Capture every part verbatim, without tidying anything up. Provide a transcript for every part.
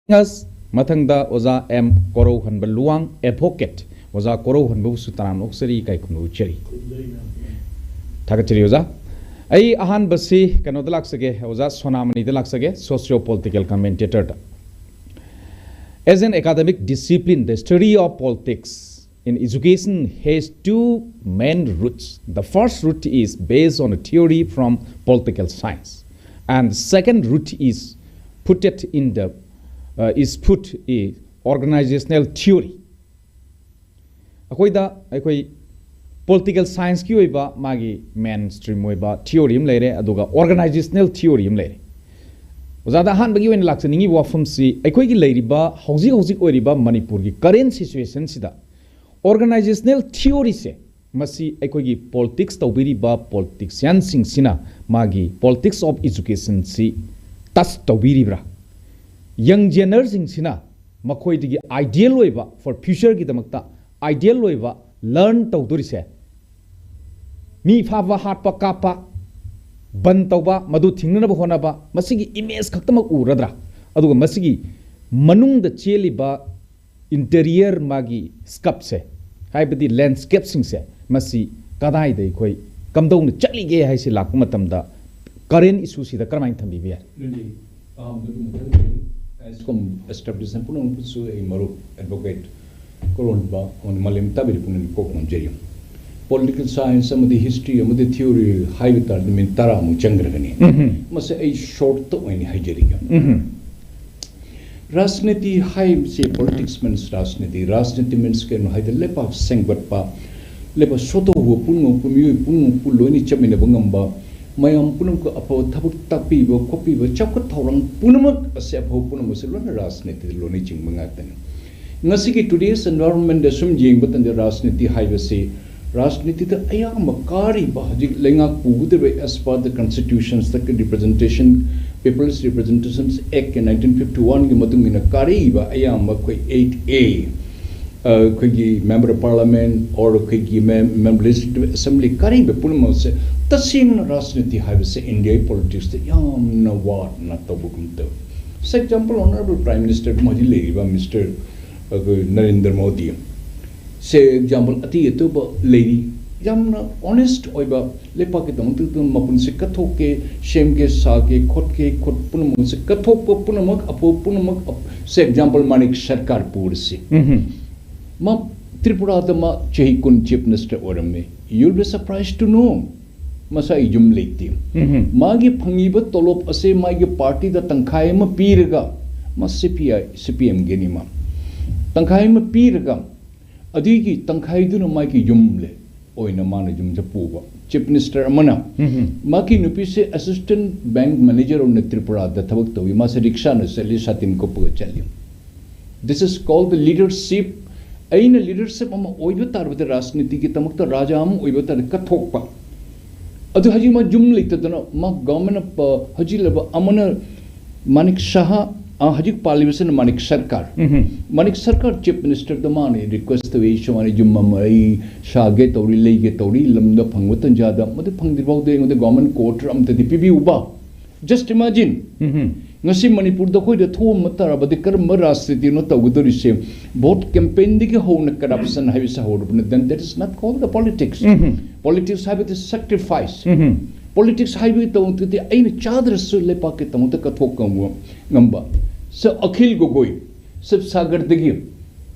ꯑꯁ, ꯃꯊꯪꯗ ꯑꯣꯖꯥ ꯑꯦꯝ ꯀꯣꯔꯧꯍꯟꯕ ꯂꯨꯋꯥꯡ, advocate꯫ ꯑꯣꯖꯥ ꯀꯣꯔꯧꯍꯟꯕꯕꯨꯁꯨ ꯇꯔꯥꯝꯅ ꯑꯣꯛꯆꯔꯤ, ꯏꯀꯥꯏ ꯈꯨꯝꯅꯕ ꯎꯠꯆꯔꯤ꯫ ꯊꯥꯒꯠꯆꯔꯤ ꯑꯣꯖꯥ꯫ ꯑꯩ ꯑꯍꯥꯟꯕꯁꯤ ꯀꯩꯅꯣꯗ ꯂꯥꯛꯆꯒꯦ, ꯑꯣꯖꯥ ꯁꯣꯅꯥꯃꯅꯤꯗ ꯂꯥꯛꯆꯒꯦ, socio political commentator the. As an academic discipline, the study of politics in education has two main roots. The first root is based on a theory from political science, and the second root is put it in the uh, is put a organizational theory. ꯑꯩꯈꯣꯏꯗ ꯑꯩꯈꯣꯏ political science ꯀꯤ ꯑꯣꯏꯕ ꯃꯥꯒꯤ main stream ꯑꯣꯏꯕ theory ꯑꯃ ꯂꯩꯔꯦ, ꯑꯗꯨꯒ organizational theory ꯑꯃ ꯂꯩꯔꯦ꯫ ꯑꯣꯖꯥꯗ ꯑꯍꯥꯟꯕꯒꯤ ꯑꯣꯏꯅ ꯂꯥꯛꯆꯅꯤꯡꯉꯤꯕ ꯋꯥꯐꯝꯁꯤ, ꯑꯩꯈꯣꯏꯒꯤ ꯂꯩꯔꯤꯕ, ꯍꯧꯖꯤꯛ ꯍꯧꯖꯤꯛ ꯑꯣꯏꯔꯤꯕ ꯃꯅꯤꯄꯨꯔꯒꯤ current situation ꯁꯤꯗ organizational theory ꯁꯦ, ꯃꯁꯤ ꯑꯩꯈꯣꯏꯒꯤ politics ꯇꯧꯕꯤꯔꯤꯕ politician ꯁꯤꯡꯁꯤꯅ ꯃꯥꯒꯤ politics of education ꯁꯤ touch ꯇꯧꯕꯤꯔꯤꯕ꯭ꯔꯥ? Young ꯖꯦꯅꯔꯁꯤꯡꯁꯤꯅ ꯃꯈꯣꯏꯗꯒꯤ ideal ꯑꯣꯏꯕ, for future ꯒꯤꯗꯃꯛꯇ ideal ꯑꯣꯏꯕ learn ꯇꯧꯗꯣꯔꯤꯁꯦ, ꯃꯤ ꯐꯥꯕ, ꯍꯥꯠꯄ, ꯀꯥꯞꯄ, ꯕꯟ ꯇꯧꯕ, ꯃꯗꯨ ꯊꯤꯡꯅꯅꯕ ꯍꯣꯠꯅꯕ, ꯃꯁꯤꯒꯤ image ꯈꯛꯇꯃꯛ ꯎꯔꯗ꯭ꯔꯥ? ꯑꯗꯨꯒ ꯃꯁꯤꯒꯤ ꯃꯅꯨꯡꯗ ꯆꯦꯜꯂꯤꯕ interior ꯃꯥꯒꯤ scope ꯁꯦ, ꯍꯥꯏꯕꯗꯤ landscape ꯁꯤꯡꯁꯦ, ꯃꯁꯤ ꯀꯗꯥꯏꯗ ꯑꯩꯈꯣꯏ ꯀꯝꯗꯧꯅ ꯆꯠꯂꯤꯒꯦ ꯍꯥꯏꯁꯤ ꯂꯥꯛꯄ ꯃꯇꯝꯗ current issue ꯁꯤꯗ ꯀꯔꯝꯍꯥꯏꯅ ꯊꯝꯕꯤꯕ ꯌꯥꯏ? ꯑꯗꯨꯗꯤ ꯑꯍꯥꯟꯕꯗ ꯑꯗꯨꯝ ꯃꯊꯪꯗ ꯑꯦꯁꯀꯣꯝ establishment ꯄꯨꯝꯅꯃꯛꯄꯨꯁꯨ ꯑꯩ ꯃꯔꯨꯞ advocate ꯀꯣꯔꯣꯟꯕ ꯑꯃꯗꯤ ꯃꯥꯂꯦꯝ ꯇꯥꯕꯤꯔꯤ ꯄꯨꯝꯅꯃꯛ ꯀꯣꯛ ꯅꯣꯟꯖꯔꯤ꯫ Political science ꯑꯃꯗꯤ history ꯑꯃꯗꯤ theory ꯍꯥꯏꯕ ꯇꯥꯔꯗꯤ minute ꯇꯔꯥꯃꯨꯛ ꯆꯪꯈ꯭ꯔꯒꯅꯤ꯫ ꯎꯝꯍꯨꯝ꯫ ꯃꯁꯤ ꯑꯩ short ꯇ ꯑꯣꯏꯅ ꯍꯥꯏꯖꯔꯤꯒꯦ꯫ ꯎꯝꯍꯨꯝ꯫ ꯔꯥꯖꯅꯤꯇꯤ ꯍꯥꯏꯕꯁꯤ, politics means ꯔꯥꯖꯅꯤꯇꯤ, ꯔꯥꯖꯅꯤꯇꯤ means ꯀꯩꯅꯣ ꯍꯥꯏꯗꯤ ꯂꯩꯕꯥꯛ ꯁꯦꯝꯒꯠꯄ, ꯂꯩꯕꯥꯛ ꯁꯣꯠꯊꯍꯧꯕ ꯄꯨꯝꯅꯃꯛꯄꯨ, ꯃꯤꯑꯣꯏ ꯄꯨꯝꯅꯃꯛꯄꯨ ꯂꯣꯏꯅ ꯆꯠꯃꯤꯟꯅꯕ ꯉꯝꯕ, ꯃꯌꯥꯝ ꯄꯨꯝꯅꯃꯛꯀ ꯑꯐꯕ ꯊꯕꯛ ꯇꯥꯛꯄꯤꯕ ꯈꯣꯠꯄꯤꯕ, ꯆꯥꯎꯈꯠ ꯊꯧꯔꯥꯡ ꯄꯨꯝꯅꯃꯛ ꯑꯁꯦ, ꯑꯐꯕ ꯄꯨꯝꯅꯃꯛ ꯑꯁꯦ ꯂꯣꯏꯅ ꯔꯥꯖꯅꯤꯇꯤꯗ ꯂꯣꯏꯅ ꯆꯤꯡꯕ ꯉꯥꯛꯇꯅꯤ꯫ ꯉꯁꯤꯒꯤ today's environment ꯗ ꯁꯨꯝ ꯌꯦꯡꯕ ꯃꯇꯝꯗ ꯔꯥꯖꯅꯤꯇꯤ ꯍꯥꯏꯕꯁꯤ, ꯔꯥꯖꯅꯤꯇꯤꯗ ꯑꯌꯥꯝꯕ ꯀꯥꯔꯤꯕ, ꯍꯧꯖꯤꯛ ꯂꯩꯉꯥꯛ ꯄꯨꯒꯗꯧꯔꯤꯕ as per the constitutions the representation, People's Representations Act ꯀꯤ nineteen fifty one ꯒꯤ ꯃꯇꯨꯡ ꯏꯟꯅ ꯀꯥꯔꯛꯏꯕ ꯑꯌꯥꯝꯕ ꯑꯩꯈꯣꯏ eight A, ꯑ, ꯑꯩꯈꯣꯏꯒꯤ member of parliament or ꯑꯩꯈꯣꯏꯒꯤ mem-, member legislative assembly ꯀꯥꯔꯛꯏꯕ ꯄꯨꯝꯅꯃꯛꯁꯦ ꯇꯁꯦꯡꯅ ꯔꯥꯖꯅꯤꯇꯤ ꯍꯥꯏꯕꯁꯦ ꯏꯟꯗꯤꯌꯥꯒꯤ politics ꯇ ꯌꯥꯝꯅ ꯋꯥꯠꯅ ꯇꯧꯕꯒꯨꯝ ꯇꯧꯏ꯫ ꯁꯦ example, honourable prime minister Modi ꯂꯩꯔꯤꯕ, ꯃꯤꯁꯇꯔ ꯑꯩꯈꯣꯏ ꯅꯔꯦꯟꯗ꯭ꯔ ꯃꯣꯗꯤ, ꯁꯦ ꯑꯦꯛꯖꯥꯝꯄꯜ ꯑꯇꯩ ꯑꯇꯣꯞꯄ ꯂꯩꯔꯤ꯫ ꯌꯥꯝꯅ ꯑꯣꯅꯦꯁ ꯑꯣꯏꯕ, ꯂꯩꯄꯥꯛꯀꯤꯗꯃꯛꯇ ꯃꯄꯨꯟꯁꯤ ꯀꯠꯊꯣꯛꯀꯦ, ꯁꯦꯝꯒꯦ, ꯁꯥꯒꯦ, ꯈꯣꯠꯀꯦ, ꯈꯣꯠ ꯄꯨꯝꯅꯃꯛꯁꯦ ꯀꯠꯊꯣꯛꯄ ꯄꯨꯝꯅꯃꯛ, ꯑꯐꯕ ꯄꯨꯝꯅꯃꯛ, ꯁꯦ ꯑꯦꯛꯖꯥꯝꯄꯜ ꯃꯥꯅꯤꯛ ꯁꯔꯀꯥꯔ ꯄꯨꯔꯁꯤ꯫ ꯃꯥ ꯇ꯭ꯔꯤꯄꯨꯔꯥꯗ ꯃꯥ ꯆꯍꯤ ꯀꯨꯟ ꯆꯤꯐ ꯃꯤꯅꯤꯁꯇꯔ ꯑꯣꯏꯔꯝꯃꯤ꯫ You'll be surprised to know, ꯃꯁꯥꯒꯤ ꯌꯨꯝ ꯂꯩꯇꯦ꯫ ꯃꯥꯒꯤ ꯐꯪꯉꯤꯕ ꯇꯣꯂꯣꯞ ꯑꯁꯦ ꯃꯥꯒꯤ ꯄꯥꯔꯇꯤꯗ ꯇꯪꯈꯥꯏ ꯑꯃ ꯄꯤꯔꯒ, ꯃꯥ ꯁꯤ ꯄꯤ ꯑꯥꯏ, ꯁꯤ ꯄꯤ ꯑꯦꯝꯒꯤꯅꯤ ꯃꯥ, ꯇꯪꯈꯥꯏ ꯑꯃ ꯄꯤꯔꯒ, ꯑꯗꯨꯒꯤ ꯇꯪꯈꯥꯏꯗꯨꯅ ꯃꯥꯒꯤ ꯌꯨꯝ ꯂꯩ ꯑꯣꯏꯅ ꯃꯥꯅ ꯌꯨꯝꯁꯦ ꯄꯨꯕ꯫ ꯆꯤꯐ ꯃꯤꯅꯤꯁꯇꯔ ꯑꯃꯅ, ꯃꯥꯒꯤ ꯅꯨꯄꯤꯁꯦ ꯑꯦꯁꯤꯁꯇꯦꯟ ꯕꯦꯡꯛ ꯃꯦꯅꯦꯖꯔ ꯑꯣꯏꯅ ꯇ꯭ꯔꯤꯄꯨꯔꯥꯗ ꯊꯕꯛ ꯇꯧꯏ꯫ ꯃꯥꯁꯦ ꯔꯤꯛꯁꯥꯅ ꯆꯠꯂꯤ, ꯁꯥꯇꯤꯟ ꯀꯨꯞꯄꯒ ꯆꯠꯂꯤ꯫ This is called the leadership. ꯑꯩꯅ ꯂꯤꯗꯔꯁꯤꯞ ꯑꯃ ꯑꯣꯏꯕ ꯇꯥꯔꯕꯗꯤ, ꯔꯥꯖꯅꯤꯇꯤꯒꯤꯗꯃꯛꯇ ꯔꯥꯖꯥ ꯑꯃ ꯑꯣꯏꯕ ꯇꯥꯔꯗꯤ ꯀꯠꯊꯣꯛꯄ꯫ ꯑꯗꯨ ꯍꯧꯖꯤꯛ ꯃꯥ ꯌꯨꯝ ꯂꯩꯇꯗꯅ, ꯃꯥ ꯒꯚꯔꯟꯃꯦꯟꯠ ꯑꯣꯐ, ꯍꯧꯖꯤꯛ ꯂꯩꯕ ꯑꯃꯅ, ꯃꯥꯅꯤꯛ ꯁꯍꯥ, ꯑ, ꯍꯧꯖꯤꯛ ꯄꯥꯜꯂꯤꯕꯁꯤꯅ ꯃꯥꯅꯤꯛ ꯁꯔꯀꯥꯔ꯫ ꯃꯥꯅꯤꯛ ꯁꯔꯀꯥꯔ ꯆꯤꯐ ꯃꯤꯅꯤꯁꯇꯔꯗ ꯃꯥꯅ ꯔꯤꯀ꯭ꯋꯦꯁ ꯇꯧꯏ, "ꯁꯨꯃꯥꯏꯅ ꯌꯨꯝ ꯑꯃ ꯑꯩ ꯁꯥꯒꯦ ꯇꯧꯔꯤ, ꯂꯩꯒꯦ ꯇꯧꯔꯤ, ꯂꯝꯗ ꯐꯪꯕ ꯇꯟꯖꯥꯗ", ꯃꯗꯨ ꯐꯪꯗ꯭ꯔꯤ ꯐꯥꯎꯗꯤ ꯑꯩꯉꯣꯟꯗ ꯒꯚꯔꯟꯃꯦꯟꯠ ꯀ꯭ꯋꯥꯇꯔ ꯑꯝꯇꯗꯤ ꯄꯤꯕꯤꯌꯨꯕ꯫ Just imagine. ꯉꯁꯤ ꯃꯅꯤꯄꯨꯔꯗ ꯑꯩꯈꯣꯏꯗ ꯊꯣꯛꯑꯝꯕ ꯇꯥꯔꯕꯗꯤ ꯀꯔꯝꯕ ꯔꯥꯖꯅꯤꯇꯤꯅꯣ ꯇꯧꯒꯗꯧꯔꯤꯁꯦ? ꯚꯣꯠ ꯀꯦꯝꯄꯦꯟꯗꯒꯤ ꯍꯧꯅ ꯀꯔꯞꯁꯟ ꯍꯥꯏꯕꯁꯦ ꯍꯧꯔꯕꯅꯤ, then that is not called the politics. Politics ꯍꯥꯏꯕꯗꯤ ꯁꯦꯀ꯭ꯔꯤꯐꯥꯏꯁ꯫ ꯄꯣꯂꯤꯇꯤꯛꯁ ꯍꯥꯏꯕꯒꯤ ꯇꯧꯔꯗꯤ ꯑꯩꯅ ꯆꯥꯗ꯭ꯔꯁꯨ ꯂꯩꯄꯥꯛꯀꯤꯗꯃꯛꯇ ꯀꯠꯊꯣꯛ ꯉꯝꯕ, ꯉꯝꯕ꯫ ꯁ ꯑꯈꯤꯜ ꯒꯣꯒꯣꯏ, ꯁꯤꯕꯁꯥꯒꯔꯗꯒꯤ,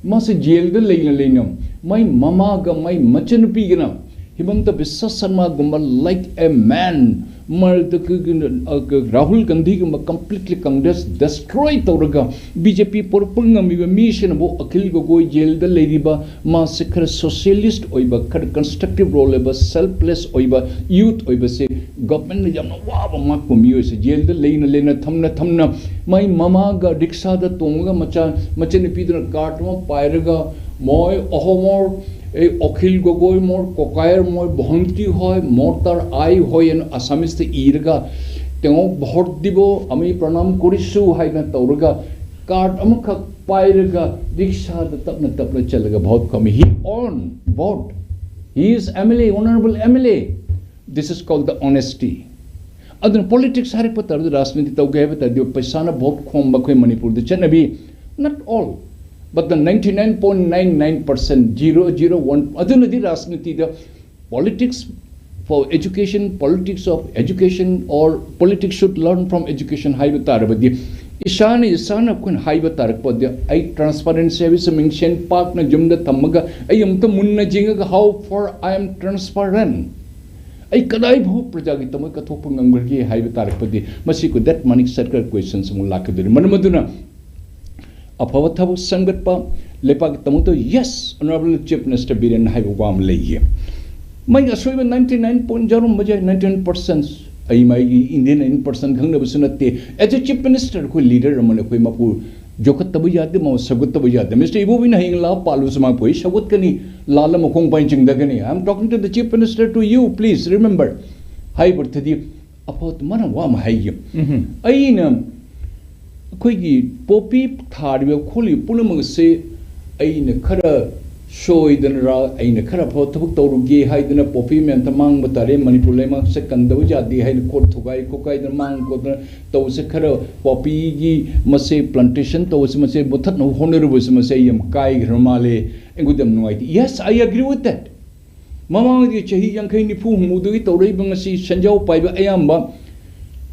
ꯃꯥꯁꯦ ꯖꯦꯜꯗ ꯂꯩꯅ ꯂꯩꯅ, ꯃꯥꯏ ꯃꯃꯥꯒ ꯃꯥꯏ ꯃꯆꯟꯅꯨꯄꯤꯒꯅ ꯍꯤꯃꯟꯇ ꯕꯤꯁ꯭ꯋ ꯁꯔꯃꯥꯒꯨꯝꯕ, like a man, ꯃꯔꯛꯇ ꯀ-, ꯀ-, ꯑ, ꯀ-, ꯔꯥꯍꯨꯜ ꯒꯥꯟꯙꯤꯒꯨꯝꯕ completely Congress destroy ꯇꯧꯔꯒ B J P ꯄꯨꯔꯛꯄ ꯉꯝꯃꯤꯕ ꯃꯤꯁꯤꯅꯕꯨ ꯑꯈꯤꯜ ꯒꯣꯒꯣꯏ ꯖꯦꯜꯗ ꯂꯩꯔꯤꯕ, ꯃꯥꯁꯦ ꯈꯔ ꯁꯣꯁꯤꯌꯦꯂꯤꯁ ꯑꯣꯏꯕ, ꯈꯔ ꯀꯟꯁꯇ꯭ꯔꯛꯇꯤꯚ ꯔꯣꯜ ꯂꯩꯕ, ꯁꯦꯜꯐꯂꯦꯁ ꯑꯣꯏꯕ ꯌꯨꯠ ꯑꯣꯏꯕꯁꯦ ꯒꯚꯔꯟꯃꯦꯟꯠꯅ ꯌꯥꯝꯅ ꯋꯥꯕ ꯃꯥ ꯀꯨꯝꯃꯤꯑꯣꯏꯁꯦ꯫ ꯖꯦꯜꯗ ꯂꯩꯅ ꯂꯩꯅ, ꯊꯝꯅ ꯊꯝꯅ, ꯃꯥꯏ ꯃꯃꯥꯒ ꯔꯤꯛꯁꯥꯗ ꯇꯣꯡꯉꯒ ꯃꯆꯥ, ꯃꯆꯟꯅꯨꯄꯤꯗꯨꯅ ꯀꯥꯔꯠ ꯑꯃ ꯄꯥꯏꯔꯒ, "মই অসমৰ এই অখিল গগৈ, মোৰ ককায়েৰ, মই ভণ্টি হয়, মোৰ তাৰ আই হয়" ꯍꯥꯏꯅ ꯑꯁꯥꯃꯤꯁꯇ ꯏꯔꯒ, "তেওঁক ভোট দিব, আমি প্ৰণাম কৰিছোঁ" ꯍꯥꯏꯅ ꯇꯧꯔꯒ, ꯀꯥꯔꯠ ꯑꯃꯈꯛ ꯄꯥꯏꯔꯒ ꯔꯤꯛꯁꯥꯗ ꯇꯞꯅ ꯇꯞꯅ ꯆꯠꯂꯒ vote ꯈꯣꯝꯃꯤ꯫ He earned vote. He is M L A, honorable M L A. This is called the honesty. ꯑꯗꯨꯅ ꯄꯣꯂꯤꯇꯤꯛꯁ ꯍꯥꯏꯔꯛꯄ ꯇꯥꯔꯗꯤ, ꯔꯥꯖꯅꯤꯇꯤ ꯇꯧꯒꯦ ꯍꯥꯏꯕ ꯇꯥꯔꯗꯤ, ꯄꯩꯁꯥꯅ ꯚꯣꯠ ꯈꯣꯝꯕ ꯑꯩꯈꯣꯏ ꯃꯅꯤꯄꯨꯔꯗ ꯆꯠꯅꯕꯤ, not all, but the ninety nine point nine nine percent, zero zero one, ꯑꯗꯨꯅꯗꯤ ꯔꯥꯖꯅꯤꯇꯤꯗ politics for education, politics of education, or politics should learn from education ꯍꯥꯏꯕ ꯇꯥꯔꯕꯗꯤ, ꯏꯁꯥꯅ ꯏꯁꯥꯅ ꯑꯩꯈꯣꯏꯅ ꯍꯥꯏꯕ ꯇꯥꯔꯛꯄꯗꯤ, ꯑꯩ ꯇ꯭ꯔꯥꯟꯁꯄꯔꯦꯟꯁꯤ ꯍꯥꯏꯕꯁꯤ ꯃꯤꯡꯁꯦꯟ ꯄꯥꯛꯅ ꯌꯨꯝꯗ ꯊꯝꯃꯒ ꯑꯩ ꯑꯃꯨꯛꯇ ꯃꯨꯟꯅ ꯌꯦꯡꯉꯒ, how far I am transparent, ꯑꯩ ꯀꯗꯥꯏꯐꯥꯎ ꯄ꯭ꯔꯖꯥꯒꯤꯗꯃꯛ ꯀꯠꯊꯣꯛꯄ ꯉꯝꯈ꯭ꯔꯒꯦ ꯍꯥꯏꯕ ꯇꯥꯔꯛꯄꯗꯤ, ꯃꯁꯤ that money circle questions ꯑꯃꯨꯛ ꯂꯥꯛꯀꯗꯣꯔꯤ꯫ ꯃꯔꯝ ꯑꯗꯨꯅ ꯑꯐꯕ ꯊꯕꯛ ꯁꯦꯝꯒꯠꯄ, ꯂꯩꯕꯥꯛꯀꯤꯗꯃꯛꯇ, yes, Honorable Chief Minister Biren ꯍꯥꯏꯕ ꯋꯥ ꯑꯃ ꯂꯩꯌꯦ꯫ ꯃꯥꯒꯤ ꯑꯁꯣꯏꯕ ninety nine point ꯌꯥꯎꯔꯝꯕ ꯌꯥꯏ, ninety nine percent꯫ ꯑꯩ ꯃꯥꯒꯤ Indian in person ꯈꯪꯅꯕꯁꯨ ꯅꯠꯇꯦ꯫ As a Chief Minister, ꯑꯩꯈꯣꯏ ꯂꯤꯗꯔ ꯑꯃꯅ ꯑꯩꯈꯣꯏ ꯃꯄꯨ ꯌꯣꯛꯈꯠꯇꯕ ꯌꯥꯗꯦ, ꯃꯥ ꯁꯧꯒꯠꯇꯕ ꯌꯥꯗꯦ꯫ ꯃꯤꯁꯇꯔ ꯏꯕꯣꯕꯤꯅ ꯍꯌꯦꯡ ꯂꯥꯛꯑ ꯄꯥꯜꯂꯨꯁꯨ ꯃꯥ ꯄꯣꯏ ꯁꯧꯒꯠꯀꯅꯤ, ꯂꯥꯜꯂ ꯃꯈꯣꯡ ꯄꯥꯏ ꯆꯤꯡꯊꯒꯅꯤ꯫ I am talking to the Chief Minister, to you, please remember꯫ ꯍꯥꯏꯕꯗꯤ ꯑꯐꯕ ꯃꯥꯅ ꯋꯥ ꯑꯃ ꯍꯥꯏꯒꯦ꯫ ꯑꯩꯅ ꯑꯩꯈꯣꯏꯒꯤ ꯄꯣꯄꯤ ꯊꯥꯔꯤꯕ ꯈꯣꯠꯂꯤꯕ ꯄꯨꯝꯅꯃꯛ ꯑꯁꯤ ꯑꯩꯅ ꯈꯔ ꯁꯣꯏꯗꯅꯔ, ꯑꯩꯅ ꯈꯔ ꯑꯐꯕ ꯊꯕꯛ ꯇꯧꯔꯨꯒꯦ ꯍꯥꯏꯗꯅ ꯄꯣꯄꯤ ꯃꯌꯥꯝꯗ ꯃꯥꯡꯕ ꯇꯥꯔꯦ, ꯃꯅꯤꯄꯨꯔ ꯂꯩꯉꯥꯛꯁꯦ ꯀꯟꯗꯕ ꯌꯥꯗꯦ ꯍꯥꯏꯅ ꯈꯣꯠ ꯊꯨꯒꯥꯏ ꯈꯣꯠꯀꯥꯏꯗꯅ ꯃꯥꯡ ꯈꯣꯠꯇꯅ ꯇꯧꯕꯁꯦ, ꯈꯔ ꯄꯣꯄꯤꯒꯤ ꯃꯁꯦ plantation ꯇꯧꯕꯁꯦ, ꯃꯁꯦ ꯃꯨꯊꯠꯅꯕ ꯍꯣꯠꯅꯔꯨꯕꯁꯦ, ꯃꯁꯦ ꯑꯩ ꯌꯥꯝ ꯀꯥꯏꯈ꯭ꯔ ꯃꯥꯜꯂꯦ, ꯑꯩꯉꯣꯟꯗ ꯌꯥꯝ ꯅꯨꯡꯉꯥꯏꯇꯦ꯫ Yes, I agree with that꯫ ꯃꯃꯥꯡꯒꯤ ꯆꯍꯤ ꯌꯥꯡꯈꯩ, ꯅꯤꯐꯨ, ꯍꯨꯝꯐꯨꯗꯒꯤ ꯇꯧꯔꯛꯏꯕ ꯉꯁꯤ ꯁꯦꯟꯖꯥꯎ ꯄꯥꯏꯕ ꯑꯌꯥꯝꯕ,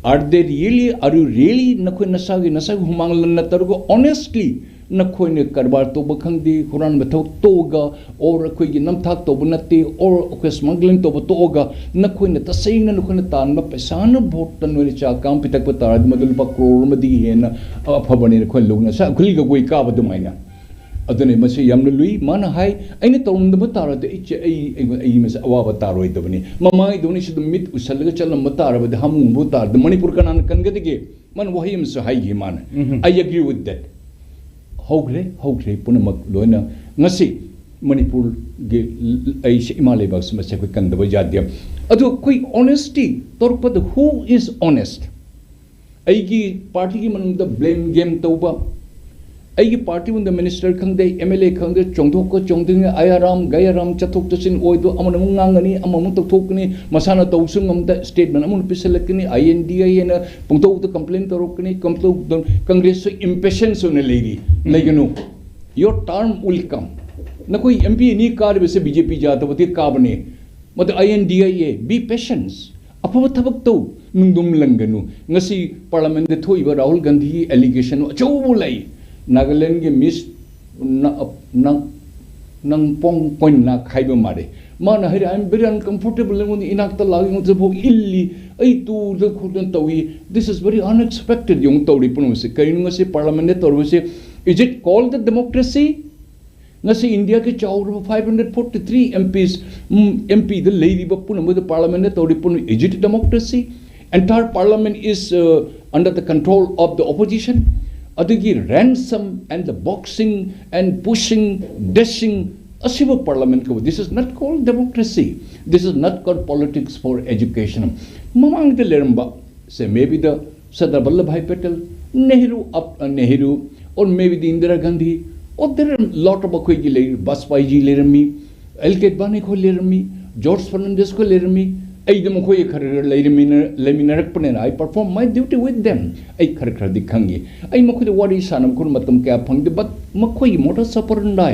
are they really, are you really, ꯅꯈꯣꯏ ꯅꯁꯥꯒꯤ, ꯅꯁꯥꯒꯤ ꯍꯨꯃꯥꯡ ꯂꯟꯅ ꯇꯧꯔꯒ honestly ꯅꯈꯣꯏꯅ ꯀꯔꯕꯥꯔ ꯇꯧꯕ ꯈꯪꯗꯦ, ꯍꯨꯔꯥꯟꯕ ꯊꯕꯛ ꯇꯣꯛꯑꯒ, or ꯑꯩꯈꯣꯏꯒꯤ ꯅꯝꯊꯥꯛ ꯇꯧꯕ ꯅꯠꯇꯦ, or ꯑꯩꯈꯣꯏ smuggling ꯇꯧꯕ ꯇꯣꯛꯑꯒ, ꯅꯈꯣꯏꯅ ꯇꯁꯦꯡꯅ ꯅꯈꯣꯏꯅ ꯇꯥꯟꯕ ꯄꯩꯁꯥꯅ ꯚꯣꯠꯇ ꯅꯣꯏꯅ ꯆꯥ ꯀꯥꯝ ꯄꯤꯊꯛꯄ ꯇꯥꯔꯗꯤ, ꯃꯗꯨ ꯂꯨꯄꯥ ꯀ꯭ꯔꯣꯔ ꯑꯃꯗꯒꯤ ꯍꯦꯟꯅ ꯑꯐꯕꯅꯦꯅ ꯑꯩꯈꯣꯏ ꯂꯧꯅ ꯁꯥ ꯑꯩꯈꯣꯏꯒ ꯀꯣꯏ ꯀꯥꯕ ꯑꯗꯨꯃꯥꯏꯅ꯫ ꯑꯗꯨꯅ ꯃꯁꯤ ꯌꯥꯝꯅ ꯂꯨꯏ꯫ ꯃꯥꯅ ꯍꯥꯏ, "ꯑꯩꯅ ꯇꯧꯔꯝꯗꯕ ꯇꯥꯔꯗꯤ ꯑꯩ ꯆꯦ-, ꯑꯩ, ꯑꯩꯉꯣꯟ-, ꯑꯩ ꯃꯁꯤ ꯑꯋꯥꯕ ꯇꯥꯔꯣꯏꯗꯕꯅꯤ꯫ ꯃꯃꯥꯡꯒꯤꯗꯧꯅ ꯁꯤꯗ ꯃꯤꯠ ꯎꯁꯜꯂꯒ ꯆꯠꯂꯝꯕ ꯇꯥꯔꯕꯗꯤ ꯍꯥꯃꯨꯡꯕꯨ ꯇꯥꯔꯗꯤ ꯃꯅꯤꯄꯨꯔ ꯀꯅꯥꯅ ꯀꯟꯒꯗꯒꯦ?" ꯃꯥꯅ ꯋꯥꯍꯩ ꯑꯃꯁꯨ ꯍꯥꯏꯈꯤ ꯃꯥꯅ꯫ I agree with that꯫ ꯍꯧꯈ꯭ꯔꯦ, ꯍꯧꯈ꯭ꯔꯦ ꯄꯨꯝꯅꯃꯛ ꯂꯣꯏꯅ꯫ ꯉꯁꯤ ꯃꯅꯤꯄꯨꯔꯒꯤ ꯂ-, ꯑꯩꯁꯦ ꯏꯃꯥ ꯂꯩꯕꯥꯛꯁꯤ ꯃꯁꯤ ꯑꯩꯈꯣꯏ ꯀꯟꯗꯕ ꯌꯥꯗꯦ꯫ ꯑꯗꯨ ꯑꯩꯈꯣꯏ honesty ꯇꯧꯔꯛꯄꯗ, who is honest? ꯑꯩꯒꯤ ꯄꯥꯔꯇꯤꯒꯤ ꯃꯅꯨꯡꯗ blame game ꯇꯧꯕ, ꯑꯩꯒꯤ ꯄꯥꯔꯇꯤ ꯃꯅꯨꯡꯗ ꯃꯤꯅꯤꯁꯇꯔ ꯈꯪꯗꯦ, ꯑꯦꯝ ꯑꯦꯜ ꯑꯦ ꯈꯪꯗꯦ, ꯆꯣꯡꯊꯣꯛꯀ ꯆꯣꯡꯊꯣꯛꯅ ꯑꯌꯥꯔꯥꯝ ꯒꯌꯥꯔꯥꯝ ꯆꯠꯊꯣꯛ ꯆꯠꯁꯤꯟ ꯑꯣꯏꯗꯣ, ꯑꯃꯅ ꯑꯃꯨꯛ ꯉꯥꯡꯒꯅꯤ, ꯑꯃ ꯑꯃꯨꯛ ꯇꯧꯊꯣꯛꯀꯅꯤ, ꯃꯁꯥꯅ ꯇꯧꯁꯨ ꯉꯝꯗ ꯁ꯭ꯇꯦꯠꯃꯦꯟ ꯑꯃꯅ ꯄꯤꯁꯜꯂꯛꯀꯅꯤ, ꯑꯥꯏ ꯑꯦꯟ ꯗꯤ ꯑꯥꯏ ꯑꯦꯅ ꯄꯨꯡꯇꯧꯗ ꯀꯝꯄ꯭ꯂꯦꯟ ꯇꯧꯔꯛꯀꯅꯤ, ꯀꯝꯄ꯭ꯂꯧ ꯀꯪꯒ꯭ꯔꯦꯁꯁꯨ ꯏꯝꯄꯦꯁꯟꯁ ꯑꯣꯏꯅ ꯂꯩꯔꯤ꯫ ꯂꯩꯒꯅꯨ, your term will come. ꯅꯈꯣꯏ ꯑꯦꯝ ꯄꯤ ꯑꯅꯤ ꯀꯥꯔꯤꯕꯁꯦ ꯕꯤ ꯖꯦ ꯄꯤ ꯖꯥꯗꯕꯗꯤ ꯀꯥꯕꯅꯤ꯫ ꯃꯗꯨ I N D I A, be patience. ꯑꯐꯕ ꯊꯕꯛ ꯇꯧ, ꯅꯨꯡꯗꯨꯝ ꯂꯪꯒꯅꯨ꯫ ꯉꯁꯤ ꯄꯥꯔꯂꯥꯃꯦꯟꯗ ꯊꯣꯛꯏꯕ ꯔꯥꯍꯨꯜ ꯒꯥꯟꯙꯤꯒꯤ ꯑꯦꯂꯤꯒꯦꯁꯟ ꯑꯆꯧꯕ ꯂꯩ꯫ ꯅꯥꯒꯥꯂꯦꯟꯒꯤ ꯃꯤꯁ ꯅ-, ꯅ-, ꯅꯪꯄꯣꯡ ꯀꯣꯏꯅꯥꯛ ꯍꯥꯏꯕ ꯃꯥꯜꯂꯦ꯫ ꯃꯥꯅ ꯍꯥꯏꯔꯦ, "I am very uncomfortable, ꯑꯩꯉꯣꯟꯗ ꯏꯅꯥꯛꯇ ꯂꯥꯛꯑꯒ ꯑꯩꯉꯣꯟꯗ ꯐꯥꯎ ꯏꯜꯂꯤ, ꯑꯩ ꯇꯨꯗ ꯈꯣꯠꯇꯅ ꯇꯧꯏ, this is very unexpected." ꯌꯦꯡꯉꯨ ꯇꯧꯔꯤ ꯄꯨꯝꯅꯃꯛꯁꯦ꯫ ꯀꯔꯤꯅꯣ ꯉꯁꯤ ꯄꯥꯔꯂꯥꯃꯦꯟꯗ ꯇꯧꯔꯤꯕꯁꯦ? Is it called the democracy? ꯉꯁꯤ ꯏꯟꯗꯤꯌꯥꯒꯤ ꯆꯥꯎꯔꯕ five hundred forty three M Ps, ꯎꯝ, M P ꯗ ꯂꯩꯔꯤꯕ ꯄꯨꯝꯅꯃꯛꯇ ꯄꯥꯔꯂꯥꯃꯦꯟꯗ ꯇꯧꯔꯤ ꯄꯨꯝꯅꯃꯛ, is it democracy? Entire parliament is, uh, under the control of the opposition. ꯑꯗꯨꯒꯤ ransom and the boxing and pushing, dashing, ꯑꯁꯤꯕꯨ ꯄꯥꯔꯂꯥꯃꯦꯟ ꯀꯧꯕ? This is not called democracy. This is not called politics for education. ꯃꯃꯥꯡꯗ ꯂꯩꯔꯝꯕ, say, maybe the Sardar Vallabhbhai Patel, Nehru, up, uh, Nehru, or maybe the Indira Gandhi, or there are lot of ꯑꯩꯈꯣꯏꯒꯤ ꯂꯩ, ꯕꯥꯖꯄꯥꯏꯖꯤ ꯂꯩꯔꯝꯃꯤ, L ꯀꯦ ꯑꯗꯚꯥꯅꯤ ꯈꯣꯏ ꯂꯩꯔꯝꯃꯤ, George Fernandes ꯈꯣꯏ ꯂꯩꯔꯝꯃꯤ꯫ ꯑꯩꯗꯤ ꯃꯈꯣꯏꯒ ꯈꯔ ꯈꯔ ꯂꯩꯔꯝꯃꯤꯅ-, ꯂꯩꯃꯤꯟꯅꯔꯛꯄꯅꯤꯅ, I perform my duty with them. ꯑꯩ ꯈꯔ ꯈꯔꯗꯤ ꯈꯪꯉꯤ꯫ ꯑꯩ ꯃꯈꯣꯏꯗ ꯋꯥꯔꯤ ꯁꯥꯟꯅꯕ ꯈꯣꯠꯅ ꯃꯇꯝ ꯀꯌꯥ ꯐꯪꯗꯦ, but ꯃꯈꯣꯏꯒꯤ modus operandi,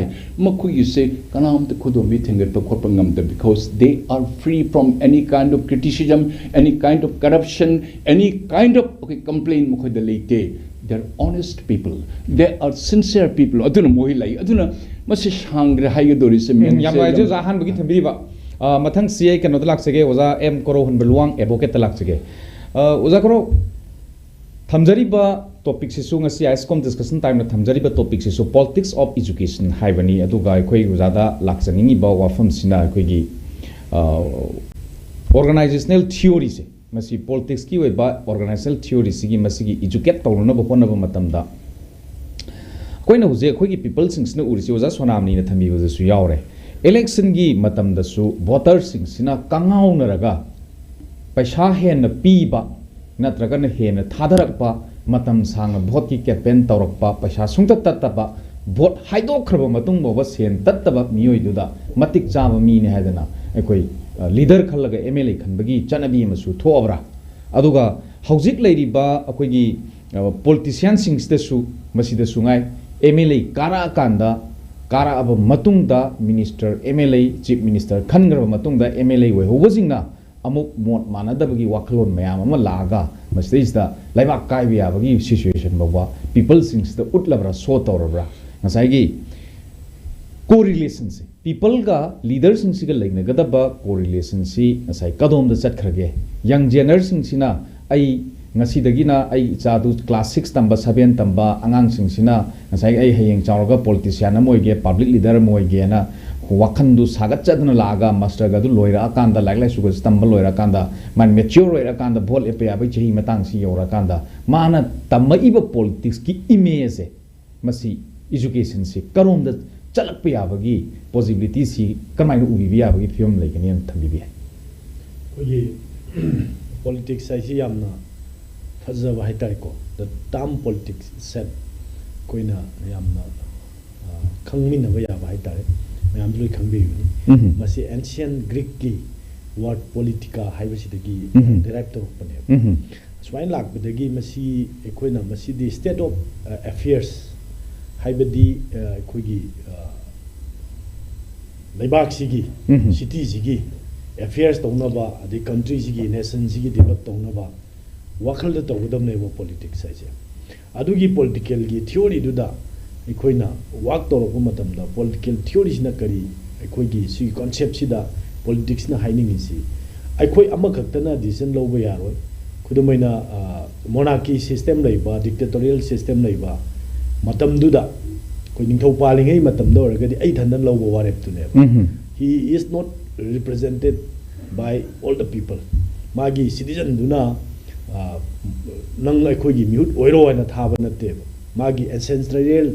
ꯃꯈꯣꯏꯒꯤꯁꯦ ꯀꯅꯥꯝꯇ ꯈꯨꯗꯣꯝꯕꯤ ꯊꯦꯡꯒꯠꯄ ꯈꯣꯠꯄ ꯉꯝꯗꯦ, because they are free from any kind of criticism, any kind of corruption, any kind of, okay, complaint ꯃꯈꯣꯏꯗ ꯂꯩꯇꯦ꯫ They are honest people, they are sincere people. ꯑꯗꯨꯅ ꯃꯣꯏ ꯂꯩ꯫ ꯑꯗꯨꯅ ꯃꯁꯤ ꯁꯥꯡꯈ꯭ꯔꯦ ꯍꯥꯏꯒꯗꯧꯔꯤꯁꯦ꯫ ꯎꯝ, ꯌꯥꯝ ꯃꯦꯝꯁꯦ ꯅꯨꯡꯉꯥꯏꯖꯩ, ꯌꯥꯝ ꯑꯣꯖꯥ꯫ ꯑꯍꯥꯟꯕꯒꯤ ꯊꯝꯕꯤꯔꯤꯕ, ꯑ, ꯃꯊꯪꯁꯤ ꯑꯩ ꯀꯩꯅꯣꯗ ꯂꯥꯛꯆꯒꯦ, ꯑꯣꯖꯥ ꯑꯦꯝ ꯀꯣꯔꯧꯍꯟꯕ ꯂꯨꯋꯥꯡ, advocate ꯇ ꯂꯥꯛꯆꯒꯦ꯫ ꯑ, ꯑꯣꯖꯥ ꯀꯣꯔꯧ, ꯊꯝꯖꯔꯤꯕ topic ꯁꯤꯁꯨ, ꯉꯁꯤ ISCOM discussion time ꯗ ꯊꯝꯖꯔꯤꯕ topic ꯁꯤꯁꯨ politics of education ꯍꯥꯏꯕꯅꯤ꯫ ꯑꯗꯨꯒ ꯑꯩꯈꯣꯏ ꯑꯣꯖꯥꯗ ꯂꯥꯛꯆꯅꯤꯡꯉꯤꯕ ꯋꯥꯐꯝꯁꯤꯅ ꯑꯩꯈꯣꯏꯒꯤ, ꯑ, organizational theory ꯁꯦ, ꯃꯁꯤ politics ꯀꯤ ꯑꯣꯏꯕ organizational theory ꯁꯤꯒꯤ, ꯃꯁꯤꯒꯤ educate ꯇꯧꯅꯅꯕ ꯍꯣꯠꯅꯕ ꯃꯇꯝꯗ, ꯑꯩꯈꯣꯏꯅ ꯍꯧꯖꯤꯛ ꯑꯩꯈꯣꯏꯒꯤ people ꯁꯤꯡꯁꯤꯅ ꯎꯔꯤꯁꯤ ꯑꯣꯖꯥ ꯁꯣꯅꯥꯃꯅꯤꯅ ꯊꯝꯕꯤꯕꯗꯁꯨ ꯌꯥꯎꯔꯦ꯫ Election ꯒꯤ ꯃꯇꯝꯗꯁꯨ voter ꯁꯤꯡꯁꯤꯅ ꯀꯉꯥꯎꯅꯔꯒ ꯄꯩꯁꯥ ꯍꯦꯟꯅ ꯄꯤꯕ ꯅꯠꯇ꯭ꯔꯒꯅ ꯍꯦꯟꯅ ꯊꯥꯗꯔꯛꯄ, ꯃꯇꯝ ꯁꯥꯡꯅ ꯚꯣꯠꯀꯤ ꯀꯦꯝꯄꯦꯟ ꯇꯧꯔꯛꯄ, ꯄꯩꯁꯥ ꯁꯨꯡꯇꯠ ꯇꯠꯇꯕ, ꯚꯣꯠ ꯍꯥꯏꯗꯣꯛꯈ꯭ꯔꯕ ꯃꯇꯨꯡ ꯐꯥꯎꯕ ꯁꯦꯟ ꯇꯠꯇꯕ ꯃꯤꯑꯣꯏꯗꯨꯗ ꯃꯇꯤꯛ ꯆꯥꯕ ꯃꯤꯅꯤ ꯍꯥꯏꯗꯅ ꯑꯩꯈꯣꯏ, ꯑ, ꯂꯤꯗꯔ ꯈꯜꯂꯒ ꯑꯦꯝ ꯑꯦꯜ ꯑꯦ ꯈꯟꯕꯒꯤ ꯆꯠꯅꯕꯤ ꯑꯃꯁꯨ ꯊꯣꯛꯑꯕ꯭ꯔꯥ? ꯑꯗꯨꯒ ꯍꯧꯖꯤꯛ ꯂꯩꯔꯤꯕ ꯑꯩꯈꯣꯏꯒꯤ, ꯑ, ꯄꯣꯂꯤꯇꯤꯁꯤꯌꯥꯟꯁꯤꯡꯁꯤꯗꯁꯨ, ꯃꯁꯤꯗꯁꯨ ꯉꯥꯏ, ꯑꯦꯝ ꯑꯦꯜ ꯑꯦ ꯀꯥꯔꯛꯑꯀꯥꯟꯗ, ꯀꯥꯔꯛꯑꯕ ꯃꯇꯨꯡꯗ minister, M L A, chief minister ꯈꯟꯈ꯭ꯔꯕ ꯃꯇꯨꯡꯗ ꯑꯦꯝ ꯑꯦꯜ ꯑꯦ ꯑꯣꯏꯍꯧꯕꯁꯤꯡꯅ ꯑꯃꯨꯛ ꯃꯣꯠ ꯃꯥꯟꯅꯗꯕꯒꯤ ꯋꯥꯈꯜꯂꯣꯟ ꯃꯌꯥꯝ ꯑꯃ ꯂꯥꯛꯑꯒ ꯃꯁꯤꯗꯩꯁꯤꯗ ꯂꯩꯕꯥꯛ ꯀꯥꯏꯕ ꯌꯥꯕꯒꯤ ꯁꯤꯆꯨꯋꯦꯁꯟ ꯐꯥꯎꯕ ꯄꯤꯄꯜꯁꯤꯡꯁꯤꯗ ꯎꯠꯂꯕ꯭ꯔꯥ, ꯁꯣ ꯇꯧꯔꯕ꯭ꯔꯥ? ꯉꯁꯥꯏꯒꯤ ꯀꯣꯔꯤꯂꯦꯁꯟꯁꯦ, ꯄꯤꯄꯜꯒ ꯂꯤꯗꯔꯁꯤꯡꯁꯤꯒ ꯂꯩꯅꯒꯗꯕ ꯀꯣꯔꯤꯂꯦꯁꯟꯁꯤ ꯉꯁꯥꯏ ꯀꯗꯣꯝꯗ ꯆꯠꯈ꯭ꯔꯒꯦ? ꯌꯪ ꯖꯦꯅꯔꯁꯤꯡꯁꯤꯅ, ꯑꯩ ꯉꯁꯤꯗꯒꯤꯅ ꯑꯩ ꯏꯆꯥꯗꯨ ꯀ꯭ꯂꯥꯁ ꯁꯤꯛꯁ ꯇꯝꯕ, ꯁꯚꯦꯟ ꯇꯝꯕ ꯑꯉꯥꯡꯁꯤꯡꯁꯤꯅ ꯉꯁꯥꯏ ꯑꯩ ꯍꯌꯦꯡ ꯆꯥꯎꯔꯒ ꯄꯣꯂꯤꯇꯤꯁꯤꯌꯥꯟ ꯑꯃ ꯑꯣꯏꯒꯦ, ꯄꯕ꯭ꯂꯤꯛ ꯂꯤꯗꯔ ꯑꯃ ꯑꯣꯏꯒꯦꯅ ꯋꯥꯈꯟꯗꯨ ꯁꯥꯒꯠꯆꯗꯅ ꯂꯥꯛꯑꯒ, ꯃꯥꯁꯇꯔꯒ ꯑꯗꯨ ꯂꯣꯏꯔꯛꯑꯀꯥꯟꯗ, ꯂꯥꯏꯔꯤꯛ ꯂꯥꯏꯁꯨꯒꯁꯨ ꯇꯝꯕ ꯂꯣꯏꯔꯛꯑꯀꯥꯟꯗ, ꯃꯥ ꯃꯦꯆ꯭ꯌꯣꯔ ꯑꯣꯏꯔꯀꯥꯟꯗ, ꯚꯣꯠ ꯂꯦꯞꯄ ꯌꯥꯕꯒꯤ ꯆꯍꯤ ꯃꯇꯥꯡꯁꯤ ꯌꯧꯔꯛꯑꯀꯥꯟꯗ, ꯃꯥꯅ ꯇꯝꯃꯛꯏꯕ ꯄꯣꯂꯤꯇꯤꯛꯁꯀꯤ ꯏꯃꯦꯖꯁꯦ, ꯃꯁꯤ ꯏꯖꯨꯀꯦꯁꯟꯁꯤ ꯀꯔꯣꯝꯗ ꯆꯠꯂꯛꯄ ꯌꯥꯕꯒꯤ ꯄꯣꯁꯤꯕꯤꯂꯤꯇꯤꯁꯤ ꯀꯃꯥꯏꯅ ꯎꯕꯤꯕ ꯌꯥꯕꯒꯤ ꯐꯤꯕꯝ ꯂꯩꯒꯅꯤ ꯍꯥꯏꯅ ꯊꯝꯕꯤꯕ ꯌꯥꯏ? ꯑꯩꯈꯣꯏꯒꯤ ꯄꯣꯂꯤꯇꯤꯛꯁ ꯍꯥꯏꯁꯤ ꯌꯥꯝꯅ ꯐꯖꯕ ꯍꯥꯏꯇꯥꯔꯦꯀꯣ꯫ The term politics itself ꯑꯩꯈꯣꯏꯅ ꯌꯥꯝꯅ, ꯑ, ꯈꯪꯃꯤꯟꯅꯕ ꯌꯥꯕ ꯍꯥꯏꯇꯥꯔꯦ, ꯃꯌꯥꯝꯁꯨ ꯂꯣꯏ ꯈꯪꯕꯤꯔꯤꯕꯅꯤ꯫ ꯎꯝꯍꯨꯝ꯫ ꯃꯁꯤ ancient Greek ꯀꯤ word politica ꯍꯥꯏꯕꯁꯤꯗꯒꯤ ꯎꯝꯍꯨꯝ꯫ Derive ꯇꯧꯔꯛꯄꯅꯦꯕ꯫ ꯎꯝꯍꯨꯝ꯫ ꯁꯨꯃꯥꯏꯅ ꯂꯥꯛꯄꯗꯒꯤ ꯃꯁꯤ ꯑꯩꯈꯣꯏꯅ ꯃꯁꯤꯗꯤ state of, ꯑ, affairs ꯍꯥꯏꯕꯗꯤ, ꯑ, ꯑꯩꯈꯣꯏꯒꯤ, ꯑ, ꯂꯩꯕꯥꯛꯁꯤꯒꯤ, ꯎꯝꯍꯨꯝ꯫ City ꯁꯤꯒꯤ affairs ꯇꯧꯅꯕ, ꯑꯗꯩ country ꯁꯤꯒꯤ, nation ꯁꯤꯒꯤ develop ꯇꯧꯅꯕ ꯋꯥꯈꯜꯗ ꯇꯧꯒꯗꯕꯅꯦꯕ ꯄꯣꯂꯤꯇꯤꯛꯁ ꯍꯥꯏꯁꯦ꯫ ꯑꯗꯨꯒꯤ ꯄꯣꯂꯤꯇꯤꯀꯦꯜꯒꯤ ꯊꯤꯑꯣꯔꯤꯗꯨꯗ ꯑꯩꯈꯣꯏꯅ ꯋꯥꯛ ꯇꯧꯔꯛꯄ ꯃꯇꯝꯗ, ꯄꯣꯂꯤꯇꯤꯀꯦꯜ ꯊꯤꯑꯣꯔꯤꯁꯤꯅ ꯀꯔꯤ, ꯑꯩꯈꯣꯏꯒꯤ ꯁꯤꯒꯤ ꯀꯣꯟꯁꯦꯞꯁꯤꯗ ꯄꯣꯂꯤꯇꯤꯛꯁꯅ ꯍꯥꯏꯅꯤꯡꯉꯤꯁꯤ, ꯑꯩꯈꯣꯏ ꯑꯃꯈꯛꯇꯅ ꯗꯤꯁꯤꯖꯟ ꯂꯧꯕ ꯌꯥꯔꯣꯏ꯫ ꯈꯨꯗꯝ ꯑꯣꯏꯅ, ꯑ, ꯃꯣꯅꯥꯔꯀꯤ ꯁꯤꯁꯇꯦꯝ ꯂꯩꯕ, ꯗꯤꯛꯇꯦꯇꯣꯔꯤꯌꯦꯜ ꯁꯤꯁꯇꯦꯝ ꯂꯩꯕ ꯃꯇꯝꯗꯨꯗ, ꯑꯩꯈꯣꯏ ꯅꯤꯡꯊꯧ ꯄꯥꯜꯂꯤꯉꯩ ꯃꯇꯝꯗ ꯑꯣꯏꯔꯒꯗꯤ ꯑꯩ ꯏꯊꯟꯗ ꯂꯧꯕ ꯋꯥꯔꯦꯞꯇꯨꯅꯦꯕ꯫ ꯎꯝꯍꯨꯝ꯫ He is not represented by all the people. ꯃꯥꯒꯤ ꯁꯤꯇꯤꯖꯟꯗꯨꯅ, ꯑ, ꯅꯪ ꯑꯩꯈꯣꯏꯒꯤ ꯃꯤꯍꯨꯠ ꯑꯣꯏꯔꯣ ꯍꯥꯏꯅ ꯊꯥꯕ ꯅꯠꯇꯦꯕ꯫ ꯃꯥꯒꯤ ꯑꯦꯟꯁꯦꯟꯁꯇ꯭ꯔꯤꯌꯦꯜ,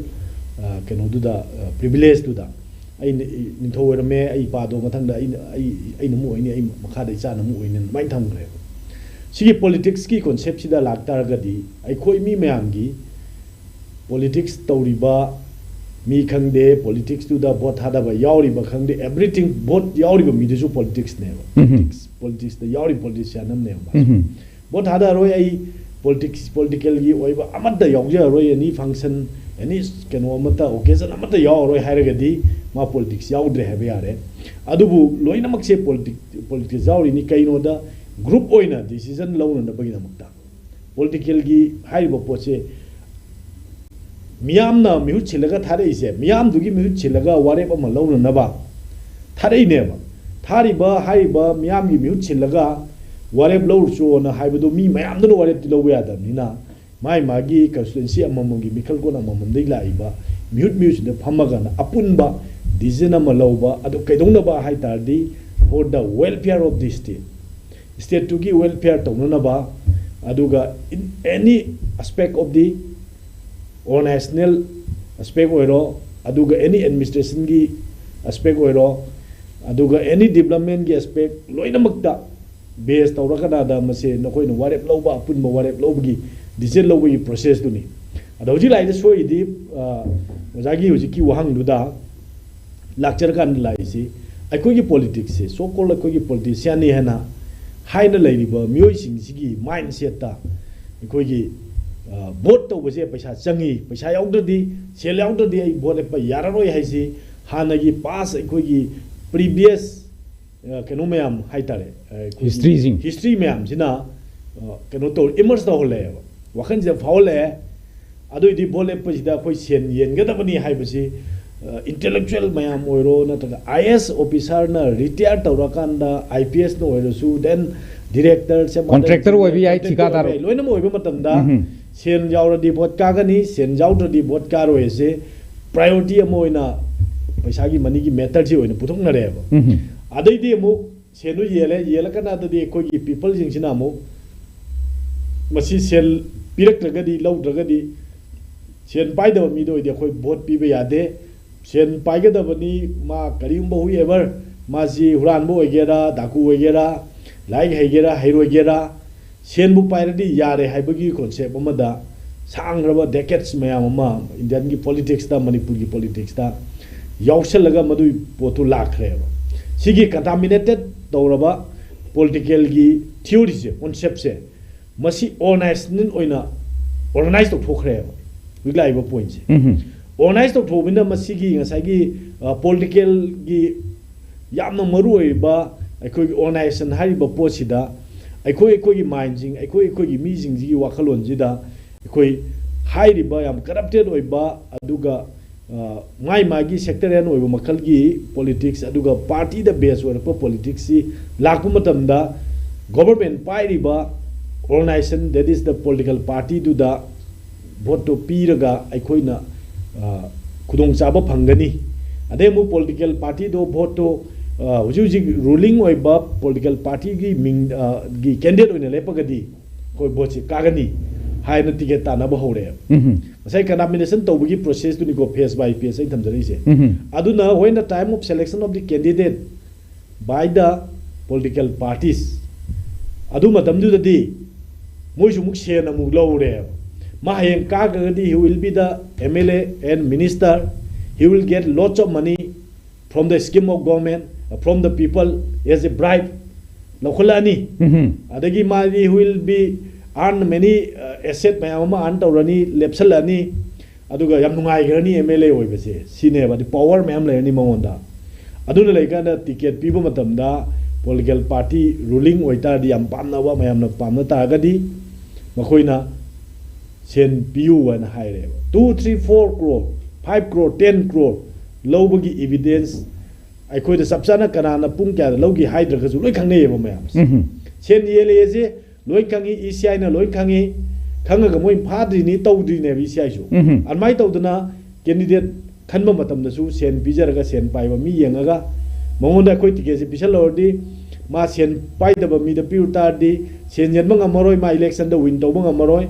ꯑ, ꯀꯩꯅꯣꯗꯨꯗ, ꯑ, ꯄ꯭ꯔꯤꯚꯤꯂꯦꯖꯇꯨꯗ, "ꯑꯩ ꯅꯤ-, ꯅꯤꯡꯊꯧ ꯑꯣꯏꯔꯝꯃꯦ, ꯑꯩ ꯏꯄꯥꯗꯣ ꯃꯊꯪꯗ ꯑꯩꯅ, ꯑꯩ, ꯑꯩꯅ ꯑꯃꯨꯛ ꯑꯣꯏꯅꯤ, ꯑꯩ ꯃꯈꯥꯗ ꯏꯆꯥꯅ ꯑꯃꯨꯛ ꯑꯣꯏꯅꯤ" ꯑꯗꯨꯃꯥꯏꯅ ꯊꯝꯈ꯭ꯔꯦꯕ꯫ ꯁꯤꯒꯤ ꯄꯣꯂꯤꯇꯤꯛꯁꯀꯤ ꯀꯣꯟꯁꯦꯞꯁꯤꯗ ꯂꯥꯛꯇꯥꯔꯒꯗꯤ, ꯑꯩꯈꯣꯏ ꯃꯤ ꯃꯌꯥꯝꯒꯤ, ꯄꯣꯂꯤꯇꯤꯛꯁ ꯇꯧꯔꯤꯕ ꯃꯤ ꯈꯪꯗꯦ, ꯄꯣꯂꯤꯇꯤꯛꯁꯇꯨꯗ ꯚꯣꯠ ꯊꯥꯗꯕ ꯌꯥꯎꯔꯤꯕ ꯈꯪꯗꯦ, ꯑꯦꯕ꯭ꯔꯤꯊꯤꯡ, ꯚꯣꯠ ꯌꯥꯎꯔꯤꯕ ꯃꯤꯗꯨꯁꯨ ꯄꯣꯂꯤꯇꯤꯛꯁꯅꯦꯕ꯫ ꯎꯝꯍꯨꯝ꯫ ꯄꯣꯂꯤꯇꯤꯛꯁ, ꯄꯣꯂꯤꯇꯤꯛꯁꯇ ꯌꯥꯎꯔꯤꯕ ꯄꯣꯂꯤꯇꯤꯁꯤꯌꯥꯟ ꯑꯃꯅꯦꯕ ꯃꯥꯁꯨ꯫ ꯎꯝꯍꯨꯝ꯫ ꯚꯣꯠ ꯊꯥꯗꯔꯣꯏ, ꯑꯩ ꯄꯣꯂꯤꯇꯤꯛꯁ, ꯄꯣꯂꯤꯇꯤꯀꯦꯜꯒꯤ ꯑꯣꯏꯕ ꯑꯃꯠꯇ ꯌꯥꯎꯖꯔꯔꯣꯏ, ꯑꯦꯅꯤ ꯐꯪꯁꯟ, ꯑꯦꯅꯤ ꯀꯩꯅꯣ ꯑꯃꯠꯇ, ꯑꯣꯀꯦꯖꯟ ꯑꯃꯠꯇ ꯌꯥꯎꯔꯔꯣꯏ ꯍꯥꯏꯔꯒꯗꯤ ꯃꯥ ꯄꯣꯂꯤꯇꯤꯛꯁ ꯌꯥꯎꯗ꯭ꯔꯦ ꯍꯥꯏꯕ ꯌꯥꯔꯦ꯫ ꯑꯗꯨꯕꯨ ꯂꯣꯏꯅꯃꯛꯁꯦ ꯄꯣꯂꯤꯇꯤꯛ-, ꯄꯣꯂꯤꯇꯤꯛꯁ ꯌꯥꯎꯔꯤꯅꯤ꯫ ꯀꯩꯅꯣꯗ, ꯒ꯭ꯔꯨꯞ ꯑꯣꯏꯅ ꯗꯤꯁꯤꯖꯟ ꯂꯧꯅꯅꯕꯒꯤꯗꯃꯛꯇ꯫ ꯄꯣꯂꯤꯇꯤꯀꯦꯜꯒꯤ ꯍꯥꯏꯔꯤꯕ ꯄꯣꯠꯁꯦ ꯃꯤꯌꯥꯝꯅ ꯃꯤꯍꯨꯠ ꯁꯤꯜꯂꯒ ꯊꯥꯔꯛꯏꯁꯦ, ꯃꯤꯌꯥꯝꯗꯨꯒꯤ ꯃꯤꯍꯨꯠ ꯁꯤꯜꯂꯒ ꯋꯥꯔꯦꯞ ꯑꯃ ꯂꯧꯅꯅꯕ ꯊꯥꯔꯛꯏꯅꯦꯕ꯫ ꯊꯥꯔꯤꯕ, ꯍꯥꯏꯔꯤꯕ ꯃꯤꯌꯥꯝꯒꯤ ꯃꯤꯍꯨꯠ ꯁꯤꯜꯂꯒ ꯋꯥꯔꯦꯞ ꯂꯧꯔꯨꯆꯣꯅ ꯍꯥꯏꯕꯗꯣ ꯃꯤ ꯃꯌꯥꯝꯗꯨꯅ ꯋꯥꯔꯦꯞꯇꯤ ꯂꯧꯕ ꯌꯥꯗꯕꯅꯤꯅ, ꯃꯥꯏ ꯃꯥꯒꯤ ꯀꯟꯁꯇꯤꯇ꯭ꯋꯦꯟꯁꯤ ꯑꯃꯃꯝꯒꯤ, ꯃꯤꯈꯜꯀꯣꯟ ꯑꯃꯃꯝꯗꯒꯤ ꯂꯥꯛꯏꯕ ꯃꯤꯍꯨꯠ ꯃꯤꯍꯨꯠꯁꯤꯡꯗ ꯐꯝꯃꯒꯅ ꯑꯄꯨꯟꯕ ꯗꯤꯁꯤꯖꯟ ꯑꯃ ꯂꯧꯕ꯫ ꯑꯗꯨ ꯀꯩꯗꯧꯅꯕ ꯍꯥꯏ ꯇꯥꯔꯗꯤ, for the welfare of the state, ꯁ꯭ꯇꯦꯠꯇꯨꯒꯤ ꯋꯦꯜꯐꯤꯌꯔ ꯇꯧꯅꯅꯕ, ꯑꯗꯨꯒ in any aspect of the, or national aspect ꯑꯣꯏꯔꯣ, ꯑꯗꯨꯒ ꯑꯦꯅꯤ ꯑꯦꯗꯃꯤꯅꯤꯁꯇ꯭ꯔꯦꯁꯟꯒꯤ ꯑꯦꯁꯄꯦꯛ ꯑꯣꯏꯔꯣ, ꯑꯗꯨꯒ ꯑꯦꯅꯤ ꯗꯤꯕ꯭ꯂꯞꯃꯦꯟꯒꯤ ꯑꯦꯁꯄꯦꯛ ꯂꯣꯏꯅꯃꯛꯇ ꯕꯦꯁ ꯇꯧꯔꯀꯥꯟꯗ ꯃꯁꯦ ꯅꯈꯣꯏꯅ ꯋꯥꯔꯦꯞ ꯂꯧꯕ, ꯑꯄꯨꯟꯕ ꯋꯥꯔꯦꯞ ꯂꯧꯕꯒꯤ, ꯗꯤꯁꯤꯖꯟ ꯂꯧꯕꯒꯤ ꯄ꯭ꯔꯣꯁꯦꯁꯇꯨꯅꯤ꯫ ꯑꯗꯣ ꯍꯧꯖꯤꯛ ꯂꯥꯛꯏꯗ ꯁꯣꯏꯔꯤꯗꯤ, ꯑ, ꯑꯣꯖꯥꯒꯤ ꯍꯧꯖꯤꯛꯀꯤ ꯋꯥꯍꯪꯗꯨꯗ ꯂꯥꯛꯆꯔꯀꯥꯟꯗ ꯂꯥꯛꯏꯁꯤ, ꯑꯩꯈꯣꯏꯒꯤ ꯄꯣꯂꯤꯇꯤꯛꯁꯁꯦ, ꯁꯣ ꯀꯣꯜ ꯑꯩꯈꯣꯏꯒꯤ ꯄꯣꯂꯤꯇꯤꯁꯤꯌꯥꯟꯅꯤ ꯍꯥꯏꯅ ꯍꯥꯏꯅ ꯂꯩꯔꯤꯕ ꯃꯤꯑꯣꯏꯁꯤꯡꯁꯤꯒꯤ ꯃꯥꯏꯟꯁꯦꯠꯇ ꯑꯩꯈꯣꯏꯒꯤ, ꯑ, ꯚꯣꯠ ꯇꯧꯕꯁꯦ ꯄꯩꯁꯥ ꯆꯪꯉꯤ, ꯄꯩꯁꯥ ꯌꯥꯎꯗ꯭ꯔꯗꯤ, ꯁꯦꯜ ꯌꯥꯎꯗ꯭ꯔꯗꯤ ꯑꯩ ꯚꯣꯠ ꯂꯦꯞꯄ ꯌꯥꯔꯔꯣꯏ ꯍꯥꯏꯁꯤ ꯍꯥꯟꯅꯒꯤ ꯄꯥꯁ ꯑꯩꯈꯣꯏꯒꯤ ꯄ꯭ꯔꯤꯚꯤꯌꯁ, ꯑ, ꯀꯩꯅꯣ ꯃꯌꯥꯝ ꯍꯥꯏꯇꯥꯔꯦ, ꯑ, ꯑꯩꯈꯣꯏꯒꯤ ꯍꯤꯁꯇ꯭ꯔꯤꯁꯤꯡ꯫ ꯍꯤꯁꯇ꯭ꯔꯤ ꯃꯌꯥꯝꯁꯤꯅ, ꯑ, ꯀꯩꯅꯣ ꯇꯧ, ꯏꯃꯔꯖ ꯇꯧꯍꯜꯂꯛꯑꯦꯕ, ꯋꯥꯈꯜꯁꯤꯗ ꯐꯥꯎꯍꯜꯂꯛꯑꯦ꯫ ꯑꯗꯨꯏꯗꯤ ꯚꯣꯠ ꯂꯦꯞꯄꯁꯤꯗ ꯑꯩꯈꯣꯏ ꯁꯦꯟ ꯌꯦꯟꯒꯗꯕꯅꯤ ꯍꯥꯏꯕꯁꯤ, ꯑ, ꯏꯟꯇꯦꯂꯦꯛꯆꯨꯋꯦꯜ ꯃꯌꯥꯝ ꯑꯣꯏꯔꯣ, ꯅꯠꯇ꯭ꯔꯒ ꯑꯥꯏ ꯑꯦ ꯑꯦꯁ ꯑꯣꯐꯤꯁꯔꯅ ꯔꯤꯇꯥꯌꯔ ꯇꯧꯔꯀꯥꯟꯗ ꯑꯥꯏ ꯄꯤ ꯑꯦꯁꯅ ꯑꯣꯏꯔꯁꯨ, then ꯗꯤꯔꯦꯛꯇꯔ, ꯁꯦꯝ-, ꯀꯣꯟꯇ꯭ꯔꯦꯛꯇꯔ ꯑꯣꯏꯕ ꯌꯥꯏ, ꯀꯣꯟꯇ꯭ꯔꯦꯛꯇꯔ ꯊꯤꯀꯥꯗꯥꯔ꯫ ꯑꯣꯏꯕ ꯌꯥꯏ, ꯂꯣꯏꯅꯃꯛ ꯑꯣꯏꯕ ꯃꯇꯝꯗ ꯎꯝꯍꯨꯝ꯫ ꯁꯦꯟ ꯌꯥꯎꯔꯗꯤ ꯚꯣꯠ ꯀꯥꯒꯅꯤ, ꯁꯦꯟ ꯌꯥꯎꯗ꯭ꯔꯗꯤ ꯚꯣꯠ ꯀꯥꯔꯣꯏ ꯑꯁꯦ ꯄ꯭ꯔꯥꯏꯌꯣꯔꯤꯇꯤ ꯑꯃ ꯑꯣꯏꯅ ꯄꯩꯁꯥꯒꯤ, ꯃꯅꯤꯒꯤ ꯃꯦꯇꯔꯁꯤ ꯑꯣꯏꯅ ꯄꯨꯊꯣꯛꯅꯔꯦꯕ꯫ ꯎꯝꯍꯨꯝ꯫ ꯑꯗꯩꯗꯤ ꯑꯃꯨꯛ ꯁꯦꯟꯗꯨ ꯌꯦꯜꯂꯦ, ꯌꯦꯜꯂꯀꯥꯟꯗꯗꯤ ꯑꯩꯈꯣꯏꯒꯤ ꯄꯤꯄꯜꯁꯤꯡꯁꯤꯅ ꯑꯃꯨꯛ ꯃꯁꯤ ꯁꯦꯜ ꯄꯤꯔꯛꯇ꯭ꯔꯒꯗꯤ, ꯂꯧꯗ꯭ꯔꯒꯗꯤ, ꯁꯦꯟ ꯄꯥꯏꯗꯕ ꯃꯤꯗ ꯑꯣꯏꯗꯤ ꯑꯩꯈꯣꯏ ꯚꯣꯠ ꯄꯤꯕ ꯌꯥꯗꯦ꯫ ꯁꯦꯟ ꯄꯥꯏꯒꯗꯕꯅꯤ, ꯃꯥ ꯀꯔꯤꯒꯨꯝꯕ whoever, ꯃꯥꯁꯤ ꯍꯨꯔꯥꯟꯕ ꯑꯣꯏꯒꯦꯔꯥ, ꯗꯥꯀꯨ ꯑꯣꯏꯒꯦꯔꯥ, ꯂꯥꯏꯔꯤꯛ ꯍꯩꯒꯦꯔꯥ, ꯍꯩꯔꯣꯏꯒꯦꯔꯥ, ꯁꯦꯟꯕꯨ ꯄꯥꯏꯔꯗꯤ ꯌꯥꯔꯦ ꯍꯥꯏꯕꯒꯤ concept ꯑꯃꯗ ꯁꯥꯡꯈ꯭ꯔꯕ decades ꯃꯌꯥꯝ ꯑꯃ Indian ꯒꯤ politics ꯇ, ꯃꯅꯤꯄꯨꯔꯒꯤ politics ꯇ ꯌꯥꯎꯁꯜꯂꯒ ꯃꯗꯨꯒꯤ ꯄꯣꯠꯇꯨ ꯂꯥꯛꯈ꯭ꯔꯦꯕ꯫ ꯁꯤꯒꯤ contaminated ꯇꯧꯔꯕ political ꯒꯤ theory ꯁꯦ, concept ꯁꯦ, ꯃꯁꯤ organizational ꯑꯣꯏꯅ organize ꯇꯧꯊꯣꯛꯈ꯭ꯔꯦꯕ ꯍꯧꯖꯤꯛ ꯂꯥꯛꯏꯕ point ꯁꯦ꯫ ꯎꯝ꯫ Organize ꯇꯧꯊꯣꯛꯑꯕꯅꯤꯅ ꯃꯁꯤꯒꯤ ꯉꯁꯥꯏꯒꯤ, ꯑ, political ꯒꯤ ꯌꯥꯝꯅ ꯃꯔꯨ ꯑꯣꯏꯕ ꯑꯩꯈꯣꯏꯒꯤ organization ꯍꯥꯏꯔꯤꯕ ꯄꯣꯠꯁꯤꯗ ꯑꯩꯈꯣꯏ, ꯑꯩꯈꯣꯏꯒꯤ mind ꯁꯤꯡ, ꯑꯩꯈꯣꯏ, ꯑꯩꯈꯣꯏꯒꯤ ꯃꯤꯁꯤꯡꯁꯤꯒꯤ ꯋꯥꯈꯜꯂꯣꯟꯁꯤꯗ ꯑꯩꯈꯣꯏ ꯍꯥꯏꯔꯤꯕ ꯌꯥꯝ corrupted ꯑꯣꯏꯕ, ꯑꯗꯨꯒ, ꯑ, ꯃꯥꯏ ꯃꯥꯒꯤ sectarian ꯑꯣꯏꯕ ꯃꯈꯜꯒꯤ politics, ꯑꯗꯨꯒ party ꯗ base ꯑꯣꯏꯔꯛꯄ politics ꯁꯤ ꯂꯥꯛꯄ ꯃꯇꯝꯗ government ꯄꯥꯏꯔꯤꯕ organization, that is the political party ꯗꯨꯗ vote ꯇꯣ ꯄꯤꯔꯒ ꯑꯩꯈꯣꯏꯅ, ꯑ, ꯈꯨꯗꯣꯡꯆꯥꯕ ꯐꯪꯒꯅꯤ꯫ ꯑꯗꯩ ꯑꯃꯨꯛ political party ꯗꯣ vote ꯇꯣ, ꯑ, ꯍꯧꯖꯤꯛ ꯍꯧꯖꯤꯛ ruling ꯑꯣꯏꯕ political party ꯒꯤ ꯃꯤꯡ, ꯑ, ꯒꯤ candidate ꯑꯣꯏꯅ ꯂꯦꯞꯄꯒꯗꯤ ꯑꯩꯈꯣꯏ vote ꯁꯦ ꯀꯥꯒꯅꯤ ꯍꯥꯏꯅ ticket ꯇꯥꯟꯅꯕ ꯍꯧꯔꯛꯑꯦꯕ꯫ ꯎꯝ꯫ ꯉꯁꯥꯏ contamination ꯇꯧꯕꯒꯤ process ꯇꯨꯅꯤꯀꯣ, phase by phase ꯑꯩꯅ ꯊꯝꯖꯔꯛꯏꯁꯦ꯫ ꯎꯝ꯫ ꯑꯗꯨꯅ when the time of selection of the candidate by the political parties, ꯑꯗꯨ ꯃꯇꯝꯗꯨꯗꯗꯤ ꯃꯣꯏꯁꯨ ꯑꯃꯨꯛ ꯁꯦꯟ ꯑꯃꯨꯛ ꯂꯧꯔꯦꯕ꯫ ꯃꯥ ꯍꯌꯦꯡ ꯀꯥꯈ꯭ꯔꯒꯗꯤ he will be the M L A and minister, he will get lots of money from the scheme of government, from the people as a bribe, ꯂꯧꯈꯠꯂꯛꯑꯅꯤ꯫ ꯎꯝ꯫ ꯑꯗꯒꯤ ꯃꯥꯗꯤ he will be earn many, uh, asset ꯃꯌꯥꯝ ꯑꯃ earn ꯇꯧꯔꯅꯤ, ꯂꯦꯞꯁꯜꯂꯛꯑꯅꯤ, ꯑꯗꯨꯒ ꯌꯥꯝ ꯅꯨꯡꯉꯥꯏꯈ꯭ꯔꯅꯤ M L A ꯑꯣꯏꯕꯁꯦ, ꯁꯤꯅꯦꯕ꯫ ꯑꯗꯤ power ꯃꯌꯥꯝ ꯂꯩꯔꯅꯤ ꯃꯉꯣꯟꯗ꯫ ꯑꯗꯨꯅ ꯂꯩꯀꯥꯟꯗ ticket ꯄꯤꯕ ꯃꯇꯝꯗ political party ruling ꯑꯣꯏꯇꯥꯔꯗꯤ, ꯌꯥꯝ ꯄꯥꯝꯅꯕ, ꯃꯌꯥꯝꯅ ꯄꯥꯝꯅ ꯇꯥꯔꯒꯗꯤ ꯃꯈꯣꯏꯅ ꯁꯦꯟ ꯄꯤꯌꯨ ꯍꯥꯏꯅ ꯍꯥꯏꯔꯦꯕ꯫ Two, three, four crore, five crore, ten crore ꯂꯧꯕꯒꯤ evidence ꯑꯩꯈꯣꯏꯗ ꯆꯞ ꯆꯥꯅ ꯀꯅꯥꯅ ꯄꯨꯡ ꯀꯌꯥꯗ ꯂꯧꯈꯤ ꯍꯥꯏꯗ꯭ꯔꯒꯁꯨ ꯂꯣꯏ ꯈꯪꯅꯩꯌꯦꯕ ꯃꯌꯥꯝꯁꯦ꯫ ꯎꯝ꯫ ꯁꯦꯟ ꯌꯦꯜꯂꯦꯁꯦ ꯂꯣꯏ ꯈꯪꯉꯤ, E C I ꯅ ꯂꯣꯏ ꯈꯪꯉꯤ꯫ ꯈꯪꯉꯒ ꯃꯣꯏ ꯐꯥꯗ꯭ꯔꯤꯅꯤ, ꯇꯧꯗ꯭ꯔꯤꯅꯦꯕ E C I ꯁꯨ꯫ ꯎꯝ꯫ ꯑꯗꯨꯃꯥꯏꯅ ꯇꯧꯗꯅ candidate ꯈꯟꯕ ꯃꯇꯝꯗꯁꯨ ꯁꯦꯟ ꯄꯤꯖꯔꯒ ꯁꯦꯟ ꯄꯥꯏꯕ ꯃꯤ ꯌꯦꯡꯉꯒ ꯃꯉꯣꯟꯗ ꯑꯩꯈꯣꯏ ticket ꯁꯦ ꯄꯤꯁꯜꯂꯨꯔꯗꯤ ꯃꯥ ꯁꯦꯟ ꯄꯥꯏꯗꯕ ꯃꯤꯗ ꯄꯤꯔꯨ ꯇꯥꯔꯗꯤ ꯁꯦꯟ ꯌꯦꯟꯕ ꯉꯝꯃꯔꯣꯏ, ꯃꯥ election ꯗ win ꯇꯧꯕ ꯉꯝꯃꯔꯣꯏ꯫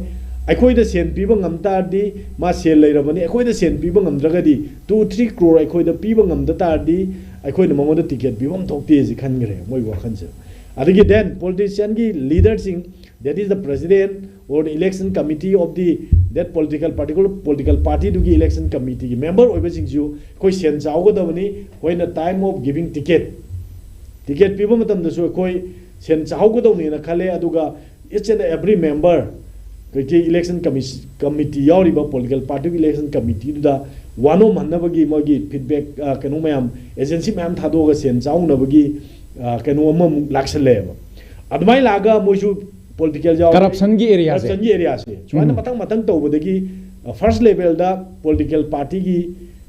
ꯑꯩꯈꯣꯏꯗ ꯁꯦꯟ ꯄꯤꯕ ꯉꯝ ꯇꯥꯔꯗꯤ ꯃꯥ ꯁꯦꯜ ꯂꯩꯔꯕꯅꯤ, ꯑꯩꯈꯣꯏꯗ ꯁꯦꯟ ꯄꯤꯕ ꯉꯝꯗ꯭ꯔꯒꯗꯤ two, three crore ꯑꯩꯈꯣꯏꯗ ꯄꯤꯕ ꯉꯝꯗ ꯇꯥꯔꯗꯤ ꯑꯩꯈꯣꯏꯅ ꯃꯉꯣꯟꯗ ticket ꯄꯤꯐꯝ ꯊꯣꯛꯇꯦ ꯁꯤ ꯈꯟꯈ꯭ꯔꯦ ꯃꯣꯏ ꯋꯥꯈꯜꯁꯦ꯫ ꯑꯗꯒꯤ then politician ꯒꯤ leader ꯁꯤꯡ, that is the president or the election committee of the that political, particular political party ꯗꯨꯒꯤ election committee ꯒꯤ member ꯑꯣꯏꯕꯁꯤꯡꯁꯨ ꯑꯩꯈꯣꯏ ꯁꯦꯟ ꯆꯥꯍꯧꯒꯗꯕꯅꯤ꯫ ꯑꯩꯈꯣꯏꯅ time of giving ticket, ticket ꯄꯤꯕ ꯃꯇꯝꯗꯁꯨ ꯑꯩꯈꯣꯏ ꯁꯦꯟ ꯆꯥꯍꯧꯒꯗꯧꯅꯦꯅ ꯈꯜꯂꯦ꯫ ꯑꯗꯨꯒ each and every member, ꯑꯩꯈꯣꯏꯒꯤ election commis-, committee ꯌꯥꯎꯔꯤꯕ political party ꯒꯤ election committee ꯗꯨꯗ ꯋꯥꯅꯣꯝꯍꯟꯅꯕꯒꯤ ꯃꯣꯏꯒꯤ feedback, ꯑ, ꯀꯩꯅꯣ ꯃꯌꯥꯝ, agency ꯃꯌꯥꯝ ꯊꯥꯗꯣꯛꯑꯒ ꯁꯦꯟ ꯆꯥꯍꯧꯅꯕꯒꯤ, ꯑ, ꯀꯩꯅꯣ ꯑꯃꯃꯨꯛ ꯂꯥꯛꯁꯜꯂꯦꯕ꯫ ꯑꯗꯨꯃꯥꯏꯅ ꯂꯥꯛꯑꯒ ꯃꯣꯏꯁꯨ political ꯌꯥꯎꯔꯦ꯫ Corruption ꯒꯤ area ꯁꯦ꯫ Corruption ꯒꯤ area ꯁꯦ꯫ ꯁꯨꯃꯥꯏꯅ ꯎꯝ꯫ ꯃꯊꯪ ꯃꯊꯪ ꯇꯧꯕꯗꯒꯤ, ꯑ, first level ꯗ political party ꯒꯤ,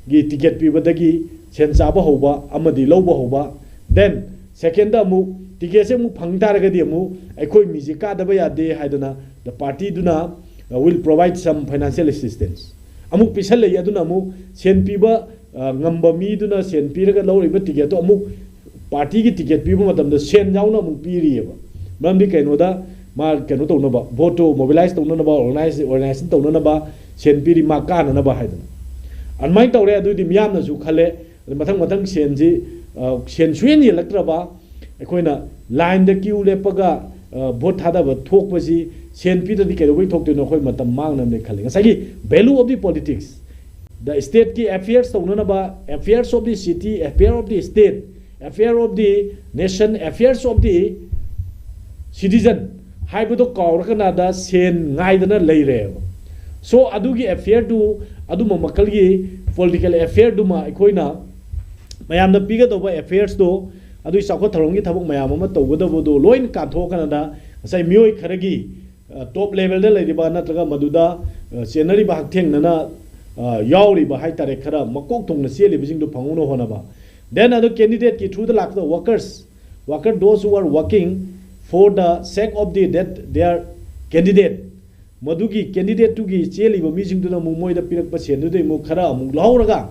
ꯒꯤ ticket ꯄꯤꯕꯗꯒꯤ ꯁꯦꯟ ꯆꯥꯕ ꯍꯧꯕ ꯑꯃꯗꯤ ꯂꯧꯕ ꯍꯧꯕ꯫ Then second ꯗ ꯑꯃꯨꯛ ticket ꯁꯦ ꯑꯃꯨꯛ ꯐꯪ ꯇꯥꯔꯒꯗꯤ ꯑꯃꯨꯛ ꯑꯩꯈꯣꯏ ꯃꯤꯁꯦ ꯀꯥꯗꯕ ꯌꯥꯗꯦ ꯍꯥꯏꯗꯅ the party ꯗꯨꯅ, uh, will provide some financial assistance ꯑꯃꯨꯛ ꯄꯤꯁꯜꯂꯛꯏ꯫ ꯑꯗꯨꯅ ꯑꯃꯨꯛ ꯁꯦꯟ ꯄꯤꯕ, ꯑ, ꯉꯝꯕ ꯃꯤꯗꯨꯅ ꯁꯦꯟ ꯄꯤꯔꯒ ꯂꯧꯔꯤꯕ ticket ꯇꯣ ꯑꯃꯨꯛ party ꯒꯤ ticket ꯄꯤꯕ ꯃꯇꯝꯗ ꯁꯦꯟ ꯌꯥꯎꯅ ꯑꯃꯨꯛ ꯄꯤꯔꯤꯑꯕ꯫ ꯃꯔꯝꯗꯤ ꯀꯩꯅꯣꯗ ꯃꯥ ꯀꯩꯅꯣ ꯇꯧꯅꯕ, vote ꯇꯣ mobilize ꯇꯧꯅꯅꯕ, organize, organization ꯇꯧꯅꯅꯕ ꯁꯦꯟ ꯄꯤꯔꯤ, ꯃꯥ ꯀꯥꯅꯅꯕ ꯍꯥꯏꯗꯅ꯫ ꯑꯗꯨꯃꯥꯏꯅ ꯇꯧꯔꯦ꯫ ꯑꯗꯨꯗꯤ ꯃꯤꯌꯥꯝꯅꯁꯨ ꯈꯜꯂꯦ, ꯑꯗ ꯃꯊꯪ ꯃꯊꯪ ꯁꯦꯟꯁꯤ, ꯑ, ꯁꯦꯟ ꯁꯨꯌꯦꯟ ꯌꯦꯜꯂꯛꯇ꯭ꯔꯕ, ꯑꯩꯈꯣꯏꯅ line ꯗ queue ꯂꯦꯞꯄꯒ, ꯑ, vote ꯊꯥꯗꯕ ꯊꯣꯛꯄꯁꯤ ꯁꯦꯟ ꯄꯤꯗ꯭ꯔꯗꯤ ꯀꯩꯗꯧꯕꯩ ꯊꯣꯛꯇꯣꯏꯅꯣ? ꯑꯩꯈꯣꯏ ꯃꯇꯝ ꯃꯥꯡꯅꯕꯅꯦ ꯈꯜꯂꯤ꯫ ꯉꯁꯥꯏꯒꯤ value of the politics, the state ꯀꯤ affairs ꯇꯧꯅꯅꯕ, affairs of the city, affair of the state, affair of the nation, affairs of the citizen ꯍꯥꯏꯕꯗꯣ ꯀꯥꯎꯔꯀꯥꯟꯗ ꯁꯦꯟ ꯉꯥꯏꯗꯅ ꯂꯩꯔꯦꯕ꯫ So ꯑꯗꯨꯒꯤ affair ꯗꯨ, ꯑꯗꯨꯝꯕ ꯃꯈꯜꯒꯤ political affair ꯗꯨꯃ ꯑꯩꯈꯣꯏꯅ ꯃꯌꯥꯝꯗ ꯄꯤꯒꯗꯧꯕ affairs ꯇꯣ, ꯑꯗꯨꯒꯤ ꯆꯥꯎꯈꯠ ꯊꯧꯔꯥꯡꯒꯤ ꯊꯕꯛ ꯃꯌꯥꯝ ꯑꯃ ꯇꯧꯒꯗꯕꯗꯣ ꯂꯣꯏꯅ ꯀꯥꯟꯊꯣꯛꯑꯀꯥꯟꯗ ꯉꯁꯥꯏ ꯃꯤꯑꯣꯏ ꯈꯔꯒꯤ, ꯑ, top level ꯗ ꯂꯩꯔꯤꯕ ꯅꯠꯇ꯭ꯔꯒ ꯃꯗꯨꯗ, ꯑ, ꯆꯦꯟꯅꯔꯤꯕ ꯍꯛꯊꯦꯡꯅꯅ, ꯑ, ꯌꯥꯎꯔꯤꯕ ꯍꯥꯏꯇꯥꯔꯦ, ꯈꯔ ꯃꯀꯣꯛ ꯊꯣꯡꯅ ꯆꯦꯜꯂꯤꯕꯁꯤꯡꯗꯨ ꯐꯪꯍꯧꯅ ꯍꯣꯠꯅꯕ꯫ Then ꯑꯗꯨ candidate ꯀꯤ through ꯗ ꯂꯥꯛꯄꯗ workers, worker, those who are working for the sake of the, that their candidate, ꯃꯗꯨꯒꯤ candidate ꯇꯨꯒꯤ ꯆꯦꯜꯂꯤꯕ ꯃꯤꯁꯤꯡꯗꯨꯅ ꯑꯃꯨꯛ ꯃꯣꯏꯗ ꯄꯤꯔꯛꯄ ꯁꯦꯟꯗꯨꯗꯩ ꯑꯃꯨꯛ ꯈꯔ ꯑꯃꯨꯛ ꯂꯧꯍꯧꯔꯒ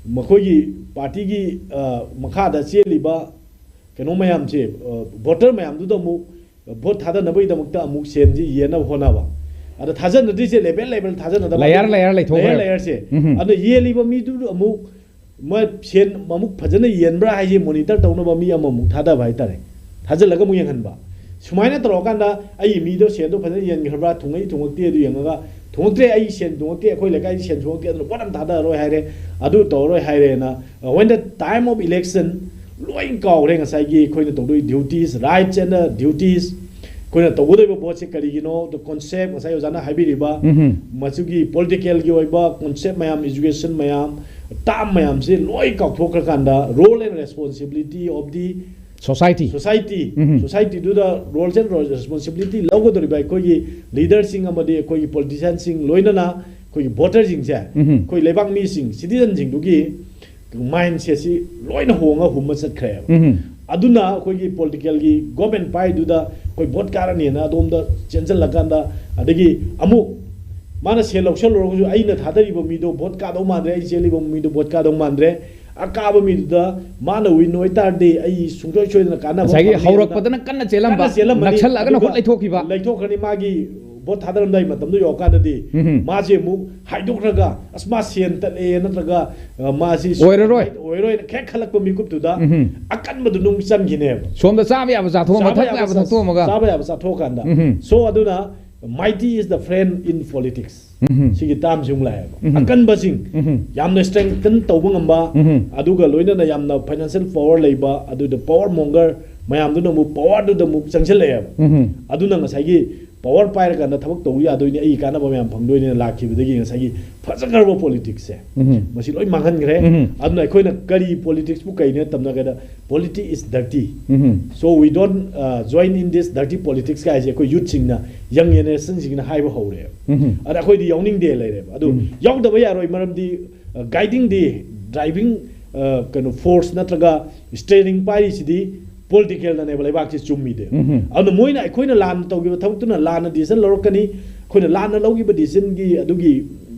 ꯃꯈꯣꯏꯒꯤ party ꯒꯤ, ꯑ, ꯃꯈꯥꯗ ꯆꯦꯜꯂꯤꯕ ꯀꯩꯅꯣ ꯃꯌꯥꯝꯁꯦ, ꯑ, voter ꯃꯌꯥꯝꯗꯨꯗ ꯑꯃꯨꯛ vote ꯊꯥꯗꯅꯕꯒꯤꯗꯃꯛꯇ ꯑꯃꯨꯛ ꯁꯦꯟꯁꯤ ꯌꯦꯟꯅꯕ ꯍꯣꯠꯅꯕ꯫ ꯑꯗ ꯊꯥꯖꯅꯗ꯭ꯔꯤꯁꯦ level level ꯊꯥꯖꯅꯗꯕ꯫ Layer layer ꯂꯩꯊꯣꯛꯈ꯭ꯔꯦ꯫ Layer layer ꯁꯦ꯫ ꯎꯝ꯫ ꯑꯗ ꯌꯦꯜꯂꯤꯕ ꯃꯤꯗꯨ ꯑꯃꯨꯛ ꯃꯣꯏ ꯁꯦꯟ ꯑꯃꯨꯛ ꯐꯖꯅ ꯌꯦꯟꯕ꯭ꯔꯥ ꯍꯥꯏꯁꯦ monitor ꯇꯧꯅꯕ ꯃꯤ ꯑꯃꯃꯨꯛ ꯊꯥꯗꯕ ꯍꯥꯏꯇꯥꯔꯦ꯫ ꯊꯥꯖꯤꯜꯂꯒ ꯑꯃꯨꯛ ꯌꯦꯡꯍꯟꯕ꯫ ꯁꯨꯃꯥꯏꯅ ꯇꯧꯔꯀꯥꯟꯗ ꯑꯩꯒꯤ ꯃꯤꯗꯣ ꯁꯦꯟꯗꯣ ꯐꯖꯅ ꯌꯦꯟꯈ꯭ꯔꯕ꯭ꯔꯥ, ꯊꯨꯡꯉꯛꯏ ꯊꯨꯡꯉꯛꯇꯦ ꯑꯗꯨ ꯌꯦꯡꯉꯒ, ꯊꯨꯡꯉꯛꯇ꯭ꯔꯦ, ꯑꯩ ꯁꯦꯟ ꯊꯨꯡꯉꯛꯇꯦ, ꯑꯩꯈꯣꯏ ꯂꯩꯀꯥꯏꯗꯤ ꯁꯦꯟ ꯊꯨꯡꯉꯛꯇꯦ, ꯑꯗꯨꯅ ꯚꯣꯠ ꯑꯃ ꯊꯥꯗꯔꯔꯣꯏ ꯍꯥꯏꯔꯦ, ꯑꯗꯨ ꯇꯧꯔꯔꯣꯏ ꯍꯥꯏꯔꯦꯅ, when the time of election, ꯂꯣꯏ ꯀꯥꯎꯈ꯭ꯔꯦ ꯉꯁꯥꯏꯒꯤ ꯑꯩꯈꯣꯏꯅ ꯇꯧꯗꯣꯏ duties, rights and duties, ꯑꯩꯈꯣꯏꯅ ꯇꯧꯒꯗꯧꯔꯤꯕ ꯚꯣꯠꯁꯦ ꯀꯔꯤꯒꯤꯅꯣ, the concept, ꯉꯁꯥꯏ ꯑꯣꯖꯥꯅ ꯍꯥꯏꯕꯤꯔꯤꯕ, ꯎꯝꯍꯨꯝ꯫ ꯃꯁꯤꯒꯤ ꯄꯣꯂꯤꯇꯤꯀꯦꯜꯒꯤ ꯑꯣꯏꯕ ꯀꯣꯟꯁꯦꯞ ꯃꯌꯥꯝ, ꯏꯖꯨꯀꯦꯁꯟ ꯃꯌꯥꯝ, ꯇꯥꯝ ꯃꯌꯥꯝꯁꯦ ꯂꯣꯏ ꯀꯥꯎꯊꯣꯛꯈ꯭ꯔꯀꯥꯟꯗ, role and responsibility of the society. Society. ꯎꯝꯍꯨꯝ꯫ ꯁꯣꯁꯥꯏꯇꯤꯗꯨꯗ ꯔꯣꯜꯁ ꯑꯦꯟ ꯔꯦꯁꯄꯣꯟꯁꯤꯕꯤꯂꯤꯇꯤ ꯂꯧꯒꯗꯧꯔꯤꯕ ꯑꯩꯈꯣꯏꯒꯤ ꯂꯤꯗꯔꯁꯤꯡ ꯑꯃꯗꯤ ꯑꯩꯈꯣꯏꯒꯤ ꯄꯣꯂꯤꯇꯤꯁꯤꯌꯥꯟꯁꯤꯡ, ꯂꯣꯏꯅꯅ ꯑꯩꯈꯣꯏꯒꯤ ꯚꯣꯇꯔꯁꯤꯡꯁꯦ, ꯎꯝꯍꯨꯝ꯫ ꯑꯩꯈꯣꯏ ꯂꯩꯕꯥꯛ ꯃꯤꯁꯤꯡ, ꯁꯤꯇꯤꯖꯟꯁꯤꯡꯗꯨꯒꯤ ꯃꯥꯏꯟꯁꯦꯠꯁꯤ ꯂꯣꯏꯅ ꯍꯣꯡꯉ ꯍꯨꯝꯃ ꯆꯠꯈ꯭ꯔꯦꯕ꯫ ꯎꯝꯍꯨꯝ꯫ ꯑꯗꯨꯅ ꯑꯩꯈꯣꯏꯒꯤ ꯄꯣꯂꯤꯇꯤꯀꯦꯜꯒꯤ ꯒꯣꯔꯃꯦꯟ ꯄꯥꯏꯗꯨꯗ ꯑꯩꯈꯣꯏ ꯚꯣꯠ ꯀꯥꯔꯅꯤꯅ ꯑꯗꯣꯝꯗ ꯆꯦꯟꯁꯤꯜꯂꯀꯥꯟꯗ, ꯑꯗꯒꯤ ꯑꯃꯨꯛ ꯃꯥꯅ ꯁꯦꯜ ꯂꯧꯁꯜꯂꯨꯔꯒꯁꯨ ꯑꯩꯅ ꯊꯥꯗꯔꯤꯕ ꯃꯤꯗꯣ ꯚꯣꯠ ꯀꯥꯗꯧ ꯃꯥꯟꯗ꯭ꯔꯦ, ꯑꯩ ꯆꯦꯜꯂꯤꯕ ꯃꯤꯗꯣ ꯚꯣꯠ ꯀꯥꯗꯧ ꯃꯥꯟꯗ꯭ꯔꯦ, ꯑꯀꯥꯕ ꯃꯤꯗꯨꯗ ꯃꯥꯅ ꯋꯤꯟ ꯑꯣꯏꯇꯥꯔꯗꯤ ꯑꯩ ꯁꯨꯡꯁꯣꯏ ꯁꯣꯏꯗꯅ ꯀꯥꯟꯅꯕ ꯉꯁꯥꯏꯒꯤ ꯐꯪꯒꯅꯤ ꯍꯧꯔꯛꯄꯗꯅ ꯀꯟꯅ ꯆꯦꯜꯂꯝꯕ, ꯀꯟꯅ ꯆꯦꯜꯂꯝꯃꯅꯤ꯫ ꯅꯛꯁꯜꯂꯛꯑꯒꯅ ꯑꯗꯨꯒ ꯍꯨꯠ ꯂꯩꯊꯣꯛꯈꯤꯕ꯫ ꯂꯩꯊꯣꯛꯈ꯭ꯔꯅꯤ꯫ ꯃꯥꯒꯤ ꯚꯣꯠ ꯊꯥꯗꯔꯝꯗꯥꯏ ꯃꯇꯝꯗꯣ ꯌꯧꯔꯀꯥꯟꯗꯗꯤ ꯎꯝꯍꯨꯝ꯫ ꯃꯥꯁꯦ ꯑꯃꯨꯛ ꯍꯥꯏꯗꯣꯛꯈ꯭ꯔꯒ, "ꯑꯁ, ꯃꯥ ꯁꯦꯟ ꯇꯠꯂꯦ" ꯅꯠꯇ꯭ꯔꯒ, ꯑ, "ꯃꯥꯁꯤ ꯑꯣꯏꯔꯔꯣꯏ꯫ ꯑꯣꯏꯔꯔꯣꯏꯅ" ꯈꯦꯛ ꯈꯜꯂꯛꯄ ꯃꯤꯀꯨꯞꯇꯨꯗ ꯎꯝꯍꯨꯝ꯫ ꯑꯀꯟꯕꯗꯨ ꯑꯗꯨꯝ ꯆꯪꯈꯤꯅꯦꯕ꯫ ꯁꯣꯝꯗ ꯆꯥꯕ ꯌꯥꯕ ꯆꯥꯊꯣꯛꯑꯝꯃ, ꯆꯥꯕ ꯊꯛꯄ ꯌꯥꯕ ꯌꯥꯕ ꯆꯥ-, ꯊꯛꯇꯣꯛꯑꯝꯃꯒ꯫ ꯆꯥꯕ ꯌꯥꯕ ꯆꯥꯊꯣꯛꯑꯀꯥꯟꯗ꯫ ꯎꯝꯍꯨꯝ꯫ So, ꯑꯗꯨꯅ mighty is the friend in politics꯫ ꯎꯝꯍꯨꯝ꯫ ꯁꯤꯒꯤ ꯇꯥꯝꯁꯤ ꯑꯃꯨꯛ ꯂꯥꯛꯑꯦꯕ꯫ ꯎꯝꯍꯨꯝ꯫ ꯑꯀꯟꯕꯁꯤꯡ, ꯎꯝꯍꯨꯝ꯫ ꯌꯥꯝꯅ ꯏꯁꯇ꯭ꯔꯦꯡꯊꯟ ꯇꯧꯕ ꯉꯝꯕ, ꯎꯝꯍꯨꯝ꯫ ꯑꯗꯨꯒ ꯂꯣꯏꯅꯅ ꯌꯥꯝꯅ ꯐꯥꯏꯅꯥꯟꯁꯤꯌꯦꯜ ꯄꯋꯥꯔ ꯂꯩꯕ, ꯑꯗꯨꯗ ꯄꯋꯥꯔ ꯃꯣꯡꯒꯔ ꯃꯌꯥꯝꯗꯨꯅ ꯑꯃꯨꯛ ꯄꯋꯥꯔꯗꯨꯗ ꯑꯃꯨꯛ ꯆꯪꯁꯤꯜꯂꯛꯑꯦꯕ꯫ ꯎꯝꯍꯨꯝ꯫ ꯑꯗꯨꯅ ꯉꯁꯥꯏꯒꯤ ꯄꯋꯥꯔ ꯄꯥꯏꯔꯀꯥꯟꯗ ꯊꯕꯛ ꯇꯧꯕ ꯌꯥꯗꯣꯏꯅꯤ, ꯑꯩꯒꯤ ꯀꯥꯟꯅꯕ ꯃꯌꯥꯝ ꯐꯪꯗꯣꯏꯅꯤꯅ ꯂꯥꯛꯈꯤꯕꯗꯒꯤ ꯉꯁꯥꯏꯒꯤ ꯐꯖꯈ꯭ꯔꯕ ꯄꯣꯂꯤꯇꯤꯛꯁꯁꯦ ꯎꯝꯍꯨꯝ꯫ ꯃꯁꯤ ꯂꯣꯏ ꯃꯥꯡꯍꯟꯈ꯭ꯔꯦ꯫ ꯎꯝꯍꯨꯝ꯫ ꯑꯗꯨꯅ ꯑꯩꯈꯣꯏꯅ ꯀꯔꯤ ꯄꯣꯂꯤꯇꯤꯛꯁꯄꯨ ꯀꯩꯅꯣ ꯇꯝꯅꯒꯗ, "Politics is dirty꯫ Mm-hmm. So we don't, uh, join in this dirty politics" ꯀꯥꯏꯁꯦ ꯑꯩꯈꯣꯏ ꯌꯨꯠꯁꯤꯡꯅ, ꯌꯪ ꯖꯦꯅꯦꯔꯦꯁꯟꯁꯤꯡꯅ ꯍꯥꯏꯕ ꯍꯧꯔꯦꯕ꯫ ꯎꯝꯍꯨꯝ꯫ ꯑꯗ ꯑꯩꯈꯣꯏꯗꯤ ꯌꯥꯎꯅꯤꯡꯗꯦ ꯂꯩꯔꯦꯕ꯫ ꯑꯗꯨ ꯎꯝ꯫ ꯌꯥꯎꯗꯕ ꯌꯥꯔꯣꯏ, ꯃꯔꯝꯗꯤ, ꯑ, ꯒꯥꯏꯗꯤꯡꯗꯤ, ꯗ꯭ꯔꯥꯏꯚꯤꯡ, ꯑ, ꯀꯩꯅꯣ, ꯐꯣꯔꯁ ꯅꯠꯇ꯭ꯔꯒ ꯁ꯭ꯇꯦꯔꯤꯡ ꯄꯥꯏꯔꯤꯁꯤꯗꯤ ꯄꯣꯂꯤꯇꯤꯀꯦꯜꯅꯅꯦꯕ, ꯂꯩꯕꯥꯛꯁꯤ ꯆꯨꯝꯃꯤꯗꯤ꯫ ꯎꯝꯍꯨꯝ꯫ ꯑꯗꯨꯅ ꯃꯣꯏꯅ, ꯑꯩꯈꯣꯏꯅ ꯂꯥꯟꯅ ꯇꯧꯈꯤꯕ ꯊꯕꯛꯇꯨꯅ ꯂꯥꯟꯅ ꯗꯤꯁꯤꯖꯟ ꯂꯧꯔꯛꯀꯅꯤ, ꯑꯩꯈꯣꯏꯅ ꯂꯥꯟꯅ ꯂꯧꯈꯤꯕ ꯗꯤꯁꯤꯖꯟꯒꯤ ꯑꯗꯨꯒꯤ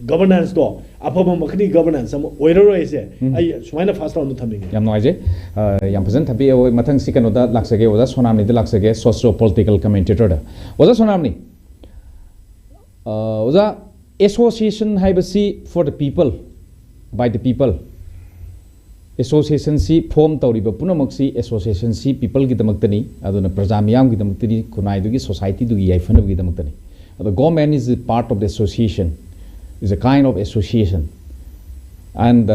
ꯒꯕꯔꯅꯥꯟꯁꯇꯣ ꯑꯐꯕ ꯃꯈꯜꯒꯤ ꯒꯕꯔꯅꯥꯟꯁ ꯑꯃ ꯑꯣꯏꯔꯔꯣꯏꯁꯦ ꯎꯝ꯫ ꯑꯩ ꯁꯨꯃꯥꯏꯅ ꯐꯥꯔꯁ ꯔꯥꯎꯟꯗ ꯊꯝꯅꯤꯡꯉꯦ꯫ ꯌꯥꯝ ꯅꯨꯡꯉꯥꯏꯖꯩ꯫ ꯑ, ꯌꯥꯝ ꯐꯖꯅ ꯊꯝꯕꯤꯌꯦ꯫ ꯍꯣꯏ, ꯃꯊꯪꯁꯤ ꯀꯩꯅꯣꯗ ꯂꯥꯛꯆꯒꯦ, ꯑꯣꯖꯥ ꯁꯣꯅꯥꯝꯅꯤꯗ ꯂꯥꯛꯆꯒꯦ, ꯁꯣꯁꯤꯌꯣ ꯄꯣꯂꯤꯇꯤꯀꯦꯜ ꯀꯃꯦꯟꯇꯦꯇꯔꯗ꯫ ꯑꯣꯖꯥ ꯁꯣꯅꯥꯝꯅꯤ, ꯑ, ꯑꯣꯖꯥ, ꯑꯦꯁꯣꯁꯤꯌꯦꯁꯟ ꯍꯥꯏꯕꯁꯤ for the people, by the people, ꯑꯦꯁꯣꯁꯤꯌꯦꯁꯟꯁꯤ ꯐꯣꯝ ꯇꯧꯔꯤꯕ ꯄꯨꯝꯅꯃꯛꯁꯤ ꯑꯦꯁꯣꯁꯤꯌꯦꯁꯟꯁꯤ ꯄꯤꯄꯜꯒꯤꯗꯃꯛꯇꯅꯤ, ꯑꯗꯨꯅ ꯄ꯭ꯔꯖꯥ ꯃꯤꯌꯥꯝꯒꯤꯗꯃꯛꯇꯅꯤ, ꯈꯨꯟꯅꯥꯏꯗꯨꯒꯤ, ꯁꯣꯁꯥꯏꯇꯤꯗꯨꯒꯤ ꯌꯥꯏꯐꯅꯕꯒꯤꯗꯃꯛꯇꯅꯤ꯫ ꯑꯗꯣ government is a part of the association, is a kind of association. And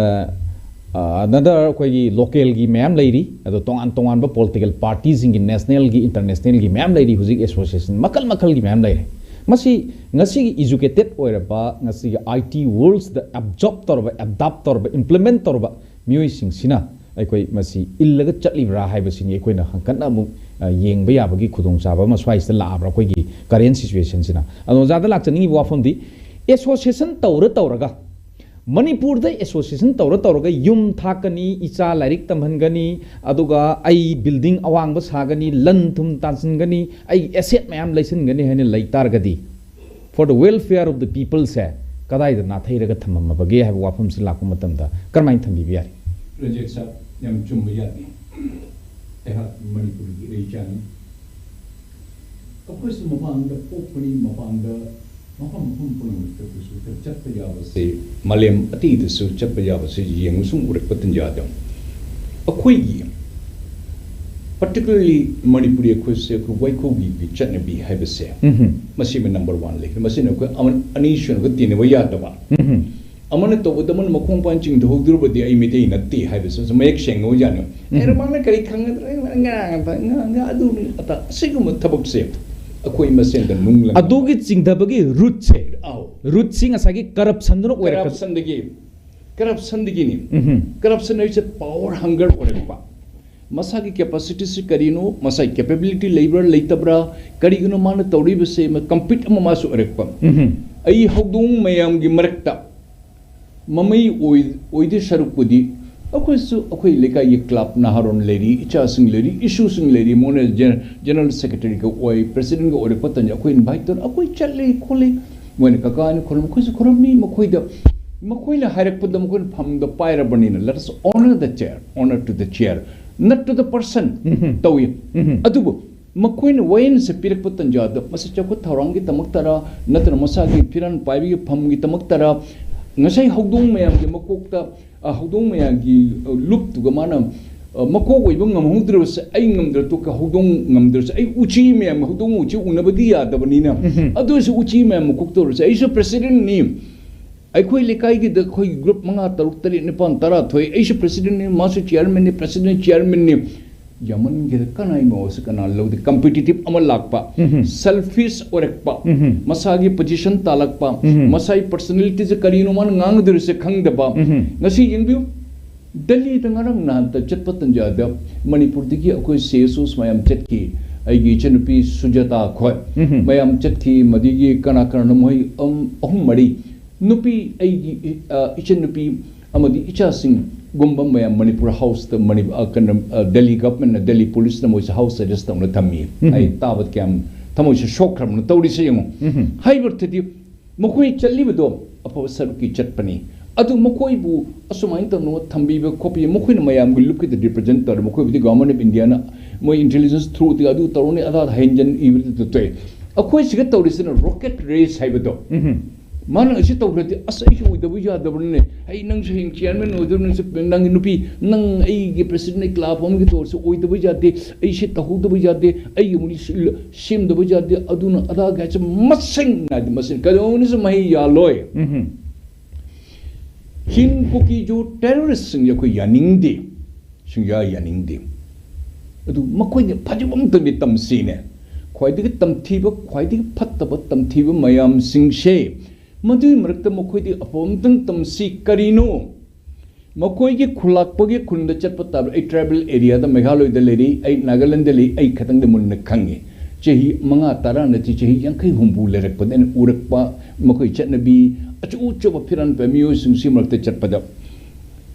another, ꯑꯩꯈꯣꯏꯒꯤ ꯂꯣꯀꯦꯜꯒꯤ ꯃꯌꯥꯝ ꯂꯩꯔꯤ, ꯑꯗꯣ ꯇꯣꯉꯥꯟ ꯇꯣꯉꯥꯟꯕ ꯄꯣꯂꯤꯇꯤꯀꯦꯜ ꯄꯥꯔꯇꯤꯁꯤꯡꯒꯤ, ꯅꯦꯁꯅꯦꯜꯒꯤ, ꯏꯟꯇꯔꯅꯦꯁꯅꯦꯜꯒꯤ ꯃꯌꯥꯝ ꯂꯩꯔꯤ꯫ ꯍꯧꯖꯤꯛ ꯑꯦꯁꯣꯁꯤꯌꯦꯁꯟ ꯃꯈꯜ ꯃꯈꯜꯒꯤ ꯃꯌꯥꯝ ꯂꯩꯔꯦ꯫ ꯃꯁꯤ ꯉꯁꯤꯒꯤ ꯏꯖꯨꯀꯦꯇꯦꯠ ꯑꯣꯏꯔꯕ, ꯉꯁꯤꯒꯤ ꯑꯥꯏ ꯇꯤ ꯋꯥꯔꯜꯁꯤꯗ ꯑꯦꯕꯖꯣꯔꯞ ꯇꯧꯔꯕ, ꯑꯦꯗꯥꯞ ꯇꯧꯔꯕ, ꯏꯝꯄ꯭ꯂꯤꯃꯦꯟ ꯇꯧꯔꯕ ꯃꯤꯑꯣꯏꯁꯤꯡꯁꯤꯅ ꯑꯩꯈꯣꯏ ꯃꯁꯤ ꯏꯜꯂꯒ ꯆꯠꯂꯤꯕ꯭ꯔꯥ ꯍꯥꯏꯕꯁꯤꯅꯤ ꯑꯩꯈꯣꯏꯅ ꯍꯪꯀꯠꯅ ꯑꯃꯨꯛ, ꯑ, ꯌꯦꯡꯕ ꯌꯥꯕꯒꯤ ꯈꯨꯗꯣꯡꯆꯥꯕ ꯑꯃ ꯁ꯭ꯋꯥꯏꯁꯤꯗ ꯂꯥꯛꯑꯕ꯭ꯔꯥ, ꯑꯩꯈꯣꯏꯒꯤ ꯀꯔꯦꯟ ꯁꯤꯆꯨꯋꯦꯁꯟꯁꯤꯅ꯫ ꯑꯗꯣ ꯑꯣꯖꯥꯗ ꯂꯥꯛꯆꯅꯤꯡꯉꯤꯕ ꯋꯥꯐꯝꯗꯤ, ꯑꯦꯁꯣꯁꯤꯌꯦꯁꯟ ꯇꯧꯔ ꯇꯧꯔꯒ, ꯃꯅꯤꯄꯨꯔꯗ ꯑꯦꯁꯣꯁꯤꯌꯦꯁꯟ ꯇꯧꯔ ꯇꯧꯔꯒ ꯌꯨꯝ ꯊꯥꯛꯀꯅꯤ, ꯏꯆꯥ ꯂꯥꯏꯔꯤꯛ ꯇꯝꯍꯟꯒꯅꯤ, ꯑꯗꯨꯒ ꯑꯩ ꯕꯤꯜꯗꯤꯡ ꯑꯋꯥꯡꯕ ꯁꯥꯒꯅꯤ, ꯂꯟ ꯊꯨꯝ ꯇꯥꯟꯁꯤꯟꯒꯅꯤ, ꯑꯩ ꯑꯦꯁꯦꯠ ꯃꯌꯥꯝ ꯂꯩꯁꯤꯟꯒꯅꯤ ꯍꯥꯏꯅ ꯂꯩ ꯇꯥꯔꯒꯗꯤ, for the welfare of the peopleꯁꯦ ꯀꯗꯥꯏꯗ ꯅꯥꯊꯩꯔꯒ ꯊꯝꯃꯝꯃꯕꯒꯦ ꯍꯥꯏꯕ ꯋꯥꯐꯝꯁꯤ ꯂꯥꯛꯄ ꯃꯇꯝꯗ ꯀꯔꯝꯍꯥꯏꯅ ꯊꯝꯕꯤꯕ ꯌꯥꯔꯤ? ꯔꯖꯦꯠ ꯁꯥꯍꯕ, ꯌꯥꯝ ꯆꯨꯝꯕ ꯌꯥꯠꯅꯤ꯫ ꯑꯩꯍꯥꯛ ꯃꯅꯤꯄꯨꯔꯒꯤ ꯏꯔꯩꯆꯥꯅꯤ꯫ ꯑꯩꯈꯣꯏꯁꯨ ꯃꯄꯥꯟꯗ ꯄꯣꯛꯄꯅꯤ, ꯃꯄꯥꯟꯗ ꯃꯐꯝ ꯃꯐꯝ ꯄꯨꯝꯅꯃꯛꯇ ꯀꯩꯁꯨ ꯆꯠꯄ ꯌꯥꯕꯁꯦ, ꯃꯥꯂꯦꯝ ꯑꯇꯩꯗꯁꯨ ꯆꯠꯄ ꯌꯥꯕꯁꯦ ꯌꯦꯡꯉꯨ ꯁꯨꯝ ꯎꯔꯛꯄ ꯇꯟꯖꯥꯗ, ꯑꯩꯈꯣꯏꯒꯤ, particularly ꯃꯅꯤꯄꯨꯔꯤ ꯑꯩꯈꯣꯏꯁꯦ, ꯑꯩꯈꯣꯏ ꯋꯥꯏꯈꯨꯒꯤ ꯆꯠꯅꯕꯤ ꯍꯥꯏꯕꯁꯦ, ꯎꯝꯍꯨꯝ꯫ ꯃꯁꯤꯃ ꯅꯝꯕꯔ ꯋꯥꯟ ꯂꯩꯈ꯭ꯔꯦ꯫ ꯃꯁꯤꯅ ꯑꯩꯈꯣꯏ ꯑꯃ-, ꯑꯅꯤꯁꯨꯅꯒ ꯇꯤꯟꯅꯕ ꯌꯥꯗꯕ꯫ ꯎꯝꯍꯨꯝ꯫ ꯑꯃꯅ ꯇꯧꯕꯗ ꯑꯃꯅ ꯃꯈꯣꯡ ꯃꯄꯥꯟ ꯆꯤꯡꯊꯍꯧꯗ꯭ꯔꯕꯗꯤ ꯑꯩ ꯃꯩꯇꯩ ꯅꯠꯇꯦ ꯍꯥꯏꯕꯁꯤꯁꯨ ꯃꯌꯦꯛ ꯁꯦꯡꯅ ꯑꯣꯏꯖꯥꯠꯅꯤ꯫ ꯎꯝꯍꯨꯝ꯫ ꯑꯦ, ꯃꯥꯅ ꯀꯔꯤ ꯈꯪꯒꯗ꯭ꯔꯥ? ꯉꯥ, ꯉꯥ, ꯉꯥ, ꯉꯥ, ꯑꯗꯨ ꯑꯗꯥ, ꯑꯁꯤꯒꯨꯝꯕ ꯊꯕꯛꯁꯦ ꯑꯩꯈꯣꯏ ꯃꯁꯦꯟꯗ ꯅꯨꯡꯂꯪ ꯑꯗꯨꯒꯤ ꯆꯤꯡꯊꯕꯒꯤ ꯔꯨꯠꯁꯦ, ꯑꯧ꯫ ꯔꯨꯠꯁꯤ ꯉꯁꯥꯏꯒꯤ ꯀꯔꯞꯁꯟꯗꯨꯅ ꯑꯣꯏꯔꯛꯀ- ꯀꯔꯞꯁꯟꯗꯒꯤ, ꯀꯔꯞꯁꯟꯗꯒꯤꯅꯤ꯫ ꯎꯝꯍꯨꯝ꯫ ꯀꯔꯞꯁꯟ ꯍꯥꯏꯁꯦ ꯄꯥꯋꯔ ꯍꯪꯒꯔ ꯑꯣꯏꯔꯛꯄ꯫ ꯃꯁꯥꯒꯤ ꯀꯦꯄꯥꯁꯤꯇꯤꯁꯤ ꯀꯔꯤꯅꯣ, ꯃꯁꯥꯒꯤ ꯀꯦꯄꯦꯕꯤꯂꯤꯇꯤ ꯂꯩꯕ꯭ꯔꯥ ꯂꯩꯇꯕ꯭ꯔꯥ, ꯀꯔꯤꯒꯤꯅꯣ ꯃꯥꯅ ꯇꯧꯔꯤꯕꯁꯦ, ꯀꯝꯄꯤꯠ ꯑꯃ ꯃꯥꯁꯨ ꯑꯣꯏꯔꯛꯄ꯫ ꯎꯝꯍꯨꯝ꯫ ꯑꯩ ꯍꯧꯗꯣꯡ ꯃꯌꯥꯝꯒꯤ ꯃꯔꯛꯇ ꯃꯃꯩ ꯑꯣꯏ-, ꯑꯣꯏꯗꯣꯏ ꯁꯔꯨꯛꯄꯨꯗꯤ ꯑꯩꯈꯣꯏꯁꯨ, ꯑꯩꯈꯣꯏ ꯂꯩꯀꯥꯏꯒꯤ ꯀ꯭ꯂꯕ ꯅꯍꯥꯔꯣꯟ ꯂꯩꯔꯤ, ꯏꯆꯥꯁꯤꯡ ꯂꯩꯔꯤ, ꯏꯁꯨꯁꯤꯡ ꯂꯩꯔꯤ, ꯃꯣꯏꯅ ꯖꯦ-, ꯖꯦꯅꯔꯦꯜ ꯁꯦꯀ꯭ꯔꯦꯇꯔꯤꯒ ꯑꯣꯏ, ꯄ꯭ꯔꯦꯁꯤꯗꯦꯟꯠꯒ ꯑꯣꯏꯔꯛꯄ ꯃꯇꯝꯗ ꯑꯩꯈꯣꯏ ꯏꯟꯚꯥꯏꯠ ꯇꯧꯔ ꯑꯩꯈꯣꯏ ꯆꯠꯂꯤ ꯈꯣꯠꯂꯤ, ꯃꯣꯏꯅ ꯀꯀꯥꯅ ꯈꯨꯔꯨꯝ, ꯑꯩꯈꯣꯏꯁꯨ ꯈꯨꯔꯨꯝꯃꯤ꯫ ꯃꯈꯣꯏꯗ, ꯃꯈꯣꯏꯅ ꯍꯥꯏꯔꯛꯄꯗ ꯃꯈꯣꯏꯅ ꯐꯝꯗ ꯄꯥꯏꯔꯕꯅꯤꯅ, let us honor the chair, honor to the chair, not to the person ꯎꯝꯍꯨꯝ꯫ ꯇꯧꯏ꯫ ꯎꯝꯍꯨꯝ꯫ ꯑꯗꯨꯕꯨ ꯃꯈꯣꯏꯅ ꯋꯥꯌꯦꯜꯁꯦ ꯄꯤꯔꯛꯄ ꯇꯟꯖꯥꯗ ꯃꯁꯤ ꯆꯥꯎꯈꯠ ꯊꯧꯔꯥꯡꯒꯤꯗꯃꯛꯇꯔꯥ, ꯅꯠꯇ꯭ꯔꯒ ꯃꯁꯥꯒꯤ ꯐꯤꯔꯥꯟ ꯄꯥꯏꯕꯒꯤ ꯐꯝꯒꯤꯗꯃꯛꯇꯔꯥ, ꯉꯁꯥꯏ ꯍꯧꯗꯣꯡ ꯃꯌꯥꯝꯒꯤ ꯃꯀꯣꯛꯇ, ꯑ, ꯍꯧꯗꯣꯡ ꯃꯌꯥꯝꯒꯤ, ꯑ, ꯂꯨꯞꯇꯨꯒ ꯃꯥꯅ, ꯑ, ꯃꯀꯣꯛ ꯑꯣꯏꯕ ꯉꯝꯍꯧꯗ꯭ꯔꯕꯁꯦ, ꯑꯩ ꯉꯝꯗ꯭ꯔ ꯇꯣꯛꯀ ꯍꯧꯗꯣꯡ ꯉꯝꯗ꯭ꯔꯁꯦ, ꯑꯩ ꯎꯆꯤ ꯃꯌꯥꯝ, ꯍꯧꯗꯣꯡ ꯎꯆꯤ ꯎꯅꯕꯗꯤ ꯌꯥꯗꯕꯅꯤꯅ, ꯎꯝꯍꯨꯝ꯫ ꯑꯗꯨ ꯑꯣꯏꯔꯁꯨ ꯎꯆꯤ ꯃꯌꯥꯝ ꯃꯀꯣꯛ ꯇꯧꯔꯁꯦ, ꯑꯩꯁꯨ presidentꯅꯤ꯫ ꯑꯩꯈꯣꯏ ꯂꯩꯀꯥꯏꯒꯤꯗ ꯑꯩꯈꯣꯏ group ꯃꯉꯥ, ꯇꯔꯨꯛ, ꯇꯔꯦꯠ, ꯅꯤꯄꯥꯟ, ꯇꯔꯥ ꯊꯣꯛꯑꯦ꯫ ꯑꯩꯁꯨ presidentꯅꯤ, ꯃꯥꯁꯨ chairmanꯅꯤ, president chairmanꯅꯤ꯫ ꯌꯥꯝꯃꯟꯈꯤꯗ ꯀꯅꯥꯏ ꯃꯣꯠꯁꯦ ꯀꯅꯥ ꯂꯧꯗꯦ? Competitive ꯑꯃ ꯂꯥꯛꯄ, ꯎꯝꯍꯨꯝ꯫ Selfish ꯑꯣꯏꯔꯛꯄ, ꯎꯝꯍꯨꯝ꯫ ꯃꯁꯥꯒꯤ position ꯇꯥꯜꯂꯛꯄ, ꯎꯝꯍꯨꯝ꯫ ꯃꯁꯥꯒꯤ personalityꯁꯦ ꯀꯔꯤꯅꯣ ꯃꯥꯅ ꯉꯥꯡꯒꯗꯧꯔꯤꯁꯦ ꯈꯪꯗꯕ꯫ ꯎꯝꯍꯨꯝ꯫ ꯉꯁꯤ ꯌꯦꯡꯕꯤꯌꯨ, ꯗꯦꯜꯂꯤꯗ ꯉꯔꯥꯡ ꯅꯍꯥꯟꯇ ꯆꯠꯄ ꯇꯟꯖꯥꯗ ꯃꯅꯤꯄꯨꯔꯗꯒꯤ ꯑꯩꯈꯣꯏ C S Os ꯃꯌꯥꯝ ꯆꯠꯈꯤ꯫ ꯑꯩꯒꯤ ꯏꯆꯟꯅꯨꯄꯤ ꯁꯨꯖꯥꯇꯥ ꯈꯣꯏ ꯎꯝꯍꯨꯝ꯫ ꯃꯌꯥꯝ ꯆꯠꯈꯤ꯫ ꯃꯗꯒꯤ ꯀꯅꯥ ꯀꯅꯥꯅꯣ ꯃꯣꯏ, ꯑꯝ, ꯑꯍꯨꯝ ꯃꯔꯤ, ꯅꯨꯄꯤ, ꯑꯩꯒꯤ ꯏ-, ꯑ, ꯏꯆꯟꯅꯨꯄꯤ ꯑꯃꯗꯤ ꯏꯆꯥꯁꯤꯡꯒꯨꯝꯕ ꯃꯌꯥꯝ ꯃꯅꯤꯄꯨꯔ Houseꯇ, ꯃꯅꯤ-, ꯑ, ꯀꯩꯅꯣ, ꯑ, ꯗꯦꯜꯂꯤ governmentꯅ, ꯗꯦꯜꯂꯤ policeꯅ ꯃꯣꯏꯁꯦ house arrest ꯇꯧꯅ ꯊꯝꯃꯤ꯫ ꯎꯝꯍꯨꯝ꯫ ꯑꯩ ꯇꯥꯕꯗ ꯀꯌꯥꯝ ꯊꯃꯣꯏꯁꯦ ꯁꯣꯛꯈ꯭ꯔꯕꯅꯣ ꯇꯧꯔꯤꯁꯦ ꯌꯦꯡꯉꯨ꯫ ꯎꯝꯍꯨꯝ꯫ ꯍꯥꯏꯕꯗꯤ ꯃꯈꯣꯏ ꯆꯠꯂꯤꯕꯗꯣ ꯑꯐꯕ ꯁꯔꯨꯛꯀꯤ ꯆꯠꯄꯅꯤ꯫ ꯑꯗꯨ ꯃꯈꯣꯏꯕꯨ ꯑꯁꯨꯃꯥꯏꯅ ꯇꯧꯅ ꯊꯝꯕꯤꯕ ꯈꯣꯠꯄꯤꯕ, ꯃꯈꯣꯏꯅ ꯃꯌꯥꯝꯒꯤ ꯂꯨꯞꯀꯤꯗ represent ꯇꯧꯔꯦ꯫ ꯃꯈꯣꯏꯕꯨꯗꯤ Government of Indiaꯅ ꯃꯣꯏ intelligence throughꯗꯒꯤ ꯑꯗꯨ ꯇꯧꯔꯅꯤ, ꯑꯗꯥ ꯍꯦꯟꯖꯟ ꯏꯕꯗꯨ ꯇꯣꯛꯑꯦ꯫ ꯑꯩꯈꯣꯏ ꯁꯤꯒ ꯇꯧꯔꯤꯁꯤꯅ rocket race ꯍꯥꯏꯕꯗꯣ꯫ ꯎꯝꯍꯨꯝ꯫ ꯃꯥꯅ ꯑꯁꯤ ꯇꯧꯈ꯭ꯔꯗꯤ, "ꯑꯁ, ꯑꯩꯁꯨ ꯑꯣꯏꯗꯕ ꯌꯥꯗꯕꯅꯤꯅꯦ, ꯑꯩ, ꯅꯪꯁꯨ ꯍꯌꯦꯡ chairman ꯑꯣꯏꯗꯧꯔꯤ, ꯅꯪꯁꯨ, ꯅꯪꯒꯤ ꯅꯨꯄꯤ, ꯅꯪ ꯑꯩꯒꯤ presidentꯅ club ꯑꯃꯒꯤ ꯇꯧꯔꯁꯨ ꯑꯣꯏꯗꯕ ꯌꯥꯗꯦ, ꯑꯩ ꯁꯤ ꯇꯧꯍꯧꯗꯕ ꯌꯥꯗꯦ, ꯑꯩꯒꯤ ꯑꯃꯨꯛ ꯁꯤ ꯁꯦꯝꯗꯕ ꯌꯥꯗꯦ", ꯑꯗꯨꯅ ꯑꯗꯥ ꯀꯥꯏꯁꯦ ꯃꯁꯤꯡ ꯅꯥꯏꯗꯦ, ꯃꯁꯤꯡ ꯀꯩꯗꯧꯅꯤꯁꯨ ꯃꯍꯩ ꯌꯥꯜꯂꯣꯏ꯫ ꯎꯝꯍꯨꯝ꯫ ꯆꯤꯟ ꯀꯨꯀꯤꯁꯨ terroristꯁꯤꯡꯁꯦ ꯑꯩꯈꯣꯏ ꯌꯥꯅꯤꯡꯗꯦ, ꯁꯨꯡꯌꯥ ꯌꯥꯅꯤꯡꯗꯦ꯫ ꯑꯗꯨ ꯃꯈꯣꯏꯅ ꯐꯖꯕ ꯑꯃꯇꯪꯗꯤ ꯇꯝꯁꯤꯅꯦ꯫ ꯈ꯭ꯋꯥꯏꯗꯒꯤ ꯇꯝꯊꯤꯕ, ꯈ꯭ꯋꯥꯏꯗꯒꯤ ꯐꯠꯇꯕ ꯇꯝꯊꯤꯕ ꯃꯌꯥꯝꯁꯤꯡꯁꯦ, ꯃꯗꯨꯒꯤ ꯃꯔꯛꯇ ꯃꯈꯣꯏꯗꯤ ꯑꯐꯕ ꯑꯃꯇꯪ ꯇꯝꯁꯤ꯫ ꯀꯔꯤꯅꯣ? ꯃꯈꯣꯏꯒꯤ ꯈꯨꯂꯥꯛꯄꯒꯤ ꯈꯨꯟꯗ ꯆꯠꯄ ꯇꯥꯕ, ꯑꯩ tribal areaꯗ, ꯃꯦꯘꯥꯂꯣꯏꯗ ꯂꯩꯔꯤ, ꯑꯩ ꯅꯥꯒꯥꯂꯦꯟꯗ ꯂꯩ, ꯑꯩ ꯈꯇꯪꯗ ꯃꯨꯟꯅ ꯈꯪꯉꯤ꯫ ꯆꯍꯤ ꯃꯉꯥ, ꯇꯔꯥ ꯅꯠꯇꯦ, ꯆꯍꯤ ꯌꯥꯡꯈꯩ, ꯍꯨꯝꯐꯨ ꯂꯩꯔꯛꯄꯗ ꯑꯩꯅ ꯎꯔꯛꯄ ꯃꯈꯣꯏ ꯆꯠꯅꯕꯤ, ꯑꯆꯧ ꯑꯆꯧꯕ ꯐꯤꯔꯥꯟ ꯄꯥꯏꯕ ꯃꯤꯑꯣꯏꯁꯤꯡꯁꯤ ꯃꯔꯛꯇ ꯆꯠꯄꯗ,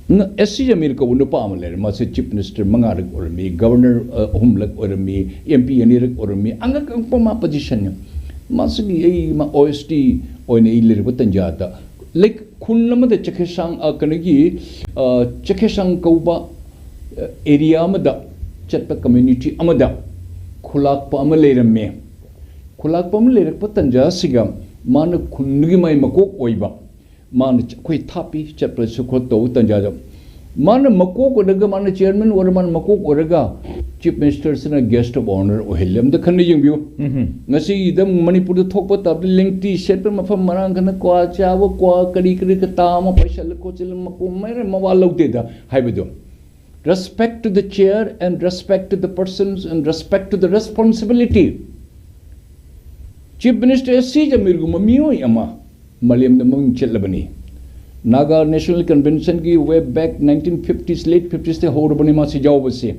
ꯅ-, S C Jamir ꯀꯧꯕ ꯅꯨꯄꯥ ꯑꯃ ꯂꯩꯔꯦ, ꯃꯥꯁꯦ chief minister ꯃꯉꯥꯔꯛ ꯑꯣꯏꯔꯝꯃꯤ, governor, ꯑ, ꯑꯍꯨꯝꯂꯛ ꯑꯣꯏꯔꯝꯃꯤ, M P ꯑꯅꯤꯔꯛ ꯑꯣꯏꯔꯝꯃꯤ, ꯑꯉꯛ ꯑꯉꯛꯄ ꯃꯥ positionꯅꯤ꯫ ꯃꯁꯤꯒꯤ ꯑꯩ, ꯃꯥ O S D ꯑꯣꯏꯅ ꯑꯩ ꯂꯩꯔꯛꯄ ꯇꯟꯖꯥꯗ, ꯂꯩ-, ꯈꯨꯟ ꯑꯃꯗ ꯆꯈꯦꯁꯥꯡ, ꯑ, ꯀꯩꯅꯣꯒꯤ, ꯑ, ꯆꯈꯦꯁꯥꯡ ꯀꯧꯕ, ꯑ, area ꯑꯃꯗ ꯆꯠꯄ, community ꯑꯃꯗ ꯈꯨꯂꯥꯛꯄ ꯑꯃ ꯂꯩꯔꯝꯃꯦ꯫ ꯈꯨꯂꯥꯛꯄ ꯑꯃ ꯂꯩꯔꯛꯄ ꯇꯟꯖꯥ ꯑꯁꯤꯒ ꯃꯥꯅ ꯈꯨꯟꯗꯨꯒꯤ ꯃꯥꯏ ꯃꯀꯣꯛ ꯑꯣꯏꯕ, ꯃꯥꯅ ꯑꯩꯈꯣꯏ ꯊꯥꯞꯄꯤ ꯆꯠꯄꯁꯨ ꯈꯣꯠꯇꯧꯕ ꯇꯟꯖꯥꯗ ꯃꯥꯅ ꯃꯀꯣꯛ ꯑꯣꯏꯔꯒ, ꯃꯥꯅ ꯆꯤꯌꯔꯃꯦꯟ ꯑꯣꯏꯔ, ꯃꯥꯅ ꯃꯀꯣꯛ ꯑꯣꯏꯔꯒ ꯆꯤꯐ ꯃꯤꯅꯤꯁꯇꯔꯁꯤꯅ ꯒꯦꯁ ꯑꯣꯐ ꯑꯣꯅꯔ ꯑꯣꯏꯍꯜꯂꯦ꯫ ꯑꯝꯇ ꯈꯟꯅ ꯌꯦꯡꯕꯤꯌꯨ꯫ ꯉꯁꯤꯗ ꯃꯅꯤꯄꯨꯔꯗ ꯊꯣꯛꯄ ꯇꯥꯕꯗ ꯂꯦꯡꯇꯤ ꯁꯦꯠꯄ, ꯃꯐꯝ ꯃꯔꯥꯡ ꯈꯪꯗ ꯀ꯭ꯋꯥ ꯆꯥꯕ, ꯀ꯭ꯋꯥ ꯀꯔꯤ ꯀꯔꯤ ꯀꯇꯥ ꯑꯃ ꯄꯩꯁꯜꯂ ꯈꯣꯠꯆꯜꯂ ꯃꯀꯣꯛ ꯃꯩꯔ ꯃꯋꯥ ꯂꯧꯗꯦꯗ ꯍꯥꯏꯕꯗꯣ꯫ Respect to the chair and respect to the persons and respect to the responsibility. Chief minister S C ꯖꯃꯤꯔꯒꯨꯝꯕ ꯃꯤꯑꯣꯏ ꯑꯃ ꯃꯥꯂꯦꯝꯗ ꯃꯃꯤꯡ ꯆꯠꯂꯕꯅꯤ꯫ ꯅꯥꯒꯥ ꯅꯦꯁꯅꯦꯜ ꯀꯟꯚꯦꯟꯁꯟꯒꯤ way back nineteen fifties, late ꯐꯤꯐꯇꯤꯁꯇ ꯍꯧꯔꯕꯅꯤ ꯃꯥꯁꯤ ꯌꯥꯎꯕꯁꯦ꯫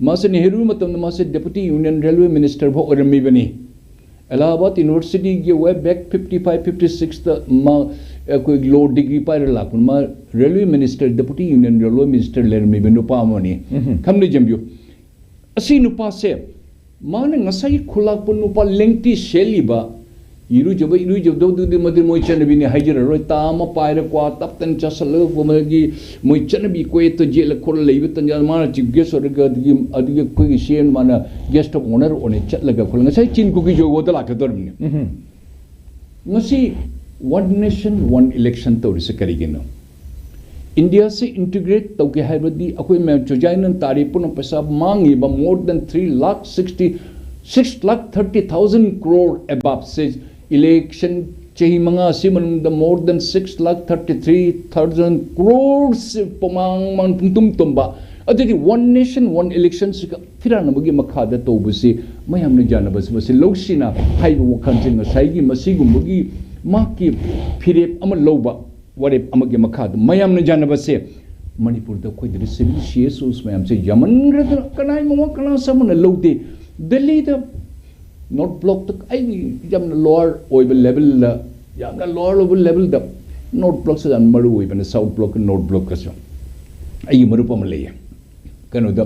ꯃꯥꯁꯤ ꯅꯦꯍꯔꯨ ꯃꯇꯝꯗ ꯃꯥꯁꯤ ꯗꯦꯄꯨꯇꯤ ꯌꯨꯅꯤꯌꯟ ꯔꯦꯜꯋꯦ ꯃꯤꯅꯤꯁꯇꯔ ꯐꯥꯎ ꯑꯣꯏꯔꯝꯃꯤꯕꯅꯤ꯫ ꯑꯦꯂꯥꯍꯥꯕꯥꯗ ꯌꯨꯅꯤꯚꯔꯁꯤꯇꯤꯒꯤ way back fifty five, fifty ꯁꯤꯛꯁꯇ ꯃꯥ ꯑꯩꯈꯣꯏ ꯂꯣ ꯗꯤꯒ꯭ꯔꯤ ꯄꯥꯏꯔ ꯂꯥꯛꯄꯅꯤ꯫ ꯃꯥ railway minister, deputy union railway minister ꯂꯩꯔꯝꯃꯤꯕ ꯅꯨꯄꯥ ꯑꯃꯅꯤ꯫ ꯈꯝꯅ ꯖꯝꯕꯤꯌꯨ꯫ ꯑꯁꯤ ꯅꯨꯄꯥꯁꯦ, ꯃꯥꯅ ꯉꯁꯥꯏꯒꯤ ꯈꯨꯂꯥꯛꯄ ꯅꯨꯄꯥ ꯂꯦꯡꯇꯤ ꯁꯦꯠꯂꯤꯕ, ꯏꯔꯨꯖꯕ, ꯏꯔꯨꯖꯕꯗꯨꯗꯤ ꯃꯗꯨ ꯃꯣꯏ ꯆꯠꯅꯕꯤꯅꯤ ꯍꯥꯏꯖꯔꯔꯣꯏ꯫ ꯇꯥ ꯑꯃ ꯄꯥꯏꯔ ꯀ꯭ꯋꯥ ꯇꯞꯇꯅ ꯆꯥꯁꯤꯜꯂꯒ ꯃꯣꯏꯒꯤ ꯃꯣꯏ ꯆꯠꯅꯕꯤ ꯀꯣꯌꯦꯠꯇ ꯌꯦꯠꯂ ꯈꯣꯠꯂ ꯂꯩꯕ ꯇꯟꯖꯥ ꯃꯥꯅ ꯆꯤꯐ ꯒꯦꯁ ꯑꯣꯏꯔꯒ ꯑꯗꯒꯤ, ꯑꯗꯒꯤ ꯑꯩꯈꯣꯏꯒꯤ ꯁꯤ ꯑꯦꯝ ꯃꯥꯅ ꯒꯦꯁ ꯑꯣꯐ ꯑꯣꯅꯔ ꯑꯣꯏꯅ ꯆꯠꯂꯒ ꯈꯣꯠꯂ ꯉꯁꯥꯏ ꯆꯤꯟ ꯀꯨꯀꯤ ꯌꯣꯒꯣꯗ ꯂꯥꯛꯀꯗꯧꯔꯤꯕꯅꯤ꯫ ꯉꯁꯤ ꯋꯥꯟ ꯅꯦꯁꯟ ꯋꯥꯟ ꯏꯂꯦꯛꯁꯟ ꯇꯧꯔꯤꯁꯦ ꯀꯔꯤꯒꯤꯅꯣ? ꯏꯟꯗꯤꯌꯥꯁꯤ ꯏꯟꯇꯤꯒ꯭ꯔꯦꯠ ꯇꯧꯒꯦ ꯍꯥꯏꯕꯗꯤ ꯑꯩꯈꯣꯏ ꯃꯌꯥꯝ ꯆꯨꯖꯥꯏꯅ ꯇꯥꯔꯤ ꯄꯨꯟꯅ ꯄꯩꯁꯥ ꯃꯥꯡꯉꯤꯕ more than three lakh sixty, six lakh thirty thousand crore above ꯁꯦ ꯏꯂꯦꯛꯁꯟ ꯆꯍꯤ ꯃꯉꯥ ꯑꯁꯤ ꯃꯅꯨꯡꯗ more than six lakh thirty three thousand crores ꯄꯃꯥꯡ ꯃꯥꯡ ꯄꯨꯡꯇꯨꯝ ꯇꯨꯝꯕ꯫ ꯑꯗꯨꯗꯤ ꯋꯥꯟ ꯅꯦꯁꯟ ꯋꯥꯟ ꯏꯂꯦꯛꯁꯟꯁꯤꯒ ꯐꯤꯔꯥꯟꯅꯕꯒꯤ ꯃꯈꯥꯗ ꯇꯧꯕꯁꯤ ꯃꯌꯥꯝꯅ ꯌꯥꯅꯕꯁꯤ ꯃꯁꯤ ꯂꯧꯁꯤꯅ ꯍꯥꯏꯕ ꯋꯥꯈꯜꯁꯦ ꯉꯁꯥꯏꯒꯤ ꯃꯁꯤꯒꯨꯝꯕꯒꯤ ꯃꯍꯥꯛꯀꯤ ꯐꯤꯔꯦꯞ ꯑꯃ ꯂꯧꯕ ꯋꯥꯔꯦꯞ ꯑꯃꯒꯤ ꯃꯈꯥꯗ ꯃꯌꯥꯝꯅ ꯌꯥꯅꯕꯁꯦ ꯃꯅꯤꯄꯨꯔꯗ ꯑꯩꯈꯣꯏꯗꯗꯤ ꯁꯤꯚꯤꯜ ꯁꯤ ꯑꯦꯁ ꯑꯣꯁ ꯃꯌꯥꯝꯁꯦ ꯌꯥꯝꯃꯟꯈ꯭ꯔꯗꯅ ꯀꯅꯥꯒꯤ ꯃꯋꯥ ꯀꯅꯥꯁꯨ ꯑꯃꯅ ꯂꯧꯗꯦ꯫ ꯗꯦꯜꯂꯤꯗ ꯅꯣꯔꯠ ꯕ꯭ꯂꯣꯛꯇ ꯑꯩꯒꯤ ꯌꯥꯝꯅ ꯂꯣꯋꯔ ꯑꯣꯏꯕ ꯂꯦꯚꯦꯜꯗ, ꯌꯥꯝꯅ ꯂꯣꯋꯔ ꯑꯣꯏꯕ ꯂꯦꯚꯦꯜꯗ ꯅꯣꯔꯠ ꯕ꯭ꯂꯣꯛꯁꯦ ꯌꯥꯝ ꯃꯔꯨ ꯑꯣꯏꯕꯅ ꯁꯥꯎꯠ ꯕ꯭ꯂꯣꯛꯀ ꯅꯣꯔꯠ ꯕ꯭ꯂꯣꯛꯀꯁꯨ꯫ ꯑꯩꯒꯤ ꯃꯔꯨꯞ ꯑꯃ ꯂꯩꯌꯦ ꯀꯩꯅꯣꯗ,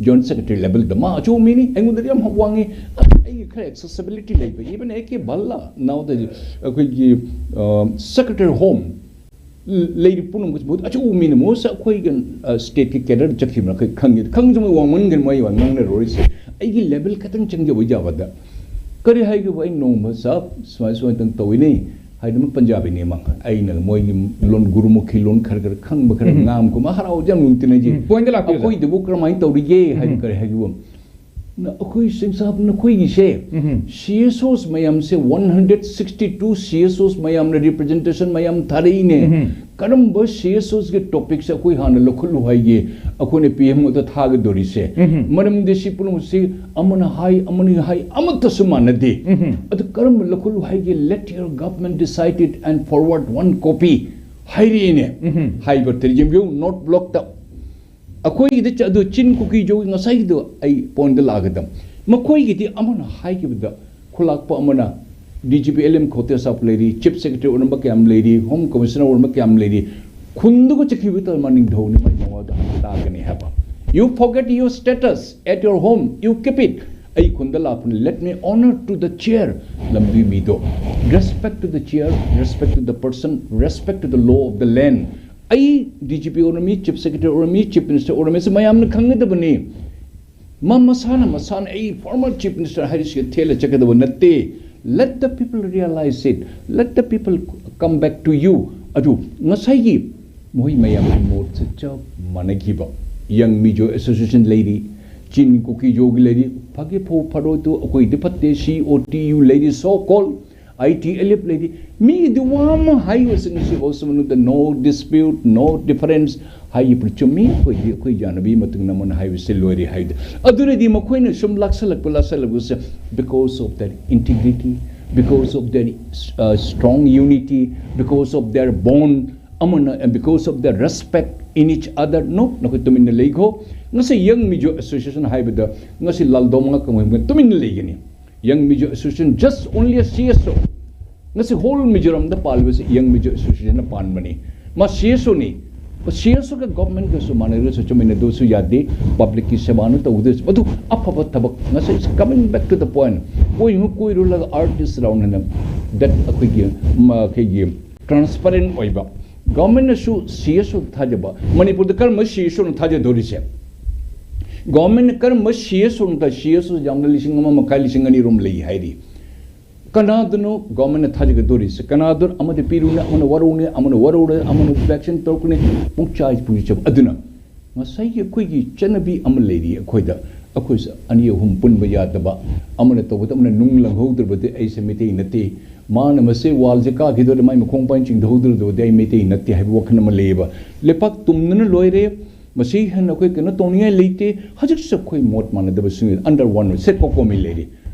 ꯖꯣꯏꯟꯠ ꯁꯦꯀ꯭ꯔꯦꯇꯔꯤ ꯂꯦꯚꯦꯜꯗ, ꯃꯥ ꯑꯆꯧꯕ ꯃꯤꯅꯤ, ꯑꯩꯉꯣꯟꯗꯗꯤ ꯌꯥꯝ ꯋꯥꯡꯉꯤ꯫ ꯑꯩꯒꯤ ꯈꯔ ꯑꯦꯛꯁꯦꯁꯤꯕꯤꯂꯤꯇꯤ ꯂꯩꯕ, ꯏꯚꯟ ꯑꯦ ꯀꯦ ꯚꯜꯂꯥ ꯅꯥꯎꯗ ꯑꯩꯈꯣꯏꯒꯤ ꯁꯦꯀ꯭ꯔꯦꯇꯔꯤ ꯍꯣꯝ ꯂꯩꯔꯤꯕ ꯄꯨꯝꯅꯃꯛꯁꯤ ꯃꯍꯨꯠ ꯑꯆꯧꯕ ꯃꯤꯅ ꯃꯍꯨꯠꯁꯦ ꯑꯩꯈꯣꯏꯒꯤ ꯁ꯭ꯇꯦꯠꯀꯤ ꯀꯦꯗꯔ ꯆꯠꯈꯤꯕꯅ ꯑꯩꯈꯣꯏ ꯈꯪꯉꯤ꯫ ꯈꯪꯁꯨ ꯃꯣꯏ ꯋꯥꯡꯃꯟꯒꯅꯤ, ꯃꯣꯏ ꯋꯥ ꯉꯥꯡꯅꯔꯣꯏꯁꯦ꯫ ꯑꯩꯒꯤ ꯂꯦꯚꯦꯜ ꯈꯛꯇꯪ ꯆꯪꯖꯕ ꯌꯥꯕꯗ ꯀꯔꯤ ꯍꯥꯏꯒꯦꯕꯨ, ꯑꯩ ꯅꯣꯡꯃ ꯁꯥꯕ ꯁꯨꯃꯥꯏ ꯁꯨꯃꯥꯏꯅ ꯇꯧꯏꯅꯦ, ꯍꯥꯏꯗꯤ ꯄꯟꯖꯥꯕꯤꯅꯦ ꯃꯥ꯫ ꯑꯩꯅ ꯃꯣꯏꯒꯤ ꯂꯣꯟ, ꯒꯨꯔꯨꯃꯨꯈꯤ ꯂꯣꯟ ꯈꯔ ꯈꯔ ꯈꯪꯕ, ꯈꯔ ꯎꯝ꯫ ꯉꯥꯡꯕ ꯀꯨꯝꯕ ꯍꯔꯥꯎꯖꯅ ꯅꯨꯡꯇꯤꯅ ꯌꯦꯡ꯫ ꯎꯝ, point ꯂꯥꯛꯄꯤꯌꯨ, sir꯫ ꯑꯩꯈꯣꯏꯗꯨꯕꯨ ꯀꯔꯝꯍꯥꯏꯅ ꯇꯧꯔꯤꯒꯦ ꯍꯥꯏꯗꯨ ꯎꯝ꯫ ꯀꯔꯤ ꯍꯥꯏꯕꯤꯕ? ꯑꯩꯈꯣꯏ ꯁꯤꯡꯁꯥꯞ ꯅꯈꯣꯏꯒꯤꯁꯦ ꯎꯝ꯫ C S Os ꯃꯌꯥꯝꯁꯦ, one hundred sixty two C S Os ꯃꯌꯥꯝꯅ representation ꯃꯌꯥꯝ ꯊꯥꯔꯛꯏꯅꯦ꯫ ꯎꯝ꯫ ꯀꯔꯝꯕ C S Os ꯀꯤ topic ꯁꯦ ꯑꯩꯈꯣꯏ ꯍꯥꯟꯅ ꯂꯧꯈꯠꯂꯨ ꯍꯥꯏꯒꯦ? ꯑꯩꯈꯣꯏꯅ P M ꯗ ꯊꯥꯒꯗꯧꯔꯤꯁꯦ꯫ ꯎꯝ꯫ ꯃꯔꯝꯗꯤ ꯁꯤ ꯄꯨꯝꯅꯃꯛꯁꯤ ꯑꯃꯅ ꯍꯥꯏ, ꯑꯃꯅ ꯍꯥꯏ, ꯑꯃꯠꯇꯁꯨ ꯃꯥꯟꯅꯗꯦ꯫ ꯎꯝ꯫ ꯑꯗꯨ ꯀꯔꯝꯕ ꯂꯧꯈꯠꯂꯨ ꯍꯥꯏꯒꯦ? Let your government decide it and forward one copy ꯍꯥꯏꯔꯛꯏꯅꯦ꯫ ꯎꯝ꯫ ꯍꯥꯏꯕ ꯇꯔꯖꯨꯃꯥ ꯌꯦꯡꯉꯨ, note block ꯇ꯫ ꯑꯩꯈꯣꯏꯒꯤꯗꯤ ꯆ-, ꯑꯗꯨ ꯆꯤꯟ ꯀꯨꯀꯤ ꯖꯣꯒꯤ ꯉꯁꯥꯏꯒꯤꯗꯣ ꯑꯩ point ꯗ ꯂꯥꯛꯀꯗꯕ꯫ ꯃꯈꯣꯏꯒꯤꯗꯤ ꯑꯃꯅ ꯍꯥꯏꯈꯤꯕꯗ ꯈꯨꯂꯥꯛꯄ ꯑꯃꯅ D G P L M ꯈꯣꯇꯦꯁꯥꯞ ꯂꯩꯔꯤ, Chief Secretary ꯑꯣꯏꯔꯝꯕ ꯀꯌꯥꯝ ꯂꯩꯔꯤ, Home Commissioner ꯑꯣꯏꯔꯝꯕ ꯀꯌꯥꯝ ꯂꯩꯔꯤ, ꯈꯨꯟꯗꯨꯒ ꯆꯠꯈꯤꯕ ꯇꯥꯔ ꯃꯥ ꯅꯤꯡꯊꯧꯅꯤ, ꯃꯥꯏ ꯃꯋꯥꯗꯣ ꯍꯥꯟꯅ ꯇꯥꯒꯅꯤ ꯍꯥꯏꯕ꯫ You forget your status at your home, you keep it. ꯑꯩ ꯈꯨꯟꯗ ꯂꯥꯛꯄꯅꯤ, let me honor to the chair, ꯂꯝꯗꯨꯒꯤ ꯃꯤꯗꯣ꯫ Respect to the chair, respect to the person, respect to the law of the land. ꯑꯩ D G P ꯑꯣꯏꯔꯝꯃꯤ, Chief Secretary ꯑꯣꯏꯔꯝꯃꯤ, Chief Minister ꯑꯣꯏꯔꯝꯃꯤ, ꯁꯤ ꯃꯌꯥꯝꯅ ꯈꯪꯒꯗꯕꯅꯤ꯫ ꯃꯥ ꯃꯁꯥꯅ, ꯃꯁꯥꯅ ꯑꯩ former Chief Minister ꯍꯥꯏꯔꯤꯁꯤꯒ ꯊꯦꯜꯂ ꯆꯠꯀꯗꯕ ꯅꯠꯇꯦ꯫ Let the people realize it. Let the people come back to you. ꯑꯗꯨ ꯉꯁꯥꯏꯒꯤ ꯃꯈꯣꯏ ꯃꯌꯥꯝꯒꯤ ꯃꯣꯠꯁꯦ ꯆꯞ ꯃꯥꯟꯅꯈꯤꯕ꯫ Young Mizo Association ꯂꯩꯔꯤ, ꯆꯤꯟ ꯀꯨꯀꯤ ꯖꯣꯒꯤ ꯂꯩꯔꯤ, ꯐꯒꯦ ꯐꯧ ꯐꯔꯣꯏꯗꯨ ꯑꯩꯈꯣꯏꯗꯤ ꯐꯠꯇꯦ, C O T U ꯂꯩꯔꯤ, so called I T L F ꯂꯩꯔꯤ꯫ ꯃꯤꯒꯤꯗꯤ ꯋꯥ ꯑꯃ ꯍꯥꯏꯕꯁꯤꯡꯁꯤ also ꯃꯅꯨꯡꯗ no dispute, no difference ꯍꯥꯏꯔꯤꯕ ꯆꯨꯝꯃꯤ꯫ ꯑꯩꯈꯣꯏꯗꯤ ꯑꯩꯈꯣꯏ ꯌꯥꯅꯕꯤ ꯃꯇꯨꯡ ꯅꯝꯃꯅ ꯍꯥꯏꯕꯁꯤ ꯂꯣꯏꯔꯦ ꯍꯥꯏꯗꯤ꯫ ꯑꯗꯨꯅꯗꯤ ꯃꯈꯣꯏꯅ ꯁꯨꯝ ꯂꯥꯛꯁꯜꯂꯛꯄ, ꯂꯥꯛꯁꯜꯂꯛꯄꯁꯦ because of their integrity, because of their, uh, strong unity, because of their bond, ꯑꯃꯅ, and because of their respect in each other, no, ꯅꯈꯣꯏ ꯇꯨꯃꯤꯟꯅ ꯂꯩꯈꯣ꯫ ꯉꯁꯤ Young Mizo Association ꯍꯥꯏꯕꯗ ꯉꯁꯤ ꯂꯥꯜꯗꯣꯡ ꯃꯉꯥ ꯀꯃꯥꯏꯅ ꯇꯨꯃꯤꯟꯅ ꯂꯩꯒꯅꯤ? Young Mizo Association, just only a C S O꯫ ꯉꯁꯤ whole ꯃꯤꯖꯣꯔꯥꯝꯗ ꯄꯥꯜꯂꯤꯕꯁꯤ Young Mizo Association ꯅ ꯄꯥꯟꯕꯅꯤ꯫ ꯃꯥ C S O ꯅꯤ꯫ C S O ꯒ government ꯒꯁꯨ ꯃꯥꯟꯅꯔꯁꯨ ꯆꯨꯝꯃꯤꯟꯅꯗꯕꯁꯨ ꯌꯥꯗꯦ꯫ Public ꯀꯤ ꯁꯦꯕꯥꯅ ꯇꯧꯒꯗꯕꯁꯨ ꯃꯗꯨ ꯑꯐꯕ ꯊꯕꯛ꯫ ꯉꯁꯤ is coming back to the point꯫ ꯀꯣꯏꯔꯨ ꯀꯣꯏꯔꯨꯂꯒ artist round ꯍꯥꯏꯅ that ꯑꯩꯈꯣꯏꯒꯤ, ꯃ-, ꯑꯩꯈꯣꯏꯒꯤ transparent ꯑꯣꯏꯕ꯫ Government ꯅꯁꯨ C S O ꯊꯥꯖꯕ꯫ ꯃꯅꯤꯄꯨꯔꯗ ꯀꯔꯝꯕ C S O ꯅ ꯊꯥꯖꯗꯧꯔꯤꯁꯦ? Government ꯅ ꯀꯔꯝꯕ C S O ꯅ ꯊꯥ-, C S O ꯌꯥꯝꯅ ꯂꯤꯁꯤꯡ ꯑꯃ ꯃꯈꯥꯏ, ꯂꯤꯁꯤꯡ ꯑꯅꯤ ꯔꯣꯝ ꯂꯩ ꯍꯥꯏꯔꯤ꯫ ꯀꯅꯥꯗꯅꯣ ꯒꯣꯔꯃꯦꯟꯅ ꯊꯥꯖꯒꯗꯧꯔꯤꯁꯦ? ꯀꯅꯥꯗꯅꯣ? ꯑꯃꯗ ꯄꯤꯔꯨꯅꯦ, ꯑꯃꯅ ꯋꯥꯔꯧꯅꯦ, ꯑꯃꯅ ꯋꯥꯔꯧꯔꯦ, ꯑꯃꯅ ꯚꯦꯛꯁꯤꯟ ꯇꯧꯔꯛꯀꯅꯤ, ꯄꯨꯡꯆꯥꯏ ꯄꯨꯡꯆꯥꯏ꯫ ꯑꯗꯨꯅ ꯉꯁꯥꯏꯒꯤ ꯑꯩꯈꯣꯏꯒꯤ ꯆꯠꯅꯕꯤ ꯑꯃ ꯂꯩꯔꯤ ꯑꯩꯈꯣꯏꯗ, ꯑꯩꯈꯣꯏꯁꯦ ꯑꯅꯤ ꯑꯍꯨꯝ ꯄꯨꯟꯕ ꯌꯥꯗꯕ, ꯑꯃꯅ ꯇꯧꯕꯗ ꯑꯃꯅ ꯅꯨꯡ ꯂꯪꯍꯧꯗ꯭ꯔꯕꯗꯤ ꯑꯩꯁꯦ ꯃꯩꯇꯩ ꯅꯠꯇꯦ, ꯃꯥꯅ ꯃꯁꯦ ꯋꯥꯜꯁꯦ ꯀꯥꯈꯤꯗꯣꯔꯦ, ꯃꯥꯏ ꯃꯈꯣꯡ ꯄꯥꯏꯅ ꯆꯤꯡꯊꯍꯧꯗ꯭ꯔꯕꯗꯤ ꯑꯩ ꯃꯩꯇꯩ ꯅꯠꯇꯦ ꯍꯥꯏꯕ ꯋꯥꯈꯜ ꯑꯃ ꯂꯩꯌꯦꯕ꯫ ꯂꯩꯄꯥꯛ ꯇꯨꯝꯗꯅ ꯂꯣꯏꯔꯦ, ꯃꯁꯤ ꯍꯦꯟꯅ ꯑꯩꯈꯣꯏ ꯀꯩꯅꯣ ꯇꯧꯅꯤꯡꯉꯥꯏ ꯂꯩꯇꯦ꯫ ꯍꯧꯖꯤꯛꯁꯨ ꯑꯩꯈꯣꯏ ꯃꯣꯠ ꯃꯥꯟꯅꯗꯕꯁꯤꯡ under one roof ꯁꯦꯠ ꯀꯣꯀꯣꯃꯤ ꯂꯩꯔꯤ꯫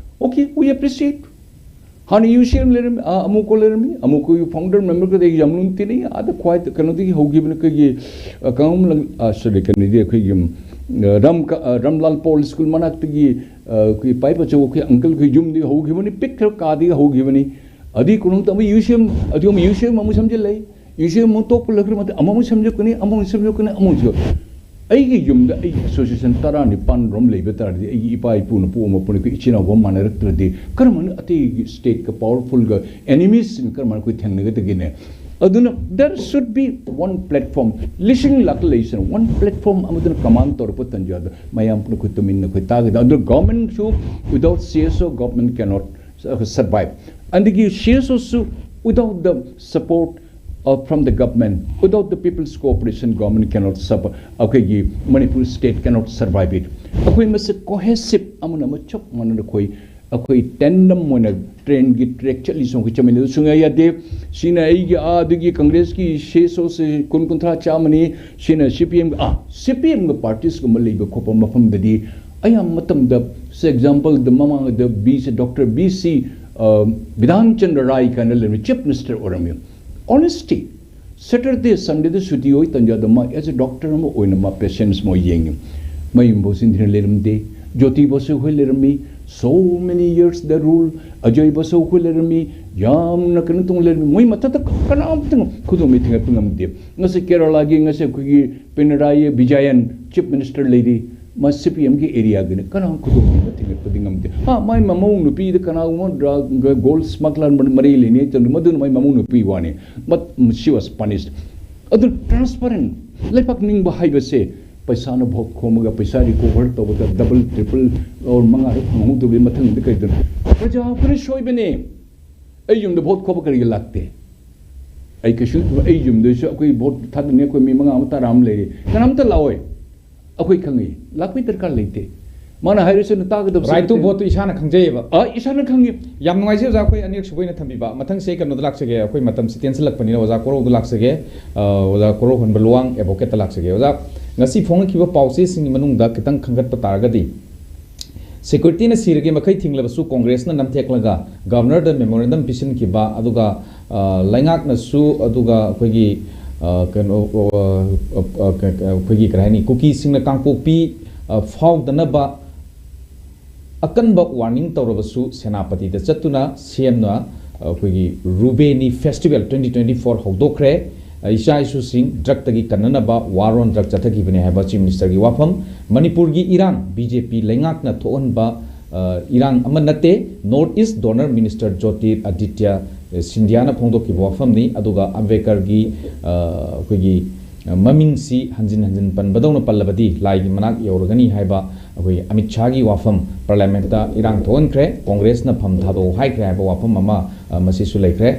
Okay, we appreciate. ꯍꯥꯟꯅ ꯌꯨ ꯁꯤ ꯑꯦꯝ ꯂꯩꯔꯝꯃꯤ, ꯑꯥ, ꯑꯃꯨꯀꯣ ꯂꯩꯔꯝꯃꯤ, ꯑꯃꯨꯀꯣ ꯐꯥꯎꯟꯗꯔ ꯃꯦꯝꯕꯔꯒꯗꯤ ꯑꯩ ꯌꯥꯝ ꯂꯨꯅ ꯇꯤꯟꯅꯩ꯫ ꯑꯥꯗ ꯈ꯭ꯋꯥꯏ ꯀꯩꯅꯣꯗꯒꯤ ꯍꯧꯈꯤꯕꯅꯤ ꯑꯩꯈꯣꯏꯒꯤ, ꯑ, ꯀꯪꯂꯥ, ꯑ, sorry, ꯀꯩꯅꯣꯗꯤ ꯑꯩꯈꯣꯏꯒꯤ, ꯎꯝ, ꯑ, ꯔꯥꯝ ꯀ-, ꯑ, ꯔꯥꯝꯂꯥꯜ ꯄꯥꯎꯜ ꯁ꯭ꯀꯨꯜ ꯃꯅꯥꯛꯇꯒꯤ, ꯑ, ꯑꯩꯈꯣꯏ ꯄꯥꯏꯞ ꯑꯆꯧꯕ ꯑꯩꯈꯣꯏ ꯑꯪꯀꯜꯈꯣꯏ ꯌꯨꯝꯗꯒꯤ ꯍꯧꯈꯤꯕꯅꯤ, ꯄꯤꯛꯈ꯭ꯔꯕ ꯀꯥꯗꯒꯤ ꯍꯧꯈꯤꯕꯅꯤ꯫ ꯑꯗꯨꯒꯤ ꯀꯣꯅꯨꯡꯗ ꯑꯃꯨꯛ ꯌꯨ ꯁꯤ ꯑꯦꯝ, ꯑꯗꯨ ꯑꯃꯨꯛ ꯌꯨ ꯁꯤ ꯑꯦꯝ ꯑꯃꯨꯛ ꯁꯦꯝꯖꯤꯜꯂꯛꯏ꯫ ꯌꯨ ꯁꯤ ꯑꯦꯝ ꯑꯃꯨꯛ ꯇꯣꯛꯄ ꯂꯣꯏꯈ꯭ꯔ ꯃꯇꯨꯡꯗ ꯑꯃꯃꯨꯛ ꯁꯦꯝꯖꯤꯜꯂꯛꯀꯅꯤ, ꯑꯃꯃꯨꯛ ꯁꯦꯝꯖꯤꯜꯂꯛꯀꯅꯤ, ꯑꯃꯃꯨꯛ ꯁꯦꯝꯖꯤꯜꯂꯛꯀꯅꯤ꯫ ꯑꯩꯒꯤ ꯌꯨꯝꯗ ꯑꯩꯒꯤ ꯑꯦꯁꯣꯁꯤꯌꯦꯁꯟ ꯇꯔꯥꯅꯤꯄꯥꯟ ꯔꯣꯝ ꯂꯩꯕ ꯇꯥꯔꯗꯤ, ꯑꯩꯒꯤ ꯏꯄꯥ ꯏꯄꯨꯅ ꯄꯣꯛꯑꯝꯕ ꯄꯣꯛꯂꯛꯄ ꯏꯆꯤꯟ ꯏꯅꯥꯎ ꯐꯥꯎ ꯃꯥꯟꯅꯔꯛꯇ꯭ꯔꯗꯤ, ꯀꯔꯝꯍꯥꯏꯅ ꯑꯇꯩꯒꯤ ꯁ꯭ꯇꯦꯠꯀ ꯄꯥꯋꯔꯐꯨꯜꯒ ꯑꯦꯅꯤꯃꯤꯁꯁꯤꯡ ꯀꯔꯝꯍꯥꯏꯅ ꯑꯩꯈꯣꯏ ꯊꯦꯡꯅꯒꯗꯒꯦꯅꯦ? ꯑꯗꯨꯅ there should be one platform. ꯂꯤꯁꯤꯡ ꯂꯥꯛ ꯂꯩꯁꯤꯅ one platform ꯑꯃꯗꯨꯅ ꯀꯃꯥꯟ ꯇꯧꯔꯛꯄ ꯇꯟꯖꯥꯗ ꯃꯌꯥꯝ ꯄꯨꯝꯅ ꯑꯩꯈꯣꯏ ꯇꯨꯃꯤꯟꯅ ꯑꯩꯈꯣꯏ ꯇꯥꯒꯗꯕ꯫ ꯑꯗꯨ ꯒꯣꯔꯃꯦꯟꯁꯨ without C S O government cannot survive. ꯑꯗꯒꯤ C S Oꯁꯨ without the support of, from the government, without the people's cooperation, government cannot suffer. ꯑꯩꯈꯣꯏꯒꯤ Manipur state cannot survive it. ꯑꯩꯈꯣꯏ ꯃꯁꯤ cohesive ꯑꯃꯅ ꯑꯃ ꯆꯞ ꯃꯥꯟꯅꯅ ꯑꯩꯈꯣꯏ, ꯑꯩꯈꯣꯏ tandem ꯑꯣꯏꯅ ꯇ꯭ꯔꯦꯟꯒꯤ ꯇ꯭ꯔꯦꯛ ꯆꯠꯂꯤꯁꯨ ꯑꯩꯈꯣꯏ ꯆꯠꯃꯤꯟꯅꯗ ꯁꯨꯡꯌꯥ ꯌꯥꯗꯦ꯫ ꯁꯤꯅ ꯑꯩꯒꯤ ꯑꯥ ꯑꯗꯨꯒꯤ ꯀꯪꯒ꯭ꯔꯦꯁꯀꯤ ꯁꯦꯁꯣꯁꯦ ꯀꯨꯟ ꯀꯨꯟꯊ꯭ꯔꯥ ꯆꯥꯝꯃꯅꯤ, ꯁꯤꯅ ꯁꯤ ꯄꯤ ꯑꯦꯝ, ꯑꯥ, ꯁꯤ ꯄꯤ ꯑꯦꯝꯒ ꯄꯥꯔꯇꯤꯁꯀꯨꯝꯕ ꯂꯩꯕ ꯈꯣꯠꯄ ꯃꯐꯝꯗꯗꯤ ꯑꯌꯥꯝꯕ ꯃꯇꯝꯗ, ꯁꯦ ꯑꯦꯛꯖꯥꯝꯄꯜꯗ ꯃꯃꯥꯡꯗ B C, doctor B C, ꯑ, ꯕꯤꯙꯥꯟ ꯆꯟꯗ꯭ꯔ ꯔꯥꯏ ꯀꯥꯏꯅ ꯂꯩꯔꯝꯃꯤ, ꯆꯤꯐ ꯃꯤꯅꯤꯁꯇꯔ ꯑꯣꯏꯔꯝꯃꯤ꯫ ꯑꯣꯅꯦꯁꯇꯤ, ꯁꯦꯇꯔꯗꯦ ꯁꯟꯗꯦꯗ ꯁꯨꯇꯤ ꯑꯣꯏ ꯇꯟꯖꯥꯗ ꯃꯥ as a doctor ꯑꯃ ꯑꯣꯏꯅ ꯃꯥ ꯄꯦꯁꯦꯟꯁ ꯃꯣꯏ ꯌꯦꯡꯉꯤ꯫ ꯃꯌꯨꯝꯐꯥꯎ ꯁꯤꯟꯊꯤꯅ ꯂꯩꯔꯝꯗꯦ꯫ ꯖꯣꯇꯤ ꯕꯁꯨ ꯑꯩꯈꯣꯏ ꯂꯩꯔꯝꯃꯤ, so many years the rule. Ajoy ꯕꯁꯨ ꯑꯩꯈꯣꯏ ꯂꯩꯔꯝꯃꯤ, ꯌꯥꯝꯅ ꯀꯩꯅꯣ ꯇꯧꯅ ꯂꯩꯔꯝꯃꯤ꯫ ꯃꯣꯏ ꯃꯊꯛꯇ ꯀꯅꯥꯝꯇ ꯈꯨꯗꯣꯡ ꯊꯤꯡꯒꯠꯄ ꯉꯝꯗꯦ꯫ ꯉꯁꯤ ꯀꯦꯔꯂꯥꯒꯤ ꯉꯁꯤ ꯑꯩꯈꯣꯏꯒꯤ ꯄꯤꯅꯔꯥꯏ ꯕꯤꯖꯌꯟ ꯆꯤꯐ ꯃꯤꯅꯤꯁꯇꯔ ꯂꯩꯔꯤ, ꯃꯥ ꯁꯤ ꯄꯤ ꯑꯦꯝꯒꯤ ꯑꯦꯔꯤꯌꯥꯒꯤꯅꯤ, ꯀꯅꯥ ꯈꯨꯗꯣꯡ ꯊꯤꯡꯒꯠꯄꯗꯤ ꯉꯝꯗꯦ꯫ ꯍꯥ, ꯃꯥꯏ ꯃꯃꯧ ꯅꯨꯄꯤꯗ ꯀꯅꯥꯒꯨꯝꯕ ꯗ꯭ꯔꯒ, ꯒꯣꯜ ꯁ꯭ꯃꯒꯂꯔ ꯃꯔꯤ ꯂꯩꯅꯩ ꯇꯧꯔꯤ, ꯃꯗꯨꯅ ꯃꯥꯏ ꯃꯃꯧ ꯅꯨꯄꯤ ꯋꯥꯅꯤ꯫ But she was punished. ꯑꯗꯨ ꯇ꯭ꯔꯥꯟꯁꯄꯔꯦꯟ ꯂꯩꯄꯥꯛ ꯅꯤꯡꯕ ꯍꯥꯏꯕꯁꯦ ꯄꯩꯁꯥꯅ ꯚꯣꯠ ꯈꯣꯝꯃꯒ ꯄꯩꯁꯥ ꯔꯤꯀꯣꯚꯔ ꯇꯧꯕꯗ ꯗꯕꯜ ꯇ꯭ꯔꯤꯄꯜ ꯑꯣꯔ ꯃꯉꯥꯔꯛ ꯐꯪꯍꯧꯗꯕꯒꯤ ꯃꯊꯪꯗꯤ ꯀꯩꯗꯅꯣ? ꯄ꯭ꯔꯖꯥ ꯑꯩꯈꯣꯏꯅ ꯁꯣꯏꯕꯅꯦ꯫ ꯑꯩ ꯌꯨꯝꯗ ꯚꯣꯠ ꯈꯣꯝꯕ ꯀꯔꯤꯒꯤ ꯂꯥꯛꯇꯦ? ꯑꯩ ꯀꯩꯁꯨ, ꯑꯩ ꯌꯨꯝꯗꯁꯨ ꯑꯩꯈꯣꯏ ꯚꯣꯠ ꯊꯥꯗꯅꯤ, ꯑꯩꯈꯣꯏ ꯃꯤ ꯃꯉꯥ ꯑꯃ ꯇꯔꯥ ꯑꯃ ꯂꯩꯔꯤ, ꯀꯅꯥꯝꯇ ꯂꯥꯛꯑꯣꯏ꯫ ꯑꯩꯈꯣꯏ ꯈꯪꯉꯤ, ꯂꯥꯛꯄꯩ ꯗꯔꯀꯥꯔ ꯂꯩꯇꯦ꯫ ꯃꯥꯅ ꯍꯥꯏꯔꯤꯁꯤꯅ ꯇꯥꯒꯗꯕꯁꯨ ꯔꯥꯏꯠ ꯇꯨ ꯅꯠꯇꯦ꯫ ꯚꯣꯠꯇꯨ ꯏꯁꯥꯅ ꯈꯪꯖꯩꯌꯦꯕ꯫ ꯑ, ꯏꯁꯥꯅ ꯈꯪꯉꯤ꯫ ꯌꯥꯝ ꯅꯨꯡꯉꯥꯏꯖꯩ ꯑꯣꯖꯥ, ꯑꯩꯈꯣꯏ ꯑꯅꯤꯔꯛ ꯁꯨꯕ ꯑꯣꯏꯅ ꯊꯝꯕꯤꯕ꯫ ꯃꯊꯪꯁꯦ ꯑꯩ ꯀꯩꯅꯣꯗ ꯂꯥꯛꯆꯒꯦ, ꯑꯩꯈꯣꯏ ꯃꯇꯝꯁꯤ ꯇꯦꯟꯁꯤꯜꯂꯛꯄꯅꯤꯅ ꯑꯣꯖꯥ ꯀꯣꯔꯧꯗ ꯂꯥꯛꯆꯒꯦ꯫ ꯑ, ꯑꯣꯖꯥ ꯀꯣꯔꯧ ꯍꯟꯕ ꯂꯨꯋꯥꯡ ꯑꯦꯗꯚꯣꯀꯦꯠꯇ ꯂꯥꯛꯆꯒꯦ꯫ ꯑꯣꯖꯥ, ꯉꯁꯤ ꯐꯣꯡꯂꯛꯈꯤꯕ ꯄꯥꯎꯆꯦꯁꯤꯡꯒꯤ ꯃꯅꯨꯡꯗ ꯈꯤꯇꯪ ꯈꯟꯒꯠꯄ ꯇꯥꯔꯒꯗꯤ, ꯁꯦꯀ꯭ꯌꯨꯔꯤꯇꯤꯅ ꯁꯤꯔꯒꯦ ꯃꯈꯩ ꯊꯤꯡꯂꯕꯁꯨ ꯀꯣꯡꯒ꯭ꯔꯦꯁꯅ ꯅꯝꯊꯦꯛꯂꯒ ꯒꯚꯔꯅꯔꯗ ꯃꯦꯃꯣꯔꯦꯟꯗꯝ ꯄꯤꯁꯤꯟꯈꯤꯕ, ꯑꯗꯨꯒ ꯑ, ꯂꯩꯉꯥꯛꯅꯁꯨ, ꯑꯗꯨꯒ ꯑꯩꯈꯣꯏꯒꯤ, ꯑ, ꯀꯩꯅꯣ, ꯑ, ꯑ, ꯑ, ꯀ-, ꯀ-, ꯑꯩꯈꯣꯏꯒꯤ ꯀꯔꯤ ꯍꯥꯏꯅꯤ, ꯀꯨꯀꯤꯁꯤꯡꯅ ꯀꯥꯡꯄꯣꯛꯄꯤ, ꯑ, ꯐꯥꯎꯗꯅꯕ ꯑꯀꯟꯕ ꯋꯥꯔꯅꯤꯡ ꯇꯧꯔꯕꯁꯨ ꯁꯦꯅꯥꯄꯇꯤꯗ ꯆꯠꯇꯨꯅ ꯁꯦꯝꯅ ꯑꯩꯈꯣꯏꯒꯤ ꯔꯨꯕꯦꯅꯤ ꯐꯦꯁꯇꯤꯚꯦꯜ ꯇ꯭ꯋꯦꯟꯇꯤ ꯇ꯭ꯋꯦꯟꯇꯤ ꯐꯣꯔ ꯍꯧꯗꯣꯛꯈ꯭ꯔꯦ꯫ ꯏꯆꯥ ꯏꯁꯨꯁꯤꯡ ꯗ꯭ꯔꯒꯇꯒꯤ ꯀꯟꯅꯅꯕ ꯋꯥꯔ ꯑꯣꯟ ꯗ꯭ꯔꯒ ꯆꯠꯊꯈꯤꯕꯅꯦ ꯍꯥꯏꯕ ꯆꯤꯐ ꯃꯤꯅꯤꯁꯇꯔꯒꯤ ꯋꯥꯐꯝ꯫ ꯃꯅꯤꯄꯨꯔꯒꯤ ꯏꯔꯥꯡ ꯕꯤ ꯖꯦ ꯄꯤ ꯂꯩꯉꯥꯛꯅ ꯊꯣꯛꯍꯟꯕ, ꯑ, ꯏꯔꯥꯡ ꯑꯃ ꯅꯠꯇꯦ, north east donor minister ꯖꯣꯇꯤꯔ Aditya ꯁꯤꯟꯙꯤꯌꯥꯅ ꯐꯣꯡꯗꯣꯛꯈꯤꯕ ꯋꯥꯐꯝꯅꯤ꯫ ꯑꯗꯨꯒ ꯑꯝꯕꯦꯗꯀꯔꯒꯤ, ꯑ, ꯑꯩꯈꯣꯏꯒꯤ ꯃꯃꯤꯡꯁꯤ ꯍꯟꯖꯤꯟ ꯍꯟꯖꯤꯟ ꯄꯟꯕꯗꯧꯅ ꯄꯜꯂꯕꯗꯤ ꯂꯥꯏꯒꯤ ꯃꯅꯥꯛ ꯌꯧꯔꯒꯅꯤ ꯍꯥꯏꯕ ꯑꯩꯈꯣꯏ ꯑꯃꯤꯠ ꯁꯥꯍꯒꯤ ꯋꯥꯐꯝ ꯄꯥꯔꯂꯤꯌꯥꯃꯦꯟꯠꯇ ꯏꯔꯥꯡ ꯊꯣꯛꯍꯟꯈ꯭ꯔꯦ, ꯀꯣꯡꯒ꯭ꯔꯦꯁꯅ ꯐꯝ ꯊꯥꯗꯣꯛꯎ ꯍꯥꯏꯈ꯭ꯔꯦ ꯍꯥꯏꯕ ꯋꯥꯐꯝ ꯑꯃ, ꯑ, ꯃꯁꯤꯁꯨ ꯂꯩꯈ꯭ꯔꯦ꯫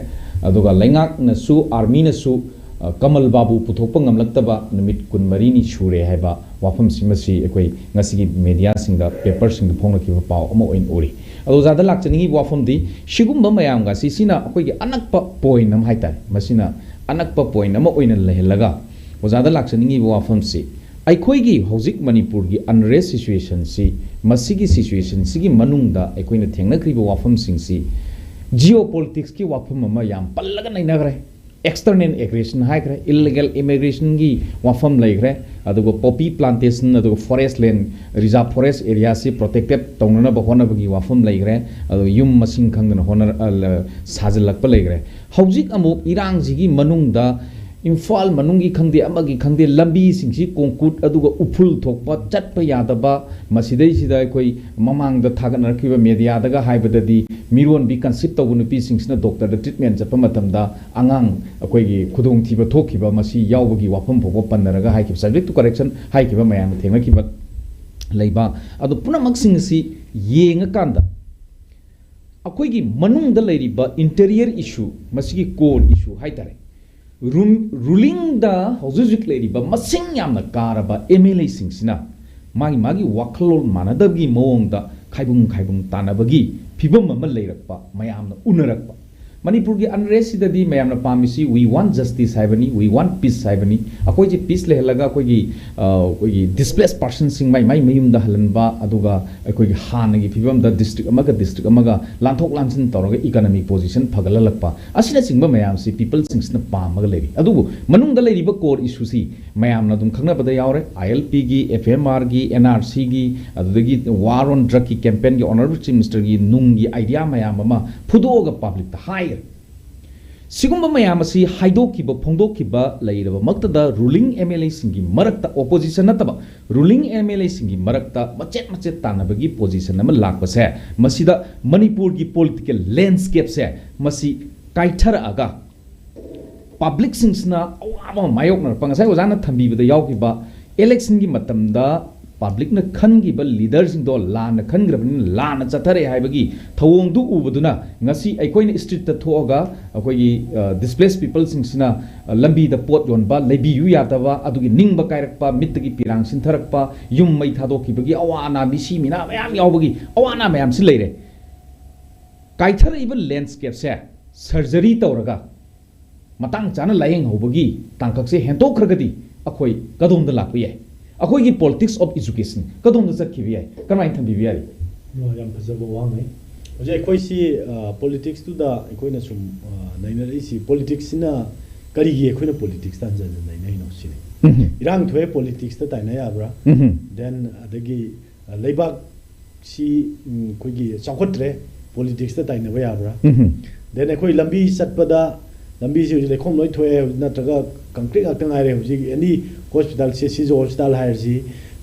ꯑꯗꯨꯒ ꯂꯩꯉꯥꯛꯅꯁꯨ, ꯑꯥꯔꯃꯤꯅꯁꯨ, ꯑ, ꯀꯃꯜ ꯕꯥꯕꯨ ꯄꯨꯊꯣꯛꯄ ꯉꯝꯂꯛꯇꯕ ꯅꯨꯃꯤꯠ ꯀꯨꯟꯃꯔꯤꯅꯤ ꯁꯨꯔꯦ ꯍꯥꯏꯕ ꯋꯥꯐꯝꯁꯤꯃꯁꯤ ꯑꯩꯈꯣꯏ ꯉꯁꯤꯒꯤ ꯃꯦꯗꯤꯌꯥꯁꯤꯡꯗ, ꯄꯦꯄꯔꯁꯤꯡꯗ ꯐꯣꯡꯂꯛꯈꯤꯕ ꯄꯥꯎ ꯑꯃ ꯑꯣꯏꯅ ꯎꯔꯤ꯫ ꯑꯗꯣ ꯑꯣꯖꯥꯗ ꯂꯥꯛꯆꯅꯤꯡꯉꯤꯕ ꯋꯥꯐꯝꯗꯤ ꯁꯤꯒꯨꯝꯕ ꯃꯌꯥꯝꯒ ꯑꯁꯤ, ꯁꯤꯅ ꯑꯩꯈꯣꯏꯒꯤ ꯑꯅꯛꯄ ꯄꯣꯏꯟ ꯑꯃ ꯍꯥꯏꯇꯥꯔꯦ, ꯃꯁꯤꯅ ꯑꯅꯛꯄ ꯄꯣꯏꯟ ꯑꯃ ꯑꯣꯏꯅ ꯂꯩꯍꯜꯂꯒ ꯑꯣꯖꯥꯗ ꯂꯥꯛꯆꯅꯤꯡꯉꯤꯕ ꯋꯥꯐꯝꯁꯤ, ꯑꯩꯈꯣꯏꯒꯤ ꯍꯧꯖꯤꯛ ꯃꯅꯤꯄꯨꯔꯒꯤ ꯑꯟꯔꯦꯁ ꯁꯤꯆꯨꯋꯦꯁꯟꯁꯤ, ꯃꯁꯤꯒꯤ ꯁꯤꯆꯨꯋꯦꯁꯟꯁꯤꯒꯤ ꯃꯅꯨꯡꯗ ꯑꯩꯈꯣꯏꯅ ꯊꯦꯡꯅꯈ꯭ꯔꯤꯕ ꯋꯥꯐꯝꯁꯤꯡꯁꯤ ꯖꯤꯑꯣ ꯄꯣꯂꯤꯇꯤꯛꯁꯀꯤ ꯋꯥꯐꯝ ꯑꯃ ꯌꯥꯝ ꯄꯜꯂꯒ ꯅꯩꯅꯈ꯭ꯔꯦ꯫ ꯑꯦꯛꯁꯇꯔꯅꯦꯜ ꯑꯦꯒ꯭ꯔꯦꯁꯟ ꯍꯥꯏꯈ꯭ꯔꯦ, ꯏꯜꯂꯤꯒꯦꯜ ꯏꯃꯤꯒ꯭ꯔꯦꯁꯟꯒꯤ ꯋꯥꯐꯝ ꯂꯩꯈ꯭ꯔꯦ, ꯑꯗꯨꯒ ꯄꯣꯄꯤ ꯄ꯭ꯂꯥꯟꯇꯦꯁꯟ, ꯑꯗꯨꯒ ꯐꯣꯔꯦꯁ ꯂꯦꯟ, ꯔꯤꯖꯥꯔꯚ ꯐꯣꯔꯦꯁ ꯑꯦꯔꯤꯌꯥꯁꯤ ꯄ꯭ꯔꯣꯇꯦꯛꯇꯦꯠ ꯇꯧꯅꯅꯕ ꯍꯣꯠꯅꯕꯒꯤ ꯋꯥꯐꯝ ꯂꯩꯈ꯭ꯔꯦ, ꯑꯗꯨꯒ ꯌꯨꯝ ꯃꯁꯤꯡ ꯈꯪꯗꯅ ꯍꯣꯠꯅ-, ꯑ, ꯂ-, ꯁꯥꯖꯤꯜꯂꯛꯄ ꯂꯩꯈ꯭ꯔꯦ꯫ ꯍꯧꯖꯤꯛ ꯑꯃꯨꯛ ꯏꯔꯥꯡꯁꯤꯒꯤ ꯃꯅꯨꯡꯗ ꯏꯝꯐꯥꯜ ꯃꯅꯨꯡꯒꯤ ꯈꯪꯗꯦ, ꯑꯃꯒꯤ ꯈꯪꯗꯦ, ꯂꯝꯕꯤꯁꯤꯡꯁꯤ concrete ꯑꯗꯨꯒ ꯎꯐꯨꯜ ꯊꯣꯛꯄ, ꯆꯠꯄ ꯌꯥꯗꯕ, ꯃꯁꯤꯗꯩꯁꯤꯗ ꯑꯩꯈꯣꯏ ꯃꯃꯥꯡꯗ ꯊꯥꯒꯠꯅꯔꯛꯈꯤꯕ ꯃꯦꯗꯤꯌꯥꯗꯒ ꯍꯥꯏꯕꯗꯗꯤ ꯃꯤꯔꯣꯟꯕꯤ conceive ꯇꯧꯕ ꯅꯨꯄꯤꯁꯤꯡꯁꯤꯅ ꯗꯣꯛꯇꯔꯗ treatment ꯆꯠꯄ ꯃꯇꯝꯗ ꯑꯉꯥꯡ ꯑꯩꯈꯣꯏꯒꯤ ꯈꯨꯗꯣꯡꯊꯤꯕ ꯊꯣꯛꯈꯤꯕ, ꯃꯁꯤ ꯌꯥꯎꯕꯒꯤ ꯋꯥꯐꯝ ꯐꯥꯎꯕ ꯄꯟꯅꯔꯒ ꯍꯥꯏꯈꯤꯕ, subject to correction ꯍꯥꯏꯈꯤꯕ ꯃꯌꯥꯝꯅ ꯊꯦꯡꯅꯈꯤꯕ ꯂꯩꯕ꯫ ꯑꯗꯣ ꯄꯨꯝꯅꯃꯛꯁꯤꯡ ꯑꯁꯤ ꯌꯦꯡꯉꯀꯥꯟꯗ ꯑꯩꯈꯣꯏꯒꯤ ꯃꯅꯨꯡꯗ ꯂꯩꯔꯤꯕ interior issue, ꯃꯁꯤꯒꯤ core issue ꯍꯥꯏꯇꯥꯔꯦ, ꯔꯨꯝ-, ꯔꯨꯂꯤꯡꯗ ꯍꯧꯖꯤꯛ ꯍꯧꯖꯤꯛ ꯂꯩꯔꯤꯕ ꯃꯁꯤꯡ ꯌꯥꯝꯅ ꯀꯥꯔꯕ ꯑꯦꯝ ꯑꯦꯜ ꯑꯦꯁꯤꯡꯁꯤꯅ ꯃꯥꯒꯤ ꯃꯥꯒꯤ ꯋꯥꯈꯜꯂꯣꯟ ꯃꯥꯟꯅꯗꯕꯒꯤ ꯃꯑꯣꯡꯗ ꯈꯥꯏꯕꯨꯡ ꯈꯥꯏꯕꯨꯡ ꯇꯥꯟꯅꯕꯒꯤ ꯐꯤꯕꯝ ꯑꯃ ꯂꯩꯔꯛꯄ, ꯃꯌꯥꯝꯅ ꯎꯅꯔꯛꯄ꯫ ꯃꯅꯤꯄꯨꯔꯒꯤ unrest ꯁꯤꯗꯗꯤ ꯃꯌꯥꯝꯅ ꯄꯥꯝꯃꯤꯁꯤ "We want justice" ꯍꯥꯏꯕꯅꯤ, "We want peace" ꯍꯥꯏꯕꯅꯤ꯫ ꯑꯩꯈꯣꯏꯁꯦ peace ꯂꯩꯍꯜꯂꯒ ꯑꯩꯈꯣꯏꯒꯤ, ꯑ, ꯑꯩꯈꯣꯏꯒꯤ displaced personꯁꯤꯡ ꯃꯥꯏ ꯃꯥꯏ ꯃꯌꯨꯝꯗ ꯍꯜꯍꯟꯕ, ꯑꯗꯨꯒ ꯑꯩꯈꯣꯏꯒꯤ ꯍꯥꯟꯅꯒꯤ ꯐꯤꯕꯝꯗ district ꯑꯃꯒ district ꯑꯃꯒ ꯂꯥꯟꯊꯣꯛ ꯂꯥꯟꯁꯤꯟ ꯇꯧꯔꯒ economic position ꯐꯒꯠꯍꯜꯂꯛꯄ, ꯑꯁꯤꯅꯆꯤꯡꯕ ꯃꯌꯥꯝꯁꯤ peopleꯁꯤꯡꯁꯤꯅ ꯄꯥꯝꯃꯒ ꯂꯩꯔꯤ꯫ ꯑꯗꯨꯕꯨ ꯃꯅꯨꯡꯗ ꯂꯩꯔꯤꯕ core issueꯁꯤ ꯃꯌꯥꯝꯅ ꯑꯗꯨꯝ ꯈꯪꯅꯕꯗ ꯌꯥꯎꯔꯦ꯫ ꯑꯥꯏ ꯑꯦꯜ ꯄꯤꯒꯤ, ꯑꯦꯐ ꯑꯦꯝ ꯑꯥꯔꯒꯤ, ꯑꯦꯟ ꯑꯥꯔ ꯁꯤꯒꯤ, ꯑꯗꯨꯗꯒꯤ war on drugꯀꯤ campaignꯒꯤ honourable chief ministerꯒꯤ ꯅꯨꯡꯒꯤ idea ꯃꯌꯥꯝ ꯑꯃ ꯐꯨꯗꯣꯛꯑꯒ publicꯇ ꯍꯥꯏꯈ꯭ꯔꯦ꯫ ꯁꯤꯒꯨꯝꯕ ꯃꯌꯥꯝ ꯑꯁꯤ ꯍꯥꯏꯗꯣꯛꯈꯤꯕ, ꯐꯣꯡꯗꯣꯛꯈꯤꯕ ꯂꯩꯔꯕꯃꯛꯇꯗ, ruling ꯑꯦꯝ ꯑꯦꯜ ꯑꯦꯁꯤꯡꯒꯤ ꯃꯔꯛꯇ, opposition ꯅꯠꯇꯕ, ruling ꯑꯦꯝ ꯑꯦꯜ ꯑꯦꯁꯤꯡꯒꯤ ꯃꯔꯛꯇ ꯃꯆꯦꯠ ꯃꯆꯦꯠ ꯇꯥꯟꯅꯕꯒꯤ position ꯑꯃ ꯂꯥꯛꯄꯁꯦ, ꯃꯁꯤꯗ ꯃꯅꯤꯄꯨꯔꯒꯤ political landscapeꯁꯦ ꯃꯁꯤ ꯀꯥꯏꯊꯔꯛꯑꯒ, publicꯁꯤꯡꯁꯤꯅ ꯑꯋꯥꯕ ꯑꯃ ꯃꯥꯌꯣꯛꯅꯔꯛꯄ, ꯉꯁꯥꯏ ꯑꯣꯖꯥꯅ ꯊꯝꯕꯤꯕꯗ ꯌꯥꯎꯈꯤꯕ, electionꯒꯤ ꯃꯇꯝꯗ publicꯅ ꯈꯟꯈꯤꯕ leaderꯁꯤꯡꯗꯣ ꯂꯥꯟꯅ ꯈꯟꯈ꯭ꯔꯕꯅꯤꯅ ꯂꯥꯟꯅ ꯆꯠꯊꯔꯦ ꯍꯥꯏꯕꯒꯤ ꯊꯧꯑꯣꯡꯗꯨ ꯎꯕꯗꯨꯅ ꯉꯁꯤ ꯑꯩꯈꯣꯏꯅ streetꯇ ꯊꯣꯛꯑꯒ ꯑꯩꯈꯣꯏꯒꯤ, ꯑ, displaced peopleꯁꯤꯡꯁꯤꯅ, ꯑ, ꯂꯝꯕꯤꯗ ꯄꯣꯠ ꯌꯣꯟꯕ, ꯂꯩꯕꯤꯌꯨ ꯌꯥꯗꯕ, ꯑꯗꯨꯒꯤ ꯅꯤꯡꯕ ꯀꯥꯏꯔꯛꯄ, ꯃꯤꯠꯇꯒꯤ ꯄꯤꯔꯥꯡ ꯁꯤꯟꯊꯔꯛꯄ, ꯌꯨꯝ ꯃꯩ ꯊꯥꯗꯣꯛꯈꯤꯕꯒꯤ ꯑꯋꯥ ꯑꯅꯥ, ꯃꯤꯁꯤ ꯃꯤꯅꯥ ꯃꯌꯥꯝ ꯌꯥꯎꯕꯒꯤ ꯑꯋꯥ ꯑꯅꯥ ꯃꯌꯥꯝꯁꯤ ꯂꯩꯔꯦ꯫ ꯀꯥꯏꯊꯔꯛꯏꯕ landscapeꯁꯦ surgery ꯇꯧꯔꯒ ꯃꯇꯥꯡ ꯆꯥꯅ ꯂꯥꯏꯌꯦꯡꯍꯧꯕꯒꯤ ꯇꯥꯡꯀꯛꯁꯦ ꯍꯦꯟꯇꯣꯛꯈ꯭ꯔꯒꯗꯤ ꯑꯩꯈꯣꯏ ꯀꯗꯣꯝꯗ ꯂꯥꯛꯄ ꯌꯥꯏ? ꯑꯩꯈꯣꯏꯒꯤ politics of education ꯀꯗꯣꯝꯗ ꯆꯠꯈꯤꯕ ꯌꯥꯏ? ꯀꯔꯝꯍꯥꯏꯅ ꯊꯝꯕꯤꯕ ꯌꯥꯔꯤ? ꯑꯣ, ꯌꯥꯝ ꯐꯖꯕ ꯋꯥꯍꯪꯅꯤ꯫ ꯍꯧꯖꯤꯛ ꯑꯩꯈꯣꯏꯁꯤ, ꯑ, politicsꯇꯨꯗ ꯑꯩꯈꯣꯏꯅ ꯁꯨꯝ, ꯑ, ꯅꯩꯅꯔꯛꯏꯁꯤ, politicsꯁꯤꯅ ꯀꯔꯤꯒꯤ ꯑꯩꯈꯣꯏꯅ politicsꯇ ꯍꯟꯖꯟ ꯍꯟꯖꯟ ꯅꯩꯅꯔꯤꯅꯣ ꯁꯤꯅꯤ꯫ ꯎꯝꯍꯨꯝ꯫ ꯏꯔꯥꯡ ꯊꯣꯛꯑꯦ, politicsꯇ ꯇꯥꯏꯅ ꯌꯥꯕ꯭ꯔꯥ? ꯎꯝꯍꯨꯝ꯫ Then ꯑꯗꯒꯤ, ꯑ, ꯂꯩꯕꯥꯛꯁꯤ, ꯎꯝ, ꯑꯩꯈꯣꯏꯒꯤ ꯆꯥꯎꯈꯠꯇ꯭ꯔꯦ, politicsꯇ ꯇꯥꯏꯅꯕ ꯌꯥꯕ꯭ꯔꯥ? ꯎꯝꯍꯨꯝ꯫ Then ꯑꯩꯈꯣꯏ ꯂꯝꯕꯤ ꯆꯠꯄꯗ ꯂꯝꯕꯤꯁꯤ ꯍꯧꯖꯤꯛ ꯂꯩꯈꯣꯝ ꯂꯣꯏ ꯊꯣꯛꯑꯦ, ꯍꯧꯖꯤꯛ ꯅꯠꯇ꯭ꯔꯒ ꯀꯪꯀ꯭ꯔꯤꯠ ꯉꯥꯛꯇ ꯉꯥꯏꯔꯦ꯫ ꯍꯧꯖꯤꯛ ꯑꯦꯅꯤ ꯍꯣꯁꯄꯤꯇꯥꯜꯁꯦ, ꯁꯤꯖ ꯍꯣꯁꯄꯤꯇꯥꯜ ꯍꯥꯏꯔꯁꯤ,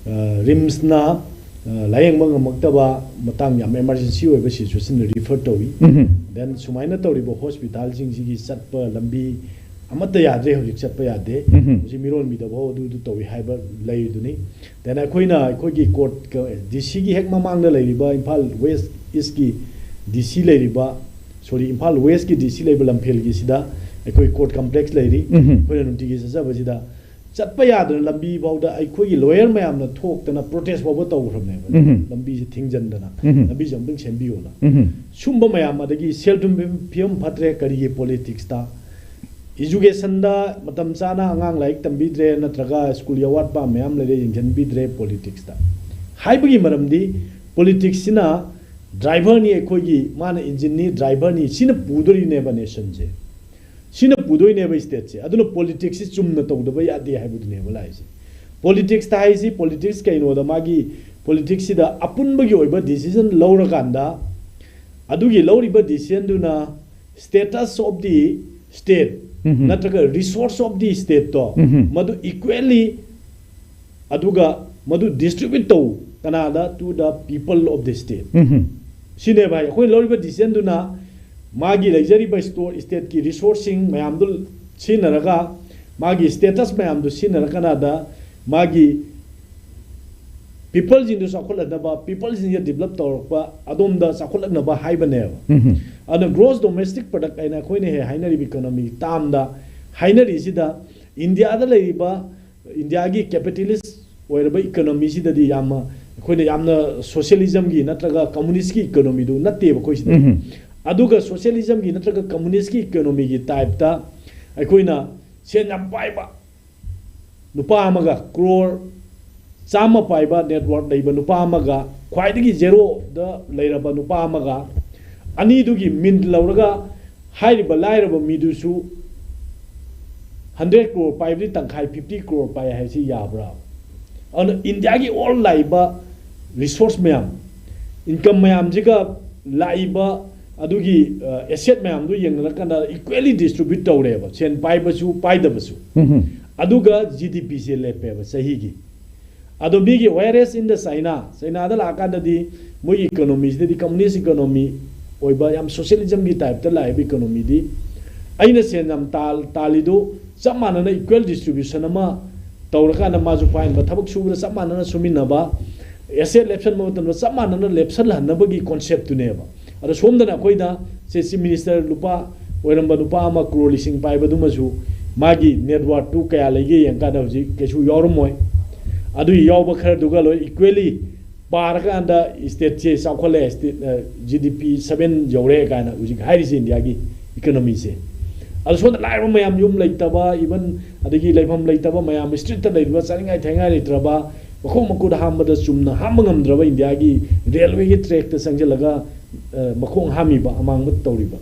ꯔꯤꯝꯁꯅ ꯂꯥꯌꯦꯡꯕ ꯉꯝꯃꯛꯇꯕ ꯃꯇꯥꯡ, ꯌꯥꯝ ꯏꯃꯥꯔꯖꯦꯟꯁꯤ ꯑꯣꯏꯕ ꯁꯤꯆꯨꯋꯦꯁꯟꯗ ꯔꯤꯐꯔ ꯇꯧꯏ꯫ ꯎꯝ꯫ Then ꯁꯨꯃꯥꯏꯅ ꯇꯧꯔꯤꯕ ꯍꯣꯁꯄꯤꯇꯥꯜꯁꯤꯡꯁꯤꯒꯤ ꯆꯠꯄ ꯂꯝꯕꯤ ꯑꯃꯠꯇ ꯌꯥꯗ꯭ꯔꯦ, ꯍꯧꯖꯤꯛ ꯆꯠꯄ ꯌꯥꯗꯦ꯫ ꯎꯝ꯫ ꯍꯧꯖꯤꯛ ꯃꯤꯔꯣꯟꯕꯤꯗꯐꯥꯎ ꯑꯗꯨ ꯑꯗꯨ ꯇꯧꯏ ꯍꯥꯏꯕ ꯂꯩꯔꯤꯗꯨꯅꯤ꯫ Then ꯑꯩꯈꯣꯏꯅ ꯑꯩꯈꯣꯏꯒꯤ ꯀꯣꯔꯠ, ꯗꯤ ꯁꯤꯒꯤ ꯍꯦꯛ ꯃꯃꯥꯡꯗ ꯂꯩꯔꯤꯕ ꯏꯝꯐꯥꯜ ꯋꯦꯁ ꯏꯁꯀꯤ ꯗꯤ ꯁꯤ ꯂꯩꯔꯤꯕ, ꯁꯣꯔꯤ, ꯏꯝꯐꯥꯜ ꯋꯦꯁꯀꯤ ꯗꯤ ꯁꯤ ꯂꯩꯕ ꯂꯝꯐꯦꯜꯒꯤꯁꯤꯗ ꯑꯩꯈꯣꯏ ꯀꯣꯔꯠ ꯀꯝꯄ꯭ꯂꯦꯛꯁ ꯂꯩꯔꯤ꯫ ꯎꯝ꯫ ꯑꯩꯈꯣꯏꯅ ꯅꯨꯡꯇꯤꯒꯤ ꯆꯠꯆꯕꯁꯤꯗ ꯆꯠꯄ ꯌꯥꯗꯅ ꯂꯝꯕꯤ ꯐꯥꯎꯗ ꯑꯩꯈꯣꯏꯒꯤ ꯂꯣꯌꯔ ꯃꯌꯥꯝꯅ ꯊꯣꯛꯇꯅ ꯄ꯭ꯔꯣꯇꯦꯁ ꯐꯥꯎꯕ ꯇꯧꯈ꯭ꯔꯕꯅꯦꯕ꯫ ꯎꯝ꯫ ꯂꯝꯕꯤꯁꯦ ꯊꯤꯡꯖꯤꯟꯗꯅ, ꯎꯝ꯫ ꯂꯝꯕꯤꯁꯦ ꯑꯃꯨꯛꯇꯪ ꯁꯦꯝꯕꯤꯌꯣꯅ꯫ ꯎꯝ꯫ ꯁꯨꯝꯕ ꯃꯌꯥꯝ, ꯑꯗꯒꯤ ꯁꯦꯜ ꯊꯨꯝ ꯐꯤꯕꯝ ꯐꯠꯇ꯭ꯔꯦ, ꯀꯔꯤꯒꯤ ꯄꯣꯂꯤꯇꯤꯛꯁꯇ? ꯏꯖꯨꯀꯦꯁꯟꯗ ꯃꯇꯝ ꯆꯥꯅ ꯑꯉꯥꯡ ꯂꯥꯏꯔꯤꯛ ꯇꯝꯕꯤꯗ꯭ꯔꯦ, ꯅꯠꯇ꯭ꯔꯒ ꯁ꯭ꯀꯨꯜꯒꯤ ꯑꯋꯥꯠꯄ ꯃꯌꯥꯝ ꯂꯩꯔꯦ, ꯌꯦꯡꯁꯤꯟꯕꯤꯗ꯭ꯔꯦ ꯄꯣꯂꯤꯇꯤꯛꯁꯇ꯫ ꯍꯥꯏꯕꯒꯤ ꯃꯔꯝꯗꯤ ꯄꯣꯂꯤꯇꯤꯛꯁꯁꯤꯅ ꯗ꯭ꯔꯥꯏꯚꯔꯅꯤ, ꯑꯩꯈꯣꯏꯒꯤ, ꯃꯥꯅ ꯏꯟꯖꯤꯟꯅꯤ, ꯗ꯭ꯔꯥꯏꯚꯔꯅꯤ, ꯁꯤꯅ ꯄꯨꯗꯣꯔꯤꯅꯦꯕ ꯅꯦꯁꯟꯁꯦ꯫ ꯁꯤꯅ ꯄꯨꯗꯣꯏꯅꯦꯕ ꯁ꯭ꯇꯦꯠꯁꯦ꯫ ꯑꯗꯨꯅ ꯄꯣꯂꯤꯇꯤꯛꯁꯁꯤ ꯆꯨꯝꯅ ꯇꯧꯗꯕ ꯌꯥꯗꯦ ꯍꯥꯏꯕꯗꯨꯅꯦꯕ ꯂꯥꯛꯏꯁꯦ꯫ ꯄꯣꯂꯤꯇꯤꯛꯁꯇ ꯍꯥꯏꯁꯤ, ꯄꯣꯂꯤꯇꯤꯛꯁ ꯀꯩꯅꯣꯗ ꯃꯥꯒꯤ ꯄꯣꯂꯤꯇꯤꯛꯁꯁꯤꯗ ꯑꯄꯨꯟꯕꯒꯤ ꯑꯣꯏꯕ ꯗꯤꯁꯤꯖꯟ ꯂꯧꯔꯀꯥꯟꯗ, ꯑꯗꯨꯒꯤ ꯂꯧꯔꯤꯕ ꯗꯤꯁꯤꯖꯟꯗꯨꯅ status of the state ꯎꯝ꯫ ꯅꯠꯇ꯭ꯔꯒ resource of the stateꯇꯣ ꯎꯝ꯫ ꯃꯗꯨ equally ꯑꯗꯨꯒ ꯃꯗꯨ distribute ꯇꯧ꯫ ꯀꯅꯥꯗ? To the people of the state꯫ ꯎꯝ꯫ ꯁꯤꯅꯦꯕ ꯍꯥꯏ, ꯑꯩꯈꯣꯏꯅ ꯂꯧꯔꯤꯕ ꯗꯤꯁꯤꯖꯟꯗꯨꯅ ꯃꯥꯒꯤ ꯂꯩꯖꯔꯤꯕ ꯁ꯭ꯇꯦꯠꯀꯤ ꯔꯤꯁꯣꯔꯁꯁꯤꯡ ꯃꯌꯥꯝꯗꯨ ꯁꯤꯖꯤꯟꯅꯔꯒ, ꯃꯥꯒꯤ ꯁ꯭ꯇꯦꯇꯁ ꯃꯌꯥꯝꯗꯨ ꯁꯤꯖꯤꯟꯅꯔ ꯀꯅꯥꯗ ꯃꯥꯒꯤ ꯄꯤꯄꯜꯁꯤꯡꯗꯨ ꯆꯥꯎꯈꯠꯍꯟꯅꯕ, ꯄꯤꯄꯜꯁꯤꯡꯁꯦ ꯗꯤꯕꯂꯞ ꯇꯧꯔꯛꯄ ꯑꯗꯣꯝꯗ ꯆꯥꯎꯈꯠꯂꯛꯅꯕ ꯍꯥꯏꯕꯅꯦꯕ꯫ ꯎꯝ꯫ ꯑꯗꯨꯅ gross domestic product ꯍꯥꯏꯅ ꯑꯩꯈꯣꯏꯅ ꯍꯦꯛ ꯍꯥꯏꯅꯔꯤꯕ ꯏꯀꯣꯅꯣꯃꯤꯒꯤ ꯇꯥꯝꯗ ꯍꯥꯏꯅꯔꯤꯁꯤꯗ, ꯏꯟꯗꯤꯌꯥꯗ ꯂꯩꯔꯤꯕ, ꯏꯟꯗꯤꯌꯥꯒꯤ ꯀꯦꯄꯤꯇꯦꯂꯤꯁ ꯑꯣꯏꯔꯕ ꯏꯀꯣꯅꯣꯃꯤꯁꯤꯗꯗꯤ ꯌꯥꯝꯅ, ꯑꯩꯈꯣꯏꯅ ꯌꯥꯝꯅ ꯁꯣꯁꯤꯌꯦꯂꯤꯖꯝꯒꯤ ꯅꯠꯇ꯭ꯔꯒ ꯀꯝꯃꯨꯅꯤꯁ꯭ꯠꯀꯤ ꯏꯀꯣꯅꯣꯃꯤꯗꯨ ꯅꯠꯇꯦꯕ ꯑꯩꯈꯣꯏꯁꯤꯗ꯫ ꯎꯝ꯫ ꯑꯗꯨꯒ ꯁꯣꯁꯤꯌꯦꯂꯤꯖꯝꯒꯤ ꯅꯠꯇ꯭ꯔꯒ ꯀꯝꯃꯨꯅꯤꯁ꯭ꯠꯀꯤ ꯏꯀꯣꯅꯣꯃꯤꯒꯤ ꯇꯥꯏꯞꯇ ꯑꯩꯈꯣꯏꯅ ꯁꯦꯟ ꯌꯥꯝ ꯄꯥꯏꯕ ꯅꯨꯄꯥ ꯑꯃꯒ, ꯀ꯭ꯔꯣꯔ ꯆꯥꯝꯃ ꯄꯥꯏꯕ ꯅꯦꯠꯋꯥꯔꯛ ꯂꯩꯕ ꯅꯨꯄꯥ ꯑꯃꯒ, ꯈ꯭ꯋꯥꯏꯗꯒꯤ ꯖꯦꯔꯣꯗ ꯂꯩꯔꯕ ꯅꯨꯄꯥ ꯑꯃꯒ, ꯑꯅꯤꯗꯨꯒꯤ ꯃꯤꯟ ꯂꯧꯔꯒ ꯍꯥꯏꯔꯤꯕ ꯂꯥꯏꯔꯕ ꯃꯤꯗꯨꯁꯨ ꯍꯟꯗ꯭ꯔꯦꯠ ꯀ꯭ꯔꯣꯔ ꯄꯥꯏꯕꯗꯤ ꯇꯪꯈꯥꯏ, ꯐꯤꯐꯇꯤ ꯀ꯭ꯔꯣꯔ ꯄꯥꯏ ꯍꯥꯏꯁꯤ ꯌꯥꯕ꯭ꯔꯥ? ꯑꯗꯨꯅ ꯏꯟꯗꯤꯌꯥꯒꯤ ꯑꯣꯜ ꯂꯥꯛꯏꯕ ꯔꯤꯁꯣꯔꯁ ꯃꯌꯥꯝ, ꯏꯟꯀꯝ ꯃꯌꯥꯝꯁꯤꯒ ꯂꯥꯛꯏꯕ ꯑꯗꯨꯒꯤ ꯑꯦꯁꯦꯠ ꯃꯌꯥꯝꯗꯨ ꯌꯦꯡꯅꯔꯀꯥꯟꯗ ꯏꯀ꯭ꯋꯦꯂꯤ ꯗꯤꯁꯇ꯭ꯔꯤꯕ꯭ꯌꯨꯠ ꯇꯧꯔꯦꯕ, ꯁꯦꯟ ꯄꯥꯏꯕꯁꯨ ꯄꯥꯏꯗꯕꯁꯨ꯫ ꯑꯗꯨꯒ ꯖꯤ ꯗꯤ ꯄꯤꯁꯦ ꯂꯦꯞꯄꯦꯕ ꯆꯍꯤꯒꯤ꯫ ꯑꯗꯣ ꯃꯤꯒꯤ whereas in the China, ꯆꯩꯅꯥꯗ ꯂꯥꯛꯑꯀꯥꯟꯗꯗꯤ ꯃꯣꯏꯒꯤ ꯏꯀꯣꯅꯣꯃꯤꯁꯤꯗꯗꯤ ꯀꯝꯃꯨꯅꯤꯁ ꯏꯀꯣꯅꯣꯃꯤ ꯑꯣꯏꯕ, ꯌꯥꯝ ꯁꯣꯁꯤꯌꯦꯂꯤꯖꯝꯒꯤ ꯇꯥꯏꯞꯇ ꯂꯥꯛꯏꯕ ꯏꯀꯣꯅꯣꯃꯤꯗꯤ, ꯑꯩꯅ ꯁꯦꯟ ꯌꯥꯝ ꯇꯥꯜ ꯇꯥꯜꯂꯤꯗꯨ ꯆꯞ ꯃꯥꯟꯅꯅ ꯏꯀ꯭ꯋꯦꯜ ꯗꯤꯁꯇ꯭ꯔꯤꯕ꯭ꯌꯨꯁꯟ ꯑꯃ ꯇꯧꯔꯀꯥꯟꯗ ꯃꯥꯁꯨ ꯄꯥꯏꯍꯟꯕ, ꯊꯕꯛ ꯁꯨꯕꯗ ꯆꯞ ꯃꯥꯟꯅꯅ ꯁꯨꯃꯤꯟꯅꯕ, ꯑꯦꯁꯦꯠ ꯂꯦꯞꯁꯟꯕ ꯃꯇꯝꯗ ꯆꯞ ꯃꯥꯟꯅꯅ ꯂꯦꯞꯁꯜꯍꯟꯅꯕꯒꯤ ꯀꯣꯟꯁꯦꯞꯇꯨꯅꯦꯕ꯫ ꯑꯗꯣ ꯁꯣꯝꯗꯅ ꯑꯩꯈꯣꯏꯗ ꯁꯦ ꯆꯤꯐ ꯃꯤꯅꯤꯁꯇꯔ ꯂꯨꯄꯥ ꯑꯣꯏꯔꯝꯕ ꯅꯨꯄꯥ ꯑꯃ ꯀ꯭ꯔꯣꯔ ꯂꯤꯁꯤꯡ ꯄꯥꯏꯕꯗꯨꯃꯁꯨ ꯃꯥꯒꯤ ꯅꯦꯠꯋꯥꯔꯛꯇꯨ ꯀꯌꯥ ꯂꯩꯒꯦ ꯌꯦꯡꯀꯥꯟꯗ ꯍꯧꯖꯤꯛ ꯀꯩꯁꯨ ꯌꯥꯎꯔꯝꯃꯣꯏ꯫ ꯑꯗꯨꯒꯤ ꯌꯥꯎꯕ ꯈꯔꯗꯨꯒ ꯂꯣꯏ ꯏꯀ꯭ꯋꯦꯂꯤ ꯄꯥꯔꯀꯥꯟꯗ ꯁ꯭ꯇꯦꯠꯁꯦ ꯆꯥꯎꯈꯠꯂꯦ, ꯁ꯭ꯇꯦꯠ ꯖꯤ ꯗꯤ ꯄꯤ ꯁꯕꯦꯟ ꯌꯧꯔꯦ ꯀꯥꯏꯅ ꯍꯧꯖꯤꯛ ꯍꯥꯏꯔꯤꯁꯦ ꯏꯟꯗꯤꯌꯥꯒꯤ ꯏꯀꯣꯅꯣꯃꯤꯁꯦ꯫ ꯑꯗꯣ ꯁꯣꯝꯗ ꯂꯥꯏꯔꯕ ꯃꯌꯥꯝ, ꯌꯨꯝ ꯂꯩꯇꯕ, ꯏꯚꯟ ꯑꯗꯒꯤ ꯂꯩꯐꯝ ꯂꯩꯇꯕ ꯃꯌꯥꯝ, ꯁ꯭ꯇ꯭ꯔꯤꯠꯇ ꯂꯩꯔꯤꯕ, ꯆꯥꯅꯤꯡꯉꯥꯏ ꯊꯛꯅꯤꯡꯉꯥꯏ ꯂꯩꯇ꯭ꯔꯕ, ꯃꯈꯣꯡ ꯃꯈꯨꯠ ꯍꯥꯝꯕꯗ ꯆꯨꯝꯅ ꯍꯥꯝꯕ ꯉꯝꯗ꯭ꯔꯕ ꯏꯟꯗꯤꯌꯥꯒꯤ ꯔꯦꯜꯋꯦꯒꯤ ꯇ꯭ꯔꯦꯛꯇ ꯆꯪꯁꯤꯜꯂꯒ ꯑ, ꯃꯈꯣꯡ ꯍꯥꯝꯃꯤꯕ, ꯑꯃꯥꯡꯕ ꯇꯧꯔꯤꯕ,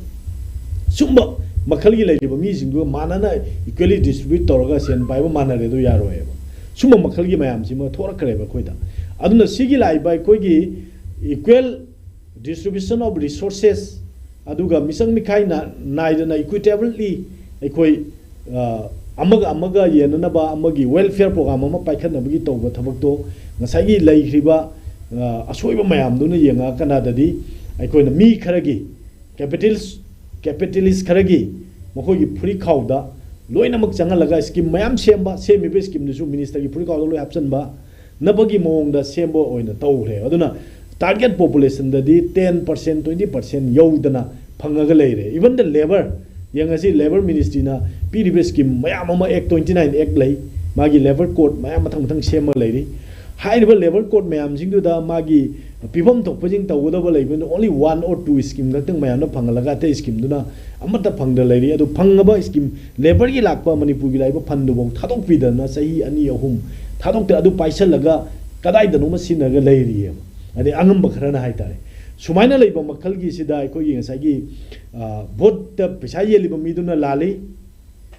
ꯁꯨꯝꯕ ꯃꯈꯜꯒꯤ ꯂꯩꯔꯤꯕ ꯃꯤꯁꯤꯡꯗꯨꯒ ꯃꯥꯟꯅꯅ ꯏꯀ꯭ꯋꯦꯂꯤ ꯗꯤꯁꯇ꯭ꯔꯤꯕ꯭ꯌꯨꯠ ꯇꯧꯔꯒ ꯁꯦꯟ ꯄꯥꯏꯕ ꯃꯥꯟꯅꯔꯦ, ꯑꯗꯨ ꯌꯥꯔꯣꯏꯑꯕ꯫ ꯁꯨꯝꯕ ꯃꯈꯜꯒꯤ ꯃꯌꯥꯝꯁꯤꯃ ꯊꯣꯛꯂꯛꯈ꯭ꯔꯦꯕ ꯑꯩꯈꯣꯏꯗ꯫ ꯑꯗꯨꯅ ꯁꯤꯒꯤ ꯂꯥꯛꯏꯕ ꯑꯩꯈꯣꯏꯒꯤ equal distribution of resources, ꯑꯗꯨꯒ ꯃꯤꯆꯪ ꯃꯤꯈꯥꯏ ꯅꯥ-, ꯅꯥꯏꯗꯅ equitably ꯑꯩꯈꯣꯏ ꯑ, ꯑꯃꯒ ꯑꯃꯒ ꯌꯦꯟꯅꯅꯕ, ꯑꯃꯒꯤ welfare program ꯑꯃ ꯄꯥꯏꯈꯠꯅꯕꯒꯤ ꯇꯧꯕ ꯊꯕꯛꯇꯣ, ꯉꯁꯥꯏꯒꯤ ꯂꯩꯈ꯭ꯔꯤꯕ, ꯑ, ꯑꯁꯣꯏꯕ ꯃꯌꯥꯝꯗꯨꯅ ꯌꯦꯡꯉꯛꯑ ꯀꯥꯟꯗꯗꯤ, ꯑꯩꯈꯣꯏꯅ ꯃꯤ ꯈꯔꯒꯤ, capitalist, capitalist ꯈꯔꯒꯤ ꯃꯈꯣꯏꯒꯤ ꯐꯨꯔꯤꯠꯈꯥꯎꯗ ꯂꯣꯏꯅꯃꯛ ꯆꯪꯍꯜꯂꯒ ꯁ꯭ꯀꯤꯝ ꯃꯌꯥꯝ ꯁꯦꯝꯕ, ꯁꯦꯝꯃꯤꯕ ꯁ꯭ꯀꯤꯝꯗꯨꯁꯨ ꯃꯤꯅꯤꯁꯇꯔꯒꯤ ꯐꯨꯔꯤꯠꯈꯥꯎꯗ ꯂꯣꯏ ꯍꯥꯞꯆꯤꯟꯕ, ꯅꯕꯒꯤ ꯃꯑꯣꯡꯗ ꯁꯦꯝꯕ ꯑꯣꯏꯅ ꯇꯧꯈ꯭ꯔꯦ꯫ ꯑꯗꯨꯅ target populationꯗꯗꯤ ten percent, twenty percent ꯌꯧꯗꯅ ꯐꯪꯉꯒ ꯂꯩꯔꯦ꯫ Even the labour, ꯌꯦꯡꯉꯁꯤ, labour ministryꯅ ꯄꯤꯔꯤꯕ ꯁ꯭ꯀꯤꯝ ꯃꯌꯥꯝ ꯑꯃ, Act twenty nine Act ꯂꯩ, ꯃꯥꯒꯤ labour code ꯃꯌꯥꯝ ꯃꯊꯪ ꯃꯊꯪ ꯁꯦꯝꯃ ꯂꯩꯔꯤ꯫ ꯍꯥꯏꯔꯤꯕ labour code ꯃꯌꯥꯝꯁꯤꯡꯗꯨꯗ ꯃꯥꯒꯤ ꯄꯤꯐꯝ ꯊꯣꯛꯄꯁꯤꯡ ꯇꯧꯒꯗꯕ ꯂꯩꯕꯅ only one or two scheme ꯈꯛꯇꯪ ꯃꯌꯥꯝꯅ ꯐꯪꯍꯜꯂꯒ ꯑꯇꯩ ꯁ꯭ꯀꯤꯝꯗꯨꯅ ꯑꯃꯠꯇ ꯐꯪꯗ ꯂꯩꯔꯤ꯫ ꯑꯗꯨ ꯐꯪꯉꯕ ꯁ꯭ꯀꯤꯝ, labourꯒꯤ ꯂꯥꯛꯄ ꯃꯅꯤꯄꯨꯔꯒꯤ ꯂꯥꯛꯏꯕ ꯐꯟꯗꯨꯐꯥꯎ ꯊꯥꯗꯣꯛꯄꯤꯗꯅ ꯆꯍꯤ ꯑꯅꯤ ꯑꯍꯨꯝ ꯊꯥꯗꯣꯛꯇ, ꯑꯗꯨ ꯄꯥꯏꯁꯜꯂꯒ ꯀꯗꯥꯏꯗꯅꯣꯃ ꯁꯤꯖꯤꯟꯅꯔꯒ ꯂꯩꯔꯤꯑꯕ꯫ ꯑꯗꯩ ꯑꯉꯝꯕ ꯈꯔꯅ ꯍꯥꯏꯇꯥꯔꯦ꯫ ꯁꯨꯃꯥꯏꯅ ꯂꯩꯕ ꯃꯈꯜꯒꯤꯁꯤꯗ ꯑꯩꯈꯣꯏꯒꯤ ꯉꯁꯥꯏꯒꯤ, ꯑ, ꯚꯣꯠꯇ ꯄꯩꯁꯥ ꯌꯦꯜꯂꯤꯕ ꯃꯤꯗꯨꯅ ꯂꯥꯜꯂꯤ꯫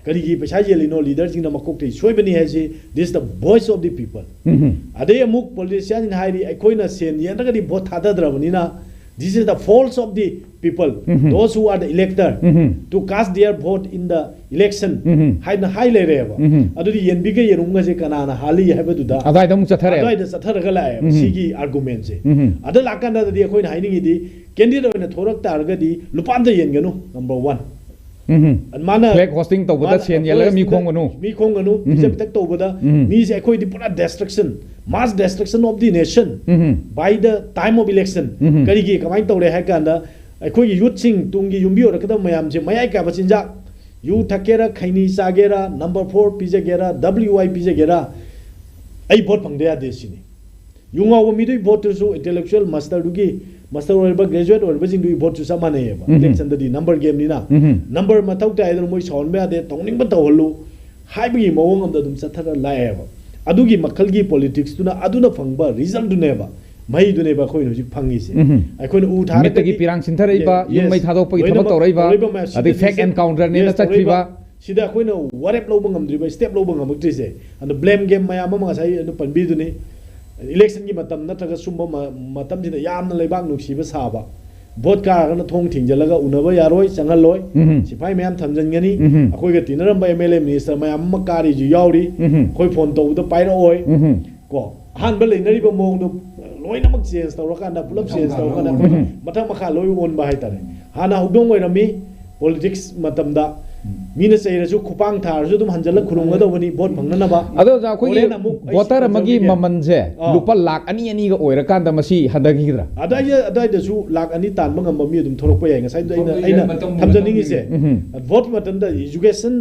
ꯀꯔꯤꯒꯤ ꯄꯩꯁꯥ ꯌꯦꯜꯂꯤꯅꯣ? ꯂꯤꯗꯔꯁꯤꯡꯅ ꯃꯀꯣꯛꯇꯒꯤ ꯁꯣꯏꯕꯅꯤ ꯍꯥꯏꯁꯤ, this the voice of the people꯫ ꯑꯗꯩ ꯑꯃꯨꯛ ꯄꯣꯂꯤꯇꯤꯁꯤꯌꯥꯟꯁꯤꯡꯅ ꯍꯥꯏꯔꯤ, ꯑꯩꯈꯣꯏꯅ ꯁꯦꯟ ꯌꯦꯟꯗ꯭ꯔꯒꯗꯤ vote ꯊꯥꯗꯗ꯭ꯔꯕꯅꯤꯅ This is the faults of the people, Mhm. those who are the elector, Mhm. to cast their vote in the election Mhm. ꯍꯥꯏꯅ ꯍꯥꯏ ꯂꯩꯔꯦꯕ꯫ Mhm. ꯑꯗꯨꯗꯤ ꯌꯦꯟꯕꯤꯒ ꯌꯦꯔꯨꯝꯒꯁꯦ ꯀꯅꯥꯅ ꯍꯥꯜꯂꯤ ꯍꯥꯏꯕꯗꯨꯗ ꯑꯗꯨꯋꯥꯏꯗ ꯑꯃꯨꯛ ꯆꯠꯊꯔꯦ꯫ ꯑꯗꯨꯋꯥꯏꯗ ꯆꯠꯊꯔꯒ ꯂꯥꯛꯑꯦꯕ Mhm. ꯁꯤꯒꯤ ꯑꯥꯔꯒꯨꯃꯦꯟꯁꯦ꯫ Mhm. ꯑꯗ ꯂꯥꯛꯀꯥꯟꯗꯗꯤ ꯑꯩꯈꯣꯏꯅ ꯍꯥꯏꯅꯤꯡꯉꯤꯗꯤ, ꯀꯦꯟꯗꯤꯗꯦꯠ ꯑꯣꯏꯅ ꯊꯣꯛꯂꯛ ꯇꯥꯔꯒꯗꯤ ꯂꯨꯄꯥ ꯑꯝꯇ ꯌꯦꯟꯒꯅꯨ, number one꯫ Mhm. ꯃꯥꯅ Flag hosting ꯇꯧꯕꯗ ꯃꯥꯅ ꯁꯦꯟ ꯌꯦꯜꯂꯒ ꯃꯤ ꯈꯣꯝꯒꯅꯨ꯫ ꯃꯤ ꯈꯣꯝꯒꯅꯨ, Mhm. ꯄꯤꯖ ꯄꯤꯊꯛ ꯇꯧꯕꯗ Mhm. ꯃꯤꯁꯦ ꯑꯩꯈꯣꯏꯗꯤ ꯄꯨꯔꯥ destruction, mass destruction of the nation Mhm. by the time of election꯫ Mhm. ꯀꯔꯤꯒꯤ, ꯀꯃꯥꯏꯅ ꯇꯧꯔꯦ ꯍꯥꯏ ꯀꯥꯟꯗ, ꯑꯩꯈꯣꯏꯒꯤ ꯌꯨꯠꯁꯤꯡ, ꯇꯨꯡꯒꯤ ꯌꯨꯝꯕꯤ ꯑꯣꯏꯔꯛꯀꯗꯕ ꯃꯌꯥꯝꯁꯦ, ꯃꯌꯥꯏ ꯀꯥꯕ ꯆꯤꯟꯖꯥꯛ, ꯌꯨ ꯊꯛꯀꯦꯔꯥ, ꯈꯩꯅꯤ ꯆꯥꯒꯦꯔꯥ, number four ꯄꯤꯖꯒꯦꯔꯥ, W I ꯄꯤꯖꯒꯦꯔꯥ, ꯑꯩ ꯚꯣꯠ ꯐꯪꯗ ꯌꯥꯗꯦ ꯁꯤꯅꯤ꯫ ꯌꯨ ꯉꯥꯎꯕ ꯃꯤꯗꯨꯒꯤ ꯚꯣꯠꯇꯨꯁꯨ, intellectual masterꯗꯨꯒꯤ, master ꯑꯣꯏꯔꯕ, graduate ꯑꯣꯏꯔꯕꯁꯤꯡꯗꯨꯒꯤ ꯚꯣꯠꯁꯨ ꯆꯞ ꯃꯥꯟꯅꯩꯌꯦꯕ꯫ Mhm. Electionꯗꯗꯤ number gameꯅꯤꯅ꯫ Mhm. Number ꯃꯊꯧ ꯇꯥꯏꯗꯅ ꯃꯣꯏ ꯁꯥꯎꯍꯟꯕ ꯌꯥꯗꯦ, ꯇꯧꯅꯤꯡꯕ ꯇꯧꯍꯜꯂꯨ ꯍꯥꯏꯕꯒꯤ ꯃꯑꯣꯡ ꯑꯃꯗ ꯑꯗꯨꯝ ꯆꯠꯊꯔ ꯂꯥꯛꯑꯦꯕ꯫ ꯑꯗꯨꯒꯤ ꯃꯈꯜꯒꯤ politicsꯇꯨꯅ, ꯑꯗꯨꯅ ꯐꯪꯕ resultꯗꯨꯅꯦꯕ, ꯃꯍꯩꯗꯨꯅꯦꯕ ꯑꯩꯈꯣꯏꯅ ꯍꯧꯖꯤꯛ ꯐꯪꯉꯤꯁꯦ꯫ Mhm. ꯑꯩꯈꯣꯏꯅ ꯎ ꯊꯥꯔꯒꯗꯤ ꯃꯤꯠꯇꯒꯤ ꯄꯤꯔꯥꯡ ꯁꯤꯟꯊꯔꯛꯏꯕ, Yes, ꯌꯨꯝ ꯃꯩ yes꯫ ꯊꯥꯗꯣꯛꯄꯒꯤ ꯊꯕꯛ ꯂꯣꯏꯅꯃꯛ ꯇꯧꯔꯛꯏꯕ, ꯇꯧꯔꯛꯏꯕ ꯃꯌꯥꯝ, ꯑꯗꯩ ꯁꯤꯗ fake encounterꯅꯦꯅ Yes, ꯇꯧꯔꯛꯏꯕ꯫ ꯆꯠꯈ꯭ꯔꯤꯕ꯫ ꯁꯤꯗ ꯑꯩꯈꯣꯏꯅ ꯋꯥꯔꯦꯞ ꯂꯧꯕ ꯉꯝꯗ꯭ꯔꯤꯕ, step ꯂꯧꯕ ꯉꯝꯃꯛꯇ꯭ꯔꯤꯁꯦ꯫ ꯑꯗꯣ blame game ꯃꯌꯥꯝ ꯑꯃ ꯉꯁꯥꯏ ꯑꯩꯅ ꯄꯟꯕꯤꯗꯨꯅꯤ꯫ Electionꯒꯤ ꯃꯇꯝ ꯅꯠꯇ꯭ꯔꯒ ꯁꯨꯝꯕ ꯃ-, ꯃꯇꯝꯁꯤꯗ ꯌꯥꯝꯅ ꯂꯩꯕꯥꯛ ꯅꯨꯡꯁꯤꯕ ꯁꯥꯕ꯫ ꯚꯣꯠ ꯀꯥꯔꯒꯅ ꯊꯣꯡ ꯊꯤꯡꯖꯤꯜꯂꯒ ꯎꯅꯕ ꯌꯥꯔꯣꯏ, ꯆꯪꯍꯜꯂꯣꯏ꯫ ꯎꯝ꯫ ꯁꯤꯐꯥꯏ ꯃꯌꯥꯝ ꯊꯝꯖꯤꯟꯒꯅꯤ꯫ ꯎꯝ꯫ ꯑꯩꯈꯣꯏꯒ ꯇꯤꯟꯅꯔꯝꯕ M L A minister ꯃꯌꯥꯝ ꯑꯃ ꯀꯥꯔꯤꯁꯨ ꯌꯥꯎꯔꯤ꯫ ꯎꯝ꯫ ꯑꯩꯈꯣꯏ phone ꯇꯧꯕꯗ ꯄꯥꯏꯔꯛꯑꯣꯏ꯫ ꯎꯝ꯫ ꯀꯣ, ꯑꯍꯥꯟꯕ ꯂꯩꯅꯔꯤꯕ ꯃꯑꯣꯡꯗꯣ ꯂꯣꯏꯅꯃꯛ change ꯇꯧꯔꯀꯥꯟꯗ, ꯄꯨꯂꯞ change ꯇꯧꯔꯀꯥꯟꯗ ꯎꯝ꯫ ꯃꯊꯪ ꯃꯈꯥ ꯂꯣꯏ ꯑꯣꯟꯕ ꯍꯥꯏꯇꯥꯔꯦ꯫ ꯍꯥꯟꯅ ꯍꯧꯗꯣꯡ ꯑꯣꯏꯔꯝꯃꯤ, politics ꯃꯇꯝꯗ ꯃꯤꯅ ꯆꯩꯔꯁꯨ, ꯈꯨꯄꯥꯡ ꯊꯥꯔꯁꯨ ꯑꯗꯨꯝ ꯍꯟꯖꯜꯂ ꯈꯨꯔꯨꯝꯒꯗꯧꯕꯅꯤ vote ꯐꯪꯅꯅꯕ꯫ ꯑꯗꯣ ꯑꯣꯖꯥ, ꯑꯩꯈꯣꯏꯒꯤ ꯍꯣꯔꯦꯟ ꯑꯃꯨꯛ ꯑꯩ voter ꯑꯃꯒꯤ ꯁꯤꯒꯤ ꯃꯃꯜꯁꯦ ꯑꯥ꯫ ꯂꯨꯄꯥ ꯂꯥꯛ ꯑꯅꯤ, ꯑꯅꯤꯒ ꯑꯣꯏꯔꯀꯥꯟꯗ ꯃꯁꯤ ꯍꯟꯊꯈꯤꯗ꯭ꯔꯥ? ꯑꯗꯨꯋꯥꯏꯗ, ꯑꯗꯨꯋꯥꯏꯗꯁꯨ ꯂꯥꯛ ꯑꯅꯤ ꯇꯥꯟꯕ ꯉꯝꯕ ꯃꯤ ꯑꯗꯨꯝ ꯊꯣꯛꯂꯛꯄ ꯌꯥꯏ꯫ ꯉꯁꯥꯏꯗꯣ ꯑꯩꯅ, ꯊꯣꯛꯂꯛꯄ ꯌꯥꯏ, ꯑꯩꯅ ꯃꯇꯝ ꯊꯝꯖꯅꯤꯡꯉꯤꯁꯦ, ꯎꯝ꯫ vote ꯃꯇꯝꯗ education,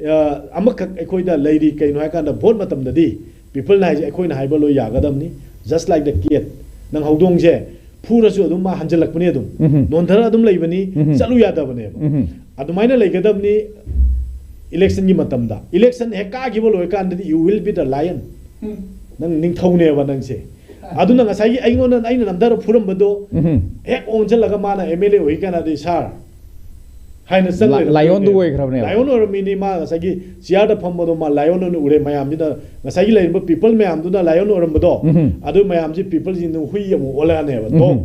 ꯑ, ꯑꯃꯈꯛ ꯑꯩꯈꯣꯏꯗ ꯂꯩꯔꯤ꯫ ꯀꯩꯅꯣ ꯍꯥꯏꯀꯥꯟꯗ, vote ꯃꯇꯝꯗꯗꯤ peopleꯅ ꯍꯥꯏꯁꯦ ꯑꯩꯈꯣꯏꯅ ꯍꯥꯏꯕ ꯂꯣꯏ ꯌꯥꯒꯗꯕꯅꯤ, just like the cat꯫ ꯅꯪ ꯍꯧꯗꯣꯡꯁꯦ ꯐꯨꯔꯁꯨ ꯑꯗꯨꯝ ꯃꯥ ꯍꯟꯖꯜꯂꯛꯄꯅꯤ, ꯑꯗꯨꯝ ꯎꯝ꯫ ꯅꯣꯟꯊꯔ ꯑꯗꯨꯝ ꯂꯩꯕꯅꯤ, ꯎꯝ꯫ ꯆꯠꯂꯨ ꯌꯥꯗꯕꯅꯦꯕ꯫ ꯎꯝ꯫ ꯑꯗꯨꯃꯥꯏꯅ ꯂꯩꯒꯗꯕꯅꯤ electionꯒꯤ ꯃꯇꯝꯗ꯫ Election ꯍꯦꯛ ꯀꯥꯈꯤꯕ ꯂꯣꯏꯔꯀꯥꯟꯗꯗꯤ you will be the lion꯫ ꯎꯝ꯫ ꯅꯪ ꯅꯤꯡꯊꯧꯅꯦꯕ ꯅꯪꯁꯦ꯫ ꯑꯗꯨꯅ ꯉꯁꯥꯏꯒꯤ ꯑꯩꯉꯣꯟꯗ, ꯑꯩꯅ ꯅꯝꯊꯔ ꯐꯨꯔꯝꯕꯗꯣ ꯎꯝ꯫ ꯍꯦꯛ ꯑꯣꯟꯁꯤꯜꯂꯒ ꯃꯥꯅ M L A ꯑꯣꯏꯀꯥꯟꯗꯗꯤ, "Sir" ꯍꯥꯏꯅ ꯆꯪ ꯂ-, ꯂꯩꯔꯝꯗꯣꯏꯅꯦꯕ꯫ lionꯗꯨ ꯑꯣꯏꯈ꯭ꯔꯕꯅꯦꯕ꯫ Lion ꯑꯣꯏꯔꯝꯃꯤꯅꯤ꯫ ꯃꯥ ꯉꯁꯥꯏꯒꯤ chairꯗ ꯐꯝꯕꯗꯣ ꯃꯥ lion ꯑꯣꯏꯅ ꯎꯔꯦ ꯃꯌꯥꯝꯁꯤꯅ꯫ ꯉꯁꯥꯏꯒꯤ ꯂꯩꯔꯤꯕ people ꯃꯌꯥꯝꯗꯨꯅ lion ꯑꯣꯏꯔꯝꯕꯗꯣ, ꯎꯝ꯫ ꯑꯗꯨ ꯃꯌꯥꯝꯁꯤ peopleꯁꯤꯡꯗꯨ ꯍꯨꯏ ꯑꯃꯨꯛ ꯑꯣꯜꯂꯛꯑꯅꯦꯕ, ꯎꯝ꯫ dog꯫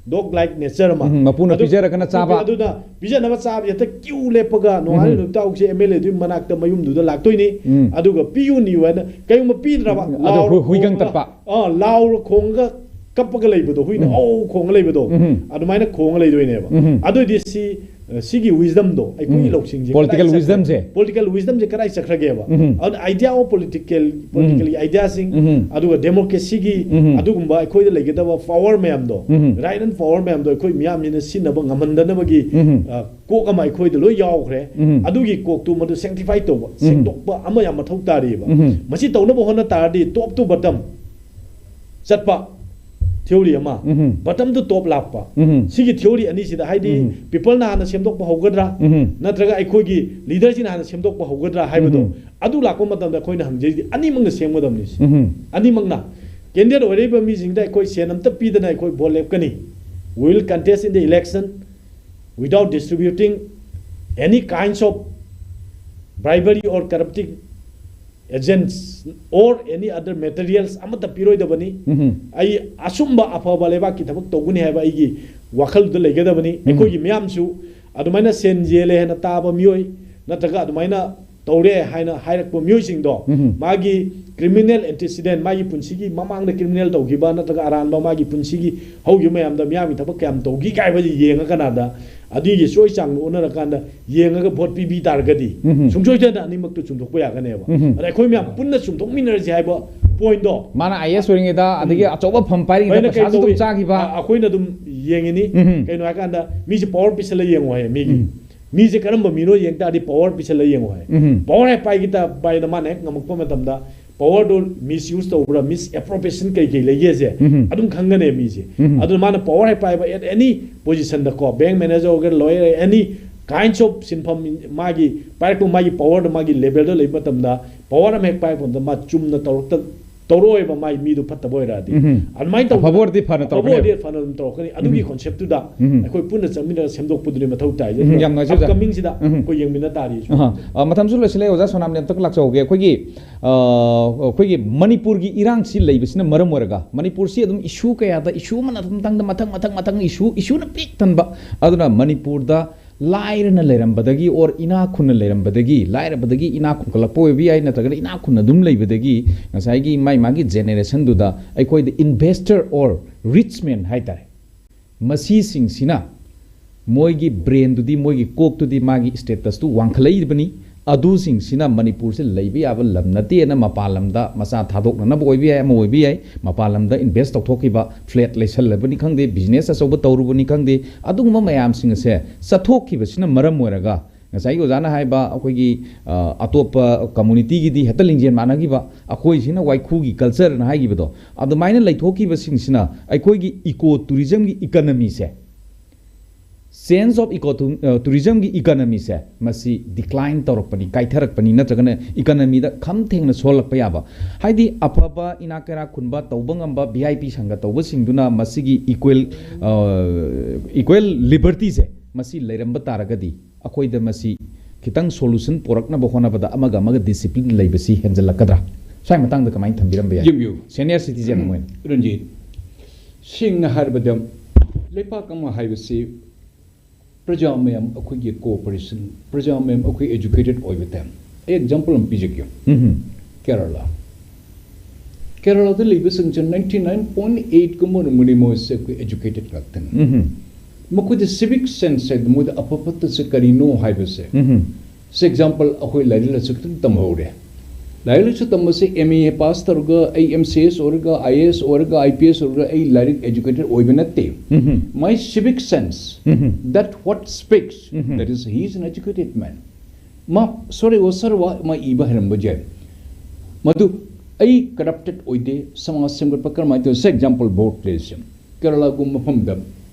dog like nature ꯑꯃ꯫ ꯎꯝ, ꯃꯄꯨꯅ ꯑꯗꯨ ꯄꯤꯖꯔꯒꯅ ꯆꯥꯕ꯫ ꯑꯗꯨꯅ ꯄꯤꯖꯅꯕ ꯆꯥꯕꯁꯦ ꯍꯦꯛꯇ ꯀ꯭ꯌꯨ ꯂꯦꯞꯄꯒ ꯅꯣꯡꯉꯥꯜꯂ ꯎꯝ꯫ ꯅꯨꯃꯤꯠ ꯇꯥꯎꯁꯦ ꯑꯦꯝ ꯑꯦꯜ ꯑꯦꯗꯨꯒꯤ ꯃꯅꯥꯛꯇ ꯃꯌꯨꯝꯗꯨꯗ ꯂꯥꯛꯇꯣꯏꯅꯤ꯫ ꯎꯝ꯫ ꯑꯗꯨꯒ ꯄꯤꯌꯨ ꯅꯤꯌꯨ ꯍꯥꯏꯅ ꯀꯩꯒꯨꯝꯕ ꯄꯤꯗ꯭ꯔꯕ ꯑꯗꯨ ꯂꯥꯎꯔ ꯍꯨꯏ- ꯍꯨꯏꯒꯪ ꯈꯣꯡꯉꯒ ꯇꯞꯄ꯫ ꯑꯥ, ꯂꯥꯎꯔ ꯈꯣꯡꯉꯒ ꯀꯞꯄꯒ ꯂꯩꯕꯗꯣ, ꯍꯨꯏꯅ ꯎꯝ꯫ ꯑꯧ ꯈꯣꯡꯉ ꯂꯩꯕꯗꯣ꯫ ꯎꯝ꯫ ꯑꯗꯨꯃꯥꯏꯅ ꯈꯣꯡꯉ ꯂꯩꯗꯣꯏꯅꯦꯕ꯫ ꯎꯝ꯫ ꯑꯗꯨꯑꯣꯏꯗꯤ ꯁꯤ ꯑ, ꯁꯤꯒꯤ wisdomꯗꯣ ꯑꯩꯈꯣꯏꯒꯤ ꯎꯝ꯫ ꯂꯧꯁꯤꯡꯁꯦ Political ꯀꯗꯥꯏ ꯆꯠꯈ꯭ꯔꯦ? wisdomꯁꯦ꯫ Political wisdomꯁꯦ ꯀꯗꯥꯏ ꯆꯠꯈ꯭ꯔꯒꯦꯕ? ꯎꯝ꯫ ꯑꯗꯨꯅ idea of political, um. politically ideaꯁꯤꯡ, ꯎꯝ꯫ ꯑꯗꯨꯒ democracyꯒꯤ ꯎꯝ꯫ ꯑꯗꯨꯒꯨꯝꯕ ꯑꯩꯈꯣꯏꯗ ꯂꯩꯒꯗꯕ power ꯃꯌꯥꯝꯗꯣ, ꯎꯝ꯫ right and power ꯃꯌꯥꯝꯗꯣ ꯑꯩꯈꯣꯏ ꯃꯤꯌꯥꯝꯁꯤꯅ ꯁꯤꯖꯤꯟꯅꯕ ꯉꯝꯍꯟꯗꯅꯕꯒꯤ ꯎꯝ꯫ ꯑ, ꯀꯣꯛ ꯑꯃ ꯑꯩꯈꯣꯏꯗ ꯂꯣꯏ ꯌꯥꯎꯈ꯭ꯔꯦ꯫ ꯎꯝ꯫ ꯑꯗꯨꯒꯤ ꯀꯣꯛꯇꯨ ꯃꯗꯨ sanctify ꯇꯧꯕ, ꯎꯝ꯫ ꯁꯦꯡꯗꯣꯛꯄ ꯑꯃ ꯌꯥꯝ ꯃꯊꯧ ꯇꯥꯔꯤꯕ꯫ ꯎꯝ꯫ ꯃꯁꯤ ꯇꯧꯅꯕ ꯍꯣꯠꯅ ꯇꯥꯔꯗꯤ top to bottom ꯆꯠꯄ theory ꯑꯃ, ꯎꯝ꯫ bottom to top ꯂꯥꯛꯄ꯫ ꯎꯝ꯫ ꯁꯤꯒꯤ theory ꯑꯅꯤꯁꯤꯗ ꯍꯥꯏꯗꯤ ꯎꯝ꯫ peopleꯅ ꯍꯥꯟꯅ ꯁꯦꯝꯗꯣꯛꯄ ꯍꯧꯒꯗ꯭ꯔꯥ, ꯎꯝ꯫ ꯅꯠꯇ꯭ꯔꯒ ꯑꯩꯈꯣꯏꯒꯤ leaderꯁꯤꯅ ꯍꯥꯟꯅ ꯁꯦꯝꯗꯣꯛꯄ ꯍꯧꯒꯗ꯭ꯔꯥ ꯍꯥꯏꯕꯗꯣ, ꯎꯝ꯫ ꯑꯗꯨ ꯂꯥꯛꯄ ꯃꯇꯝꯗ ꯑꯩꯈꯣꯏꯅ ꯍꯪꯖꯩꯁꯦ ꯑꯅꯤꯃꯛꯅ ꯁꯦꯝꯒꯗꯕꯅꯤ꯫ ꯁꯤ ꯎꯝ꯫ ꯑꯅꯤꯃꯛꯅ candidate ꯑꯣꯏꯔꯛꯏꯕ ꯃꯤꯁꯤꯡꯗ ꯑꯩꯈꯣꯏ ꯁꯦꯟ ꯑꯝꯇ ꯄꯤꯗꯅ ꯑꯩꯈꯣꯏ vote ꯂꯦꯞꯀꯅꯤ꯫ We will contest in the election without distributing any kinds of bribery or corrupting agents or any other materials ꯑꯃꯠꯇ ꯄꯤꯔꯣꯏꯗꯕꯅꯤ꯫ ꯎꯝ꯫ ꯑꯩ ꯑꯆꯨꯝꯕ ꯑꯐꯕ ꯂꯩꯕꯥꯛꯀꯤ ꯊꯕꯛ ꯇꯧꯒꯅꯤ ꯍꯥꯏꯕ ꯑꯩꯒꯤ ꯋꯥꯈꯜꯗꯨꯗ ꯂꯩꯒꯗꯕꯅꯤ꯫ ꯑꯩꯈꯣꯏꯒꯤ ꯃꯤꯌꯥꯝꯁꯨ ꯑꯗꯨꯃꯥꯏꯅ ꯁꯦꯟ ꯌꯦꯜꯂꯦ ꯍꯥꯏꯅ ꯇꯥꯕ ꯃꯤꯑꯣꯏ ꯅꯠꯇ꯭ꯔꯒ ꯑꯗꯨꯃꯥꯏꯅ ꯇꯧꯔꯦ ꯍꯥꯏꯅ ꯍꯥꯏꯔꯛꯄ ꯃꯤꯑꯣꯏꯁꯤꯡꯗꯣ, ꯎꯝ꯫ ꯃꯥꯒꯤ criminal antecedent, ꯃꯥꯒꯤ ꯄꯨꯟꯁꯤꯒꯤ ꯃꯃꯥꯡꯗ criminal ꯇꯧꯈꯤꯕ ꯅꯠꯇ꯭ꯔꯒ ꯑꯔꯥꯟꯕ ꯃꯥꯒꯤ ꯄꯨꯟꯁꯤꯒꯤ ꯍꯧꯈꯤꯕ ꯃꯌꯥꯝꯗ ꯃꯤꯌꯥꯝꯒꯤ ꯊꯕꯛ ꯀꯌꯥꯝ ꯇꯧꯈꯤ ꯀꯥꯏꯕꯁꯤ ꯌꯦꯡꯉ ꯀꯅꯥꯗ ꯑꯗꯨꯒꯤ ꯆꯣꯏ ꯆꯥꯡꯗ ꯑꯣꯟꯅꯔꯀꯥꯟꯗ ꯌꯦꯡꯉꯒ vote ꯄꯤꯕꯤ ꯇꯥꯔꯒꯗꯤ, ꯎꯝ꯫ ꯁꯨꯡꯁꯣꯏ ꯁꯣꯏꯗꯅ ꯑꯅꯤꯃꯛꯇꯨ ꯆꯨꯝꯊꯣꯛꯄ ꯌꯥꯒꯅꯦꯕ꯫ ꯎꯝ꯫ ꯑꯗ ꯑꯩꯈꯣꯏ ꯃꯌꯥꯝ ꯄꯨꯟꯅ ꯆꯨꯝꯊꯣꯛꯃꯤꯟꯅꯔꯁꯤ ꯍꯥꯏꯕ pointꯗꯣ꯫ ꯃꯥꯅ ꯑꯥꯏ ꯑꯦꯁ ꯑꯣꯏꯔꯤꯉꯩꯗ, ꯑꯗꯒꯤ ꯑꯆꯧꯕ ꯐꯝ ꯄꯥꯏꯔꯤꯉꯩꯗ ꯑꯩꯅ ꯀꯩ ꯄꯩꯁꯥꯁꯨ ꯑꯗꯨꯝ ꯇꯧꯏ? ꯆꯥꯈꯤꯕ꯫ ꯑ-, ꯑꯩꯈꯣꯏꯅ ꯑꯗꯨꯝ ꯌꯦꯡꯉꯤꯅꯤ꯫ ꯎꯝ꯫ ꯀꯩꯅꯣ ꯍꯥꯏꯀꯥꯟꯗ ꯃꯤꯁꯦ power ꯄꯤꯁꯜꯂ ꯌꯦꯡꯉꯣ ꯍꯥꯏꯌꯦ ꯃꯤꯒꯤ꯫ ꯎꯝ꯫ ꯃꯤꯁꯦ ꯀꯔꯝꯕ ꯃꯤꯅꯣ ꯌꯦꯡ ꯇꯥꯔꯗꯤ power ꯄꯤꯁꯜꯂ ꯌꯦꯡꯉꯣ ꯍꯥꯏ꯫ ꯎꯝ꯫ Power ꯍꯦꯛ ꯄꯥꯏꯒꯤ ꯇ-, ꯄꯥꯏꯗ ꯃꯥꯅ ꯍꯦꯛ ꯉꯝꯃꯛꯄ ꯃꯇꯝꯗ powerꯗꯣ misuse ꯇꯧꯕ꯭ꯔꯥ, misappropriation ꯀꯩ ꯀꯩ ꯂꯩꯒꯦꯁꯦ ꯎꯝ꯫ ꯑꯗꯨꯝ ꯈꯪꯒꯅꯦ ꯃꯤꯁꯦ꯫ ꯎꯝ꯫ ꯑꯗꯨꯅ ꯃꯥꯅ power ꯍꯦꯛ ꯄꯥꯏꯕ at any positionꯗꯀꯣ, bank manager ꯑꯣꯏꯒꯦꯔꯥ, lawyer, any kinds of ꯁꯤꯟꯐꯝ ꯃꯥꯒꯤ ꯄꯥꯏꯔꯛꯄ ꯃꯥꯒꯤ powerꯗ ꯃꯥꯒꯤ levelꯗ ꯂꯩꯕ ꯃꯇꯝꯗ power ꯑꯃ ꯍꯦꯛ ꯄꯥꯏꯔꯛꯄ ꯃꯇꯝꯗ ꯃꯥ ꯆꯨꯝꯅ ꯇꯧꯔꯛꯇ-, ꯇꯧꯔꯛꯑꯣꯏꯕ ꯃꯥꯏ ꯃꯤꯗꯨ ꯐꯠꯇꯕ ꯑꯣꯏꯔꯛꯑꯗꯤ꯫ ꯎꯝ꯫ ꯑꯗꯨꯃꯥꯏꯅ ꯇꯧ- ꯑꯐꯕ ꯑꯣꯏꯔꯗꯤ ꯐꯅ ꯇꯧꯔꯛꯀꯅꯤ꯫ ꯑꯐꯕ ꯑꯣꯏꯔꯗꯤ ꯐꯅ ꯑꯗꯨꯝ ꯇꯧꯔꯛꯀꯅꯤ꯫ ꯑꯗꯨꯒꯤ ꯀꯣꯟꯁꯦꯞꯇꯨꯗ ꯎꯝ꯫ ꯑꯩꯈꯣꯏ ꯄꯨꯟꯅ ꯆꯠꯃꯤꯟꯅꯔꯒ ꯁꯦꯝꯗꯣꯛꯄꯗꯨꯅꯤ ꯃꯊꯧ ꯇꯥꯏꯁꯦ꯫ ꯎꯝ, ꯌꯥꯝ ꯅꯨꯡꯉꯥꯏꯖꯩ, ꯑꯣꯖꯥ꯫ ꯑꯞꯀꯃꯤꯡꯁꯤꯗ ꯎꯝ꯫ ꯑꯩꯈꯣꯏ ꯌꯦꯡꯃꯤꯟꯅ ꯇꯥꯔꯤ꯫ ꯑꯍꯥ꯫ ꯑ, ꯃꯇꯝꯁꯨ ꯂꯣꯏꯁꯤꯜꯂꯦ, ꯑꯣꯖꯥ ꯁꯣꯅꯥꯝꯅꯤ, ꯑꯝꯇ ꯂꯥꯛꯆꯍꯧꯒꯦ꯫ ꯑꯩꯈꯣꯏꯒꯤ, ꯑ, ꯑꯩꯈꯣꯏꯒꯤ ꯃꯅꯤꯄꯨꯔꯒꯤ ꯏꯔꯥꯡꯁꯤ ꯂꯩꯕꯁꯤꯅ ꯃꯔꯝ ꯑꯣꯏꯔꯒ, ꯃꯅꯤꯄꯨꯔꯁꯤ ꯑꯗꯨꯝ ꯏꯁꯨ ꯀꯌꯥꯗ, ꯏꯁꯨ ꯑꯃꯅ ꯑꯗꯨꯝ ꯃꯊꯪꯗ ꯃꯊꯪ, ꯃꯊꯪ, ꯃꯊꯪ ꯏꯁꯨ, ꯏꯁꯨꯅ ꯄꯤꯛ ꯊꯟꯕ꯫ ꯑꯗꯨꯅ ꯃꯅꯤꯄꯨꯔꯗ ꯂꯥꯏꯔꯅ ꯂꯩꯔꯝꯕꯗꯒꯤ, or ꯏꯅꯥꯛ ꯈꯨꯟꯅ ꯂꯩꯔꯝꯕꯗꯒꯤ, ꯂꯥꯏꯔꯕꯗꯒꯤ ꯏꯅꯥꯛ ꯈꯨꯟꯒꯠꯂꯛꯄ ꯑꯣꯏꯕ ꯌꯥꯏ, ꯅꯠꯇ꯭ꯔꯒꯅ ꯏꯅꯥꯛ ꯈꯨꯟꯅ ꯑꯗꯨꯝ ꯂꯩꯕꯗꯒꯤ ꯉꯁꯥꯏꯒꯤ ꯃꯥꯏ ꯃꯥꯒꯤ ꯖꯦꯅꯦꯔꯦꯁꯟꯗꯨꯗ ꯑꯩꯈꯣꯏꯗ investor or rich man ꯍꯥꯏꯇꯥꯔꯦ, ꯃꯁꯤꯁꯤꯡꯁꯤꯅ ꯃꯣꯏꯒꯤ ꯕ꯭ꯔꯦꯟꯗꯨꯗꯤ, ꯃꯣꯏꯒꯤ ꯀꯣꯛꯇꯨꯗꯤ, ꯃꯥꯒꯤ ꯁ꯭ꯇꯦꯇꯁꯇꯨ ꯋꯥꯡꯈꯠꯂꯛꯏꯕꯅꯤ꯫ ꯑꯗꯨꯁꯤꯡꯁꯤꯅ ꯃꯅꯤꯄꯨꯔꯁꯦ ꯂꯩꯕ ꯌꯥꯕ ꯂꯝ ꯅꯠꯇꯦꯅ ꯃꯄꯥꯟ ꯂꯝꯗ ꯃꯆꯥ ꯊꯥꯗꯣꯛꯅꯅꯕ ꯑꯣꯏꯕ ꯌꯥꯏ, ꯑꯃ ꯑꯣꯏꯕ ꯌꯥꯏ, ꯃꯄꯥꯟ ꯂꯝꯗ ꯏꯟꯚꯦꯁ ꯇꯧꯊꯣꯛꯈꯤꯕ, ꯐ꯭ꯂꯦꯠ ꯂꯩꯁꯜꯂꯕꯅꯤ ꯈꯪꯗꯦ, ꯕꯤꯖꯤꯅꯦꯁ ꯑꯆꯧꯕ ꯇꯧꯔꯨꯕꯅꯤ ꯈꯪꯗꯦ, ꯑꯗꯨꯒꯨꯝꯕ ꯃꯌꯥꯝꯁꯤꯡ ꯑꯁꯦ ꯆꯠꯊꯣꯛꯈꯤꯕꯁꯤꯅ ꯃꯔꯝ ꯑꯣꯏꯔꯒ ꯉꯁꯥꯏꯒꯤ ꯑꯣꯖꯥꯅ ꯍꯥꯏꯕ ꯑꯩꯈꯣꯏꯒꯤ, ꯑ, ꯑꯇꯣꯞꯄ ꯀꯝꯃꯨꯅꯤꯇꯤꯒꯤꯗꯤ ꯍꯦꯛꯇ ꯂꯤꯡꯖꯦꯜ ꯃꯥꯟꯅꯈꯤꯕ, ꯑꯩꯈꯣꯏꯁꯤꯅ ꯋꯥꯏꯈꯨꯒꯤ ꯀꯜꯆꯔꯅ ꯍꯥꯏꯈꯤꯕꯗꯣ, ꯑꯗꯨꯃꯥꯏꯅ ꯂꯩꯊꯣꯛꯈꯤꯕꯁꯤꯡꯁꯤꯅ ꯑꯩꯈꯣꯏꯒꯤ ꯏꯀꯣ ꯇꯨꯔꯤꯖꯝꯒꯤ ꯏꯀꯅꯃꯤꯁꯦ, change of eco ꯇꯨ-, ꯑ, ꯇꯨꯔꯤꯖꯝꯒꯤ ꯏꯀꯅꯃꯤꯁꯦ, ꯃꯁꯤ ꯗꯤꯀ꯭ꯂꯥꯏꯟ ꯇꯧꯔꯛꯄꯅꯤ, ꯀꯥꯏꯊꯔꯛꯄꯅꯤ, ꯅꯠꯇ꯭ꯔꯒꯅ ꯏꯀꯅꯃꯤꯗ ꯈꯝ ꯊꯦꯡꯅ ꯁꯣꯜꯂꯛꯄ ꯌꯥꯕ, ꯍꯥꯏꯗꯤ ꯑꯐꯕ ꯏꯅꯥꯛ ꯀꯩꯔꯥꯛ ꯈꯨꯟꯕ ꯇꯧꯕ ꯉꯝꯕ ꯚꯤ ꯑꯥꯏ ꯄꯤ ꯁꯪꯒ ꯇꯧꯕꯁꯤꯡꯗꯨꯅ ꯃꯁꯤꯒꯤ ꯏꯀ꯭ꯋꯦꯜ, ꯑ, ꯏꯀ꯭ꯋꯦꯜ ꯂꯤꯕꯔꯇꯤꯁꯦ ꯃꯁꯤ ꯂꯩꯔꯝꯕ ꯇꯥꯔꯒꯗꯤ, ꯑꯩꯈꯣꯏꯗ ꯃꯁꯤ ꯈꯤꯇꯪ ꯁꯣꯂꯨꯁꯟ ꯄꯣꯔꯛꯅꯕ ꯍꯣꯠꯅꯕꯗ ꯑꯃꯒ ꯑꯃꯒ ꯗꯤꯁꯤꯄ꯭ꯂꯤꯟ ꯂꯩꯕꯁꯤ ꯍꯦꯟꯖꯜꯂꯛꯀꯗ꯭ꯔꯥ? ꯁ꯭ꯋꯥꯏ ꯃꯇꯥꯡꯗ ꯀꯃꯥꯏꯅ ꯊꯝꯕꯤꯔꯝꯕ ꯌꯥꯏ? ꯌꯦꯡꯕꯤꯌꯨ꯫ ꯁꯦꯅꯤꯌꯔ ꯁꯤꯇꯤꯖꯦꯟ ꯑꯃ ꯑꯣꯏꯅ꯫ ꯔꯟꯖꯤꯠ, ꯁꯦꯡꯅ ꯍꯥꯏꯔꯕꯗ, ꯂꯩꯄꯥꯛ ꯑꯃ ꯍꯥꯏꯕꯁꯤ ꯄ꯭ꯔꯖꯥ ꯃꯌꯥꯝ ꯑꯩꯈꯣꯏꯒꯤ ꯀꯣꯑꯣꯄꯔꯦꯁꯟ, ꯄ꯭ꯔꯖꯥ ꯃꯌꯥꯝ ꯑꯩꯈꯣꯏ ꯑꯦꯖꯨꯀꯦꯇꯦꯠ ꯑꯣꯏꯕ ꯇꯥꯏꯝ꯫ ꯑꯩ ꯑꯦꯛꯖꯥꯝꯄꯜ ꯑꯃ ꯄꯤꯖꯒꯦ꯫ ꯎꯝ꯫ Kerala. ꯀꯦꯔꯂꯥꯗ ꯂꯩꯕꯁꯤꯡꯁꯦ ninety nine point eight ꯀꯨꯝꯕ ꯃꯣꯏꯁꯦ ꯑꯩꯈꯣꯏ ꯑꯦꯖꯨꯀꯦꯇꯦꯠ ꯉꯥꯛꯇꯅꯤ꯫ ꯎꯝ꯫ ꯃꯈꯣꯏꯗ ꯁꯤꯚꯤꯛ ꯁꯦꯟꯁ ꯍꯥꯏꯗꯤ ꯃꯣꯏꯗ ꯑꯐ ꯐꯠꯇꯁꯦ ꯀꯔꯤꯅꯣ ꯍꯥꯏꯕꯁꯦ꯫ ꯎꯝ꯫ ꯁꯦ ꯑꯦꯛꯖꯥꯝꯄꯜ, ꯑꯩꯈꯣꯏ ꯂꯥꯏꯔꯤꯛ ꯂꯥꯏꯁꯨ ꯈꯤꯇꯪ ꯇꯝꯍꯧꯔꯦ꯫ ꯂꯥꯏꯔꯤꯛ ꯂꯥꯏꯁꯨ ꯇꯝꯕꯁꯦ ꯑꯦꯝ ꯑꯦ ꯄꯥꯁ ꯇꯧꯔꯒ, ꯑꯩ ꯑꯦꯝ ꯁꯤ ꯑꯦꯁ ꯑꯣꯏꯔꯒ, ꯑꯥꯏ ꯑꯦ ꯑꯦꯁ ꯑꯣꯏꯔꯒ, ꯑꯥꯏ ꯄꯤ ꯑꯦꯁ ꯑꯣꯏꯔꯒ ꯑꯩ ꯂꯥꯏꯔꯤꯛ ꯑꯦꯖꯨꯀꯦꯇꯦꯠ ꯑꯣꯏꯕ ꯅꯠꯇꯦ꯫ ꯎꯝ꯫ My civic sense, um. that what speaks, um. that is, he is an educated man. ꯃꯥ, ꯁꯣꯔꯤ, ꯋꯥ ꯁꯔ ꯋꯥ ꯃꯥ ꯏꯕ ꯍꯩꯔꯝꯕ ꯌꯥꯏ꯫ ꯃꯗꯨ ꯑꯩ ꯀꯔꯞꯇꯦꯠ ꯑꯣꯏꯗꯦ, ꯁꯃꯥꯖ ꯁꯦꯝꯒꯠꯄ ꯀꯔꯝꯍꯥꯏꯅ ꯇꯧꯋꯤ? ꯁꯦ ꯑꯦꯛꯖꯥꯝꯄꯜ, ꯚꯣꯠ ꯂꯩꯔꯤꯁꯦ꯫ ꯀꯦꯔꯂꯥꯒꯨꯝꯕ ꯃꯐꯝꯗ,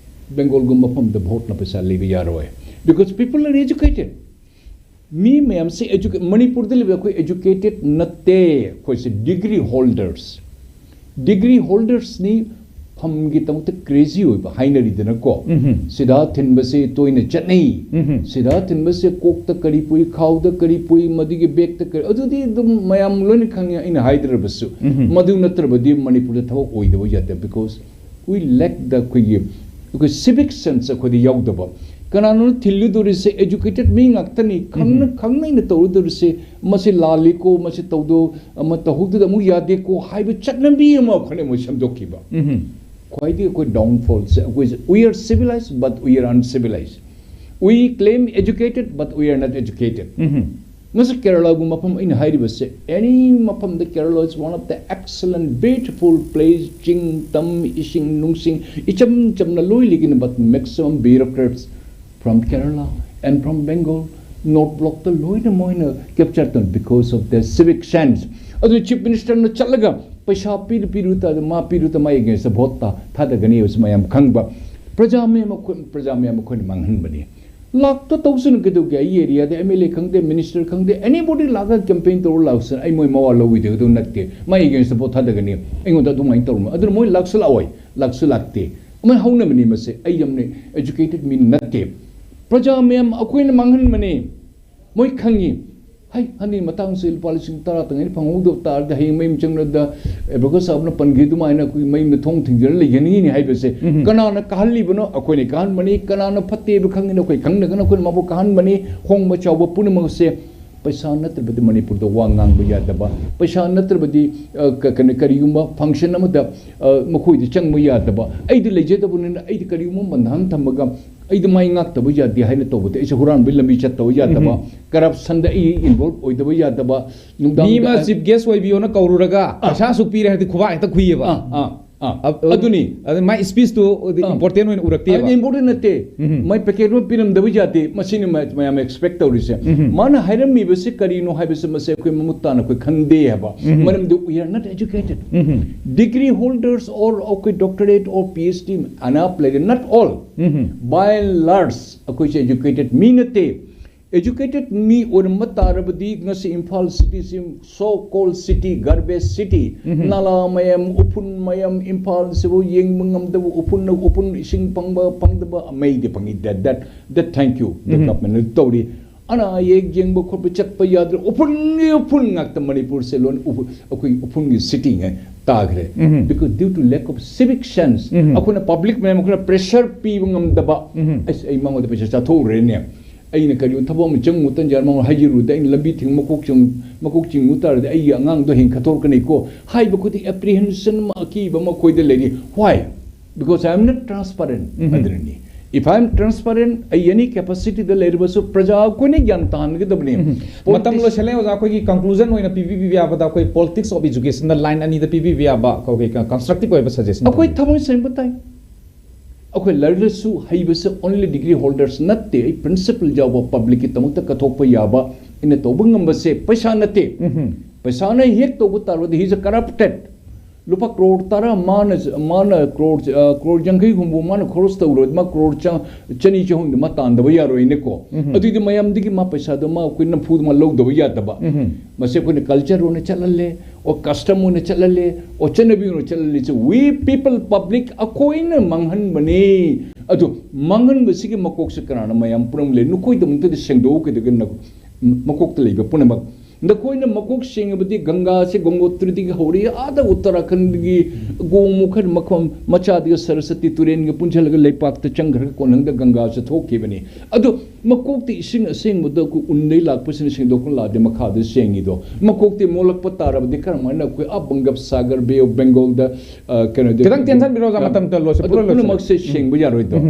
ꯕꯦꯡꯒꯣꯜꯒꯨꯝꯕ ꯃꯐꯝꯗ ꯚꯣꯠꯅ ꯄꯩꯁꯥ ꯂꯩꯕ ꯌꯥꯔꯣꯏ꯫ Because people are educated. ꯃꯤ ꯃꯌꯥꯝꯁꯦ educate, ꯃꯅꯤꯄꯨꯔꯗ ꯂꯩꯕ ꯑꯩꯈꯣꯏ educated ꯅꯠꯇꯦ, ꯑꯩꯈꯣꯏꯁꯦ degree holders, degree holdersꯅꯤ꯫ ꯐꯝꯒꯤꯗꯃꯛꯇ crazy ꯑꯣꯏꯕ ꯍꯥꯏꯅꯔꯤꯗꯅꯀꯣ꯫ ꯁꯤꯗꯥ ꯊꯤꯟꯕꯁꯦ ꯇꯣꯏꯅ ꯆꯠꯅꯩ꯫ ꯁꯤꯗꯥ ꯊꯤꯟꯕꯁꯦ ꯀꯣꯛꯇ ꯀꯔꯤ ꯄꯨꯏ, ꯈꯥꯎꯗ ꯀꯔꯤ ꯄꯨꯏ, ꯃꯗꯨꯒꯤ bagꯇ ꯀꯔꯤ, ꯑꯗꯨꯗꯤ ꯑꯗꯨꯝ ꯃꯌꯥꯝ ꯂꯣꯏꯅ ꯈꯪꯉꯦ, ꯑꯩꯅ ꯍꯥꯏꯗ꯭ꯔꯕꯁꯨ꯫ ꯃꯗꯨ ꯅꯠꯇ꯭ꯔꯕꯗꯤ ꯃꯅꯤꯄꯨꯔꯗ ꯊꯕꯛ ꯑꯣꯏꯗꯕ ꯌꯥꯗꯦ, because we lack the ꯑꯩꯈꯣꯏꯒꯤ ꯑꯩꯈꯣꯏ civic sense ꯑꯩꯈꯣꯏꯗ ꯌꯥꯎꯗꯕ꯫ ꯀꯅꯥꯅꯣ ꯊꯤꯜꯂꯨꯗꯣꯔꯤꯁꯦ? Educated ꯃꯤ ꯉꯥꯛꯇꯅꯤ, ꯈꯪꯅ ꯈꯪꯅ ꯑꯩꯅ ꯇꯧꯔꯨꯗꯣꯔꯤꯁꯦ꯫ ꯃꯁꯤ ꯂꯥꯜꯂꯤꯀꯣ, ꯃꯁꯤ ꯇꯧꯗꯣ, ꯑꯃ ꯇꯧꯍꯧꯗꯗ ꯑꯃꯨꯛ ꯌꯥꯗꯦꯀꯣ ꯍꯥꯏꯕ ꯆꯠꯅꯕꯤ ꯑꯃ ꯑꯩꯈꯣꯏꯅ ꯑꯃꯨꯛ ꯁꯦꯝꯗꯣꯛꯈꯤꯕ꯫ ꯈ꯭ꯋꯥꯏꯗꯒꯤ ꯑꯩꯈꯣꯏ downfallꯁꯦ ꯑꯩꯈꯣꯏꯁꯦ, we are civilized but we are uncivilized, we claim educated but we are not educated꯫ ꯉꯁꯤ ꯀꯦꯔꯂꯥꯒꯨꯝꯕ ꯃꯐꯝ ꯑꯩꯅ ꯍꯥꯏꯔꯤꯕꯁꯦ, any ꯃꯐꯝꯗ Kerala is one of the excellent beautiful place, ꯆꯤꯡ ꯇꯝ ꯏꯁꯤꯡ ꯅꯨꯡꯁꯤꯡ ꯏꯆꯝ ꯆꯝꯅ ꯂꯣꯏ ꯂꯩꯒꯅꯤ, but maximum bureaucrats from Kerala and from Bengal, north blockꯇ ꯂꯣꯏꯅ ꯃꯣꯏꯅ capture ꯇꯧꯅꯤ because of their civic sense꯫ ꯑꯗꯨ chief ministerꯅ ꯆꯠꯂꯒ ꯄꯩꯁꯥ ꯄꯤꯔꯨ ꯄꯤꯔꯨ ꯇꯥꯗ ꯃꯥ ꯄꯤꯔꯨ ꯇ ꯃꯥ againstꯇ voteꯇ ꯊꯥꯗꯒꯅꯤ ꯍꯥꯏꯕꯁꯤ ꯃꯌꯥꯝ ꯈꯪꯕ꯫ ꯄ꯭ꯔꯖꯥ ꯃꯌꯥꯝ ꯑꯩꯈꯣꯏ ꯄ꯭ꯔꯖꯥ ꯃꯌꯥꯝ ꯑꯩꯈꯣꯏꯅ ꯃꯥꯡꯍꯟꯕꯅꯤ꯫ ꯂꯥꯛꯇ ꯇꯧꯁꯅꯨ ꯀꯩꯗꯧꯒꯦ? ꯑꯩ areaꯗ MLA ꯈꯪꯗꯦ, minister ꯈꯪꯗꯦ, anybody ꯂꯥꯛꯑꯒ campaign ꯇꯧꯔ ꯂꯥꯛꯁꯅꯨ, ꯑꯩ ꯃꯣꯏ ꯃꯋꯥ ꯂꯧꯕꯤꯗꯒꯗꯧ ꯅꯠꯇꯦ꯫ ꯃꯥꯏ againstꯇ vote ꯊꯥꯗꯒꯅꯤ, ꯑꯩꯉꯣꯟꯗ ꯑꯗꯨꯃꯥꯏꯅ ꯇꯧꯔꯝꯃꯣ꯫ ꯑꯗꯨꯅ ꯃꯣꯏ ꯂꯥꯛꯁꯨ ꯂꯥꯛꯑꯣꯏ, ꯂꯥꯛꯁꯨ ꯂꯥꯛꯇꯦ꯫ ꯑꯃ ꯍꯧꯅꯕꯅꯤ ꯃꯁꯦ꯫ ꯑꯩ ꯌꯥꯝꯅ educated ꯃꯤ ꯅꯠꯇꯦ꯫ ꯄ꯭ꯔꯖꯥ ꯃꯌꯥꯝ ꯑꯩꯈꯣꯏꯅ ꯃꯥꯡꯍꯟꯕꯅꯤ꯫ ꯃꯣꯏ ꯈꯪꯉꯤ꯫ ꯍꯩ, ꯍꯟꯗꯛ ꯃꯇꯥꯡꯁꯦ ꯂꯨꯄꯥ ꯂꯤꯁꯤꯡ ꯇꯔꯥ ꯇꯪꯉꯩ ꯐꯪꯍꯧꯗꯕ ꯇꯥꯔꯗꯤ ꯍꯌꯦꯡ ꯃꯌꯨꯝ ꯆꯪꯂꯗ ꯑꯦꯕꯀꯁ ꯁꯥꯕꯅ ꯄꯟꯈꯤ ꯑꯗꯨꯃꯥꯏꯅ ꯑꯩꯈꯣꯏ ꯃꯌꯨꯝꯗ ꯊꯣꯡ ꯊꯤꯡꯖꯤꯜꯂ ꯂꯩꯒꯅꯤꯅꯤ ꯍꯥꯏꯕꯁꯦ ꯀꯅꯥꯅ ꯀꯥꯍꯜꯂꯤꯕꯅꯣ? ꯑꯩꯈꯣꯏꯅ ꯀꯥꯍꯟꯕꯅꯤ꯫ ꯀꯅꯥꯅ ꯐꯠꯇꯦꯕ ꯈꯪꯉꯤꯅꯣ? ꯑꯩꯈꯣꯏ ꯈꯪꯅꯒꯅ ꯑꯩꯈꯣꯏꯅ ꯃꯕꯨ ꯀꯥꯍꯟꯕꯅꯤ꯫ ꯍꯣꯡꯕ ꯆꯥꯎꯕ ꯄꯨꯝꯅꯃꯛꯁꯦ ꯄꯩꯁꯥ ꯅꯠꯇ꯭ꯔꯕꯗꯤ ꯃꯅꯤꯄꯨꯔꯗ ꯋꯥ ꯉꯥꯡꯕ ꯌꯥꯗꯕ, ꯄꯩꯁꯥ ꯅꯠꯇ꯭ꯔꯕꯗꯤ, ꯑ, ꯀ-, ꯀꯩꯅꯣ, ꯀꯔꯤꯒꯨꯝꯕ function ꯑꯃꯗ, ꯑ, ꯃꯈꯣꯏꯗ ꯆꯪꯕ ꯌꯥꯗꯕ꯫ ꯑꯩꯗꯤ ꯂꯩꯖꯗꯕꯅꯤꯅ ꯑꯩꯗꯤ ꯀꯔꯤꯒꯨꯝꯕ ꯃꯟꯗꯥꯡ ꯊꯝꯃꯒ ꯑꯩꯗꯤ ꯃꯥꯏ ꯉꯥꯛꯇꯕ ꯌꯥꯗꯦ ꯍꯥꯏꯅ ꯇꯧꯕꯗ ꯑꯩꯁꯦ ꯍꯨꯔꯥꯟꯕꯒꯤ ꯂꯝꯕꯤ ꯆꯠꯇꯕ ꯌꯥꯗꯕ, corruptionꯗ ꯑꯩ involve ꯑꯣꯏꯗꯕ ꯌꯥꯗꯕ, ꯅꯨꯡꯗꯥꯡꯗ ꯃꯤ ꯑꯃ chief guest ꯑꯣꯏꯕꯤꯌꯣꯅ ꯀꯧꯔꯨꯔꯒ ꯄꯩꯁꯥ ꯑꯁꯨꯛ ꯄꯤꯔꯦ ꯍꯥꯏꯔꯗꯤ ꯈꯨꯕꯥꯛ ꯍꯦꯛꯇ ꯈꯨꯏꯌꯦꯕ꯫ ꯑꯥ, ꯑꯥ, ꯑꯥ꯫ ꯑꯗꯨꯅꯤ꯫ ꯑꯗꯨ ꯃꯥꯏ speechꯇꯨ ꯑꯥ꯫ Important ꯑꯣꯏꯅ ꯎꯔꯛꯇꯦꯕ꯫ ꯑꯗꯨ important ꯅꯠꯇꯦ꯫ ꯃꯥꯏ packet ꯑꯃ ꯄꯤꯔꯝꯗꯕ ꯌꯥꯗꯦ꯫ ꯃꯁꯤꯅꯤ ꯃ-, ꯃꯌꯥꯝ expect ꯇꯧꯔꯤꯁꯦ꯫ ꯃꯥꯅ ꯍꯥꯏꯔꯝꯃꯤꯕꯁꯦ ꯀꯔꯤꯅꯣ ꯍꯥꯏꯕꯁꯦ ꯃꯁꯦ ꯑꯩꯈꯣꯏ ꯃꯃꯨꯠ ꯇꯥꯅ ꯑꯩꯈꯣꯏ ꯈꯪꯗꯦ ꯍꯥꯏꯕ꯫ ꯃꯔꯝꯗꯤ we are not educated꯫ Degree holders or ꯑꯩꯈꯣꯏ doctorate or PhD ꯑꯅꯥꯞ ꯂꯩꯔꯦ, not all꯫ By and large ꯑꯩꯈꯣꯏꯁꯦ educated ꯃꯤ ꯅꯠꯇꯦ꯫ Educated ꯃꯤ ꯑꯣꯏꯔꯝꯕ ꯇꯥꯔꯕꯗꯤ ꯉꯁꯤ Imphal ꯁꯤꯇꯤꯁꯤ, so called city, garbage city, ꯅꯥꯂꯥ ꯃꯌꯥꯝ, ꯎꯐꯨꯟ ꯃꯌꯥꯝ, ꯏꯝꯐꯥꯜꯁꯤꯕꯨ ꯌꯦꯡꯕ ꯉꯝꯗꯕ ꯎꯐꯨꯟꯅ ꯎꯐꯨꯟ, ꯏꯁꯤꯡ ꯐꯪꯕ ꯐꯪꯗꯕ, ꯃꯩꯗꯤ ꯐꯪꯉꯤ, that, that, that, thank you, the government ꯇꯧꯔꯤ꯫ ꯑꯅꯥ ꯑꯌꯦꯛ ꯌꯦꯡꯕ ꯈꯣꯠꯄ ꯆꯠꯄ ꯌꯥꯗ꯭ꯔꯦ, ꯎꯐꯨꯟꯒꯤ ꯎꯐꯨꯟ ꯉꯥꯛꯇ꯫ ꯃꯅꯤꯄꯨꯔꯁꯦ ꯂꯣꯏꯅ ꯎꯐꯨ-, ꯑꯩꯈꯣꯏ ꯎꯐꯨꯟꯒꯤ ꯁꯤꯇꯤ ꯇꯥꯈ꯭ꯔꯦ꯫ Because due to lack of civic sense, ꯑꯩꯈꯣꯏꯅ ꯄꯕ꯭ꯂꯤꯛ ꯃꯌꯥꯝ ꯑꯩꯈꯣꯏꯅ ꯄ꯭ꯔꯦꯁꯔ ꯄꯤꯕ ꯉꯝꯗꯕ꯫ ꯑꯁ, ꯑꯩ ꯃꯉꯣꯟꯗ ꯄꯩꯁꯥ ꯆꯥꯊꯣꯛꯎꯔꯦꯅꯦ, ꯑꯩꯅ ꯀꯔꯤꯒꯨꯝꯕ ꯊꯕꯛ ꯑꯃ ꯆꯪꯉꯨ ꯇꯟꯖꯥ ꯃꯉꯣꯟꯗ ꯍꯥꯏꯖꯔꯨꯗ, ꯑꯩꯅ ꯂꯝꯕꯤ ꯊꯤꯡ ꯃꯀꯣꯛ ꯆꯤꯡ-, ꯃꯀꯣꯛ ꯆꯤꯡꯉꯨ ꯇꯥꯔꯗꯤ ꯑꯩꯒꯤ ꯑꯉꯥꯡꯗꯣ ꯍꯦꯟꯅ ꯈꯠꯇꯣꯔꯛꯀꯅꯤꯀꯣ ꯍꯥꯏꯕ ꯈꯨꯗꯤꯡ ꯑꯦꯄ꯭ꯔꯤꯍꯦꯟꯁꯟ ꯑꯃ, ꯑꯀꯤꯕ ꯑꯃ ꯑꯩꯈꯣꯏꯗ ꯂꯩꯔꯤ꯫ Why? Because I am not transparent. ꯑꯗꯨꯅꯅꯤ꯫ If I am transparent, ꯑꯩ ꯑꯦꯅꯤ ꯀꯦꯄꯥꯁꯤꯇꯤꯗ ꯂꯩꯔꯕꯁꯨ ꯄ꯭ꯔꯖꯥ ꯑꯩꯈꯣꯏꯅ ꯒ꯭ꯌꯥꯟ ꯇꯥꯍꯟꯒꯗꯕꯅꯤ꯫ ꯃꯇꯝ ꯂꯣꯏꯁꯤꯜꯂꯦ ꯑꯣꯖꯥ꯫ ꯑꯩꯈꯣꯏꯒꯤ ꯀꯟꯀ꯭ꯂꯨꯖꯟ ꯑꯣꯏꯅ ꯄꯤꯕꯤꯕ ꯌꯥꯕꯗ, ꯑꯩꯈꯣꯏ politics of educationꯗ ꯂꯥꯏꯟ ꯑꯅꯤꯗ ꯄꯤꯕꯤꯕ ꯌꯥꯕ ꯑꯩꯈꯣꯏꯒꯤ ꯀꯟꯁꯇ꯭ꯔꯛꯇꯤꯚ ꯑꯣꯏꯕ ꯁꯖꯦꯁꯟ ꯑꯩꯈꯣꯏ ꯊꯝꯃꯣꯏ ꯁꯦꯡꯕ ꯇꯥꯏ꯫ ꯑꯩꯈꯣꯏ ꯂꯥꯏꯔꯤꯛ ꯂꯥꯏꯁꯨ ꯍꯩꯕꯁꯦ only degree holders ꯅꯠꯇꯦ꯫ ꯑꯩ ꯄ꯭ꯔꯤꯟꯁꯤꯄꯜ ꯌꯥꯎꯕ ꯄꯕ꯭ꯂꯤꯛꯀꯤꯗꯃꯛꯇ ꯀꯠꯊꯣꯛꯄ ꯌꯥꯕ ꯑꯩꯅ ꯇꯧꯕ ꯉꯝꯕꯁꯦ ꯄꯩꯁꯥ ꯅꯠꯇꯦ꯫ ꯄꯩꯁꯥꯅ ꯍꯦꯛ ꯇꯧꯕ ꯇꯥꯔꯒꯗꯤ he's a corrupted꯫ ꯂꯨꯄꯥ ꯀ꯭ꯔꯣꯔ ꯇꯔꯥ ꯃꯥꯅ, ꯃꯥꯅ ꯀ꯭ꯔꯣꯔ, ꯑ, ꯀ꯭ꯔꯣꯔ ꯌꯥꯡꯈꯩ ꯍꯨꯝꯐꯨ ꯃꯥꯅ ꯈꯣꯔꯁ ꯇꯧꯔꯣꯏ, ꯃꯥ ꯀ꯭ꯔꯣꯔ ꯆ-, ꯆꯅꯤ ꯆꯍꯨꯝꯗꯤ ꯃꯥ ꯇꯥꯟꯗꯕ ꯌꯥꯔꯣꯏꯅꯦꯀꯣ꯫ ꯑꯗꯨꯏꯗꯤ ꯃꯌꯥꯝꯗꯒꯤ ꯃꯥ ꯄꯩꯁꯥꯗꯣ ꯃꯥ ꯑꯩꯈꯣꯏ ꯅꯝꯐꯨꯗ ꯃꯥ ꯂꯧꯗꯕ ꯌꯥꯗꯕ꯫ ꯃꯁꯤ ꯑꯩꯈꯣꯏꯅ ꯀꯜꯆꯔ ꯑꯣꯏꯅ ꯆꯠꯍꯜꯂꯦ, ꯑꯣ ꯀꯁꯇꯝ ꯑꯣꯏꯅ ꯆꯠꯍꯜꯂꯦ, ꯑꯣ ꯆꯠꯅꯕꯤ ꯑꯣꯏꯅ ꯆꯠꯍꯜꯂꯦ꯫ We people, public, ꯑꯩꯈꯣꯏꯅ ꯃꯥꯡꯍꯟꯕꯅꯦ꯫ ꯑꯗꯨ ꯃꯥꯡꯍꯟꯕꯁꯤꯒꯤ ꯃꯀꯣꯛꯁꯦ ꯀꯅꯥꯅ ꯃꯌꯥꯝ ꯄꯨꯔꯝꯂꯦ? ꯅꯈꯣꯏꯗꯃꯛꯇꯗꯤ ꯁꯦꯡꯗꯣꯛꯎ ꯀꯩꯗꯧꯒꯦ? ꯅ-, ꯃꯀꯣꯛꯇ ꯂꯩꯕ ꯄꯨꯝꯅꯃꯛ ꯅꯈꯣꯏꯅ ꯃꯀꯣꯛ ꯁꯦꯡꯉꯕꯗꯤ ꯒꯪꯒꯥꯁꯦ ꯒꯪꯒꯣꯇ꯭ꯔꯤꯗꯒꯤ ꯍꯧꯔꯛꯏ, ꯑꯥꯗ ꯎꯠꯇꯔꯥꯈꯟꯗꯒꯤ ꯒꯣꯃꯨꯈ ꯃꯈꯣꯡ ꯃꯆꯥꯗꯒꯤ ꯁꯔꯁꯇꯤ ꯇꯨꯔꯦꯟꯒ ꯄꯨꯟꯁꯤꯜꯂꯒ ꯂꯩꯄꯥꯛꯇ ꯆꯪꯈ꯭ꯔꯒ ꯀꯣꯟꯍꯪꯗ ꯒꯪꯒꯥꯁꯦ ꯊꯣꯛꯈꯤꯕꯅꯤ꯫ ꯑꯗꯨ ꯃꯀꯣꯛꯇ ꯏꯁꯤꯡ ꯑꯁꯦꯡꯕꯗꯣ ꯑꯩꯈꯣꯏ ꯎꯟꯗꯩ ꯂꯥꯛꯄꯁꯤꯅ ꯁꯦꯡꯗꯣꯛꯄ ꯂꯥꯛꯑꯗꯤ ꯃꯈꯥꯗ ꯁꯦꯡꯉꯤꯗꯣ꯫ ꯃꯀꯣꯛꯇꯤ ꯃꯣꯠꯂꯛꯄ ꯇꯥꯔꯕꯗꯤ ꯀꯔꯝꯍꯥꯏꯅ ꯑꯩꯈꯣꯏ ꯑꯥ ꯕꯪꯒꯞ ꯁꯥꯒꯔ, Bay of Bengalꯗ, ꯑ, ꯀꯩꯅꯣꯗ ꯈꯤꯇꯪ ꯇꯦꯟꯁꯟꯕꯤꯔꯣ ꯑꯣꯖꯥ, ꯑ, ꯃꯇꯝ ꯂꯣꯏꯁꯤ-, ꯑꯗꯨ ꯄꯨꯔꯥ ꯂꯣꯏꯁꯤꯜꯂꯣ꯫ ꯄꯨꯝꯅꯃꯛꯁꯦ ꯁꯦꯡꯕ ꯌꯥꯔꯣꯏꯗꯣ꯫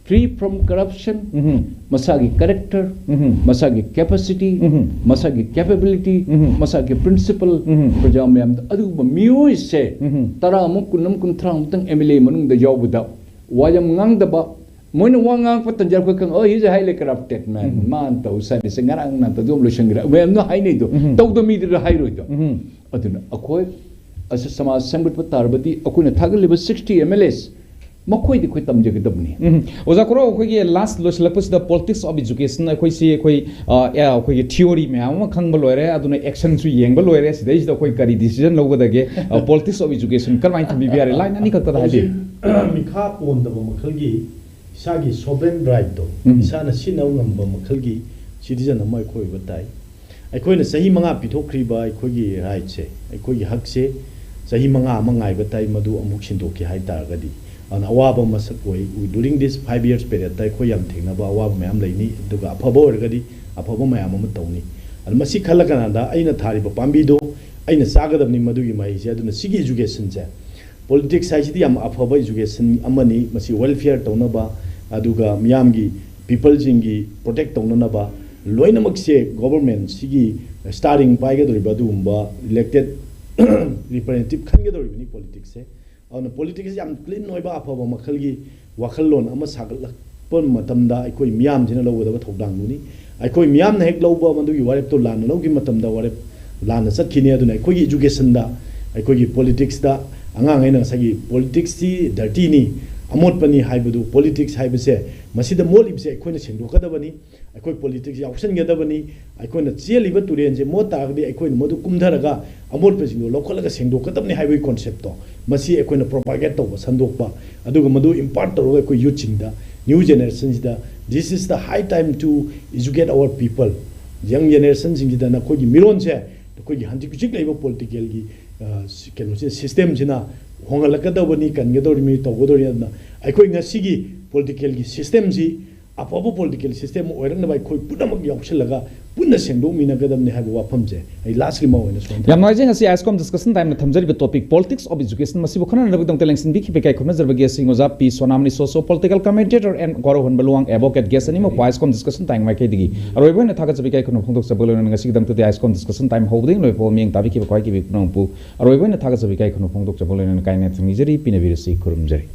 Free from corruption, ꯎꯝ꯫ ꯃꯁꯥꯒꯤ character, ꯎꯝ꯫ ꯃꯁꯥꯒꯤ capacity, ꯎꯝ꯫ ꯃꯁꯥꯒꯤ capability, ꯎꯝ꯫ ꯃꯁꯥꯒꯤ principle, ꯎꯝ꯫ ꯄ꯭ꯔꯖꯥ ꯃꯌꯥꯝꯗ ꯑꯗꯨꯒꯨꯝꯕ ꯃꯤꯑꯣꯏꯁꯦ ꯎꯝ꯫ ꯇꯔꯥꯃꯨꯛ, ꯀꯨꯟ ꯑꯃ, ꯀꯨꯟꯊ꯭ꯔꯥꯃꯨꯛꯇꯪ ꯑꯦꯝ ꯑꯦꯜ ꯑꯦ ꯃꯅꯨꯡꯗ ꯌꯥꯎꯕꯗ ꯋꯥ ꯌꯥꯝ ꯉꯥꯡꯗꯕ, ꯃꯣꯏꯅ ꯋꯥ ꯉꯥꯡꯉꯛꯄ ꯇꯟꯖꯥ ꯑꯩꯈꯣꯏ ꯈꯪ-, "Oh, he's a highly corrupted man, ꯎꯝ꯫ ꯃꯥꯅ ꯇꯧ ꯁꯥꯔꯤꯁꯦ ꯉꯔꯥꯡ ꯅꯍꯥꯟ ꯇꯧꯗꯣ ꯂꯣꯏꯁꯤꯟꯈ꯭ꯔꯦ" ꯃꯌꯥꯝꯅ ꯍꯥꯏꯅꯩꯗꯣ꯫ ꯎꯝ꯫ ꯇꯧꯗ ꯃꯤꯗꯨꯗ ꯍꯥꯏꯔꯣꯏꯗꯣ꯫ ꯎꯝ꯫ ꯑꯗꯨꯅ ꯑꯩꯈꯣꯏ ꯑꯁꯤ ꯁꯃꯥꯖ ꯁꯦꯝꯒꯠꯄ ꯇꯥꯔꯕꯗꯤ ꯑꯩꯈꯣꯏꯅ ꯊꯥꯒꯠꯂꯤꯕ sixty M L As ꯃꯈꯣꯏꯗꯤ ꯑꯩꯈꯣꯏ ꯇꯝꯖꯒꯗꯕꯅꯤ꯫ ꯎꯝ꯫ ꯑꯣꯖꯥ ꯈꯨꯔꯥꯎ, ꯑꯩꯈꯣꯏꯒꯤ ꯂꯥꯁ ꯂꯣꯏꯁꯤꯜꯂꯛꯄꯁꯤꯗ politics of education, ꯑꯩꯈꯣꯏꯁꯤ ꯑꯩꯈꯣꯏ, ꯑ, ꯑ, ꯑꯩꯈꯣꯏꯒꯤ theory ꯃꯌꯥꯝ ꯑꯃ ꯈꯪꯕ ꯂꯣꯏꯔꯦ, ꯑꯗꯨꯅ actionꯁꯨ ꯌꯦꯡꯕ ꯂꯣꯏꯔꯦ, ꯁꯤꯗꯩꯁꯤꯗ ꯑꯩꯈꯣꯏ ꯀꯔꯤ decision ꯂꯧꯒꯗꯒꯦ? ꯑ, politics of education ꯀꯔꯝꯍꯥꯏꯅ ꯊꯝꯕꯤꯕ ꯌꯥꯔꯦ? Line ꯑꯅꯤꯈꯛꯇꯗ ꯍꯥꯏꯕꯤꯌꯨ꯫ ꯍꯧꯖꯤꯛ ꯃꯤꯈꯥ ꯄꯣꯟꯗꯕ ꯃꯈꯜꯒꯤ ꯏꯁꯥꯒꯤ sovereign rightꯇꯣ, ꯎꯝ꯫ ꯏꯁꯥꯅ ꯁꯤꯖꯤꯟꯅꯕ ꯉꯝꯕ ꯃꯈꯜꯒꯤ citizen ꯑꯃ ꯑꯩꯈꯣꯏ ꯑꯣꯏꯕ ꯇꯥꯏ꯫ ꯑꯩꯈꯣꯏꯅ ꯆꯍꯤ ꯃꯉꯥ ꯄꯤꯊꯣꯛꯈ꯭ꯔꯤꯕ ꯑꯩꯈꯣꯏꯒꯤ rightꯁꯦ, ꯑꯩꯈꯣꯏꯒꯤ ꯍꯛꯁꯦ ꯆꯍꯤ ꯃꯉꯥ ꯑꯃ ꯉꯥꯏꯕ ꯇꯥꯏ, ꯃꯗꯨ ꯑꯃꯨꯛ ꯁꯤꯟꯗꯣꯛꯀꯦ ꯍꯥꯏ ꯇꯥꯔꯒꯗꯤ꯫ ꯑꯗꯨꯅ ꯑꯋꯥꯕ ꯃꯁꯛ ꯑꯣꯏ꯫ During this five years periodꯇ ꯑꯩꯈꯣꯏ ꯌꯥꯝ ꯊꯦꯡꯅꯕ ꯑꯋꯥꯕ ꯃꯌꯥꯝ ꯂꯩꯅꯤ, ꯑꯗꯨꯒ ꯑꯐꯕ ꯑꯣꯏꯔꯒꯗꯤ ꯑꯐꯕ ꯃꯌꯥꯝ ꯑꯃ ꯇꯧꯅꯤ꯫ ꯑꯗꯨ ꯃꯁꯤ ꯈꯜꯂ ꯀꯥꯟꯗ ꯑꯩꯅ ꯊꯥꯔꯤꯕ ꯄꯥꯝꯕꯤꯗꯣ ꯑꯩꯅ ꯆꯥꯒꯗꯕꯅꯤ ꯃꯗꯨꯒꯤ ꯃꯍꯩꯁꯦ꯫ ꯑꯗꯨꯅ ꯁꯤꯒꯤ educationꯁꯦ, politics ꯍꯥꯏꯁꯤꯗꯤ ꯌꯥꯝ ꯑꯐꯕ education ꯑꯃꯅꯤ, ꯃꯁꯤ welfare ꯇꯧꯅꯕ, ꯑꯗꯨꯒ ꯃꯤꯌꯥꯝꯒꯤ, peopleꯁꯤꯡꯒꯤ protect ꯇꯧꯅꯅꯕ, ꯂꯣꯏꯅꯃꯛꯁꯦ government ꯁꯤꯒꯤ starring ꯄꯥꯏꯒꯗꯧꯔꯤꯕ ꯑꯗꯨꯒꯨꯝꯕ elected representative ꯈꯟꯒꯗꯧꯔꯤꯕꯅꯤ politicsꯁꯦ꯫ ꯑꯗꯨꯅ politicsꯁꯦ ꯌꯥꯝ clean ꯑꯣꯏꯕ ꯑꯐꯕ ꯃꯈꯜꯒꯤ ꯋꯥꯈꯜꯂꯣꯟ ꯑꯃ ꯁꯥꯒꯠꯂꯛꯄ ꯃꯇꯝꯗ ꯑꯩꯈꯣꯏ ꯃꯤꯌꯥꯝꯁꯤꯅ ꯂꯧꯒꯗꯕ ꯊꯧꯗꯥꯡꯗꯨꯅꯤ꯫ ꯑꯩꯈꯣꯏ ꯃꯤꯌꯥꯝꯅ ꯍꯦꯛ ꯂꯧꯕ ꯃꯗꯨꯒꯤ ꯋꯥꯔꯦꯞꯇꯣ ꯂꯥꯟꯅ ꯂꯧꯈꯤꯕ ꯃꯇꯝꯗ ꯋꯥꯔꯦꯞ ꯂꯥꯟꯅ ꯆꯠꯈꯤꯅꯤ꯫ ꯑꯗꯨꯅ ꯑꯩꯈꯣꯏꯒꯤ educationꯗ, ꯑꯩꯈꯣꯏꯒꯤ politicsꯇ, ꯑꯉꯥꯡ ꯑꯩꯅ ꯉꯁꯥꯏꯒꯤ politicsꯁꯤ dirtyꯅꯤ, ꯑꯃꯣꯠꯄꯅꯤ ꯍꯥꯏꯕꯗꯨ, politics ꯍꯥꯏꯕꯁꯦ, ꯃꯁꯤꯗ ꯃꯣꯠꯂꯤꯕꯁꯦ ꯑꯩꯈꯣꯏꯅ ꯁꯦꯡꯗꯣꯛꯀꯗꯕꯅꯤ꯫ ꯑꯩꯈꯣꯏ politics ꯌꯥꯎꯁꯟꯒꯗꯕꯅꯤ꯫ ꯑꯩꯈꯣꯏꯅ ꯆꯦꯜꯂꯤꯕ ꯇꯨꯔꯦꯟꯁꯦ ꯃꯣꯠ ꯇꯥꯔꯒꯗꯤ ꯑꯩꯈꯣꯏꯅ ꯃꯗꯨ ꯀꯨꯝꯊꯔꯒ ꯑꯃꯣꯠꯄꯁꯤꯡꯗꯣ ꯂꯧꯈꯠꯂꯒ ꯁꯦꯡꯗꯣꯛꯀꯗꯕꯅꯤ ꯍꯥꯏꯕꯒꯤ conceptꯇꯣ, ꯃꯁꯤ ꯑꯩꯈꯣꯏꯅ propagate ꯇꯧꯕ, ꯁꯟꯗꯣꯛꯄ, ꯑꯗꯨꯒ ꯃꯗꯨ impart ꯇꯧꯔꯒ ꯑꯩꯈꯣꯏ youthꯁꯤꯡꯗ, new generationꯁꯤꯗ, this is the high time to educate our people, young generationꯁꯤꯡꯁꯤꯗ ꯅꯈꯣꯏꯒꯤ ꯃꯤꯔꯣꯟꯁꯦ, ꯅꯈꯣꯏꯒꯤ ꯍꯧꯖꯤꯛ ꯍꯧꯖꯤꯛ ꯂꯩꯕ politicalꯒꯤ, ꯑ, ꯁꯤ-, ꯀꯩꯅꯣꯁꯤ, systemꯁꯤꯅ ꯍꯣꯡꯍꯜꯂꯛꯀꯗꯕꯅꯤ, ꯀꯟꯒꯗꯧꯔꯤꯕꯅꯤ, ꯇꯧꯒꯗꯧꯔꯤꯕꯅꯤ꯫ ꯑꯗꯨꯅ ꯑꯩꯈꯣꯏ ꯉꯁꯤꯒꯤ politicalꯒꯤ systemꯁꯤ ꯑꯐꯕ political system ꯑꯃ ꯑꯣꯏꯔꯛꯅꯕ ꯑꯩꯈꯣꯏ ꯄꯨꯝꯅꯃꯛ ꯌꯥꯎꯁꯤꯜꯂꯒ ꯄꯨꯟꯅ ꯁꯦꯡꯗꯣꯛꯃꯤꯟꯅꯒꯗꯕꯅꯤ ꯍꯥꯏꯕ ꯋꯥꯐꯝꯁꯦ ꯑꯩ last remark ꯑꯣꯏꯅ ꯁꯣꯝꯗ ꯌꯥꯝ ꯅꯨꯡꯉꯥꯏꯖꯩ꯫ ꯉꯁꯤ ISCOM Discussion Timeꯅ ꯊꯝꯖꯔꯤꯕ topic politics of education ꯃꯁꯤꯕꯨ ꯈꯟꯅꯅꯕꯒꯤꯗꯃꯛꯇ ꯂꯦꯡꯁꯤꯟꯕꯤꯈꯤꯕ ꯏꯀꯥꯏ ꯈꯨꯝꯅꯖꯕꯒꯤ ꯑꯁꯤꯡ ꯑꯣꯖꯥ ꯄꯤ ꯁꯣꯅꯥꯃꯅꯤ, socio political commentator and ꯒꯧꯔꯍꯟꯕ Luwang advocate, guest ꯑꯅꯤꯃꯛꯄꯨ ISCOM Discussion Time ꯃꯥꯏꯀꯩꯗꯒꯤ ꯑꯔꯣꯏꯕ ꯑꯣꯏꯅ ꯊꯥꯒꯠꯆꯕ ꯏꯀꯥꯏ ꯈꯨꯝꯅꯕ ꯐꯣꯡꯗꯣꯛꯆꯕ ꯂꯣꯏꯅꯅ ꯉꯁꯤꯒꯤꯗꯃꯛꯇꯗꯤ ISCOM Discussion Time ꯍꯧꯕꯗꯒꯤ ꯂꯣꯏꯕ ꯐꯥꯎꯕ ꯃꯤꯠꯌꯦꯡ ꯇꯥꯕꯤꯈꯤꯕ ꯈ꯭ꯋꯥꯏ ꯀꯤꯕꯤ ꯄꯨꯝꯅꯃꯛꯄꯨ ꯑꯔꯣꯏꯕ ꯑꯣꯏꯅ ꯊꯥꯒꯠꯆꯕ ꯏꯀꯥꯏ ꯈꯨꯝꯅꯕ ꯐꯣꯡꯗꯣꯛꯆꯕ ꯂꯣꯏꯅꯅ ꯀꯥꯏꯅ ꯊꯝꯕꯤꯖꯔꯤ, ꯄꯤꯅꯕꯤꯔꯁꯤ, ꯈꯨꯔꯨꯝꯖꯔꯤ꯫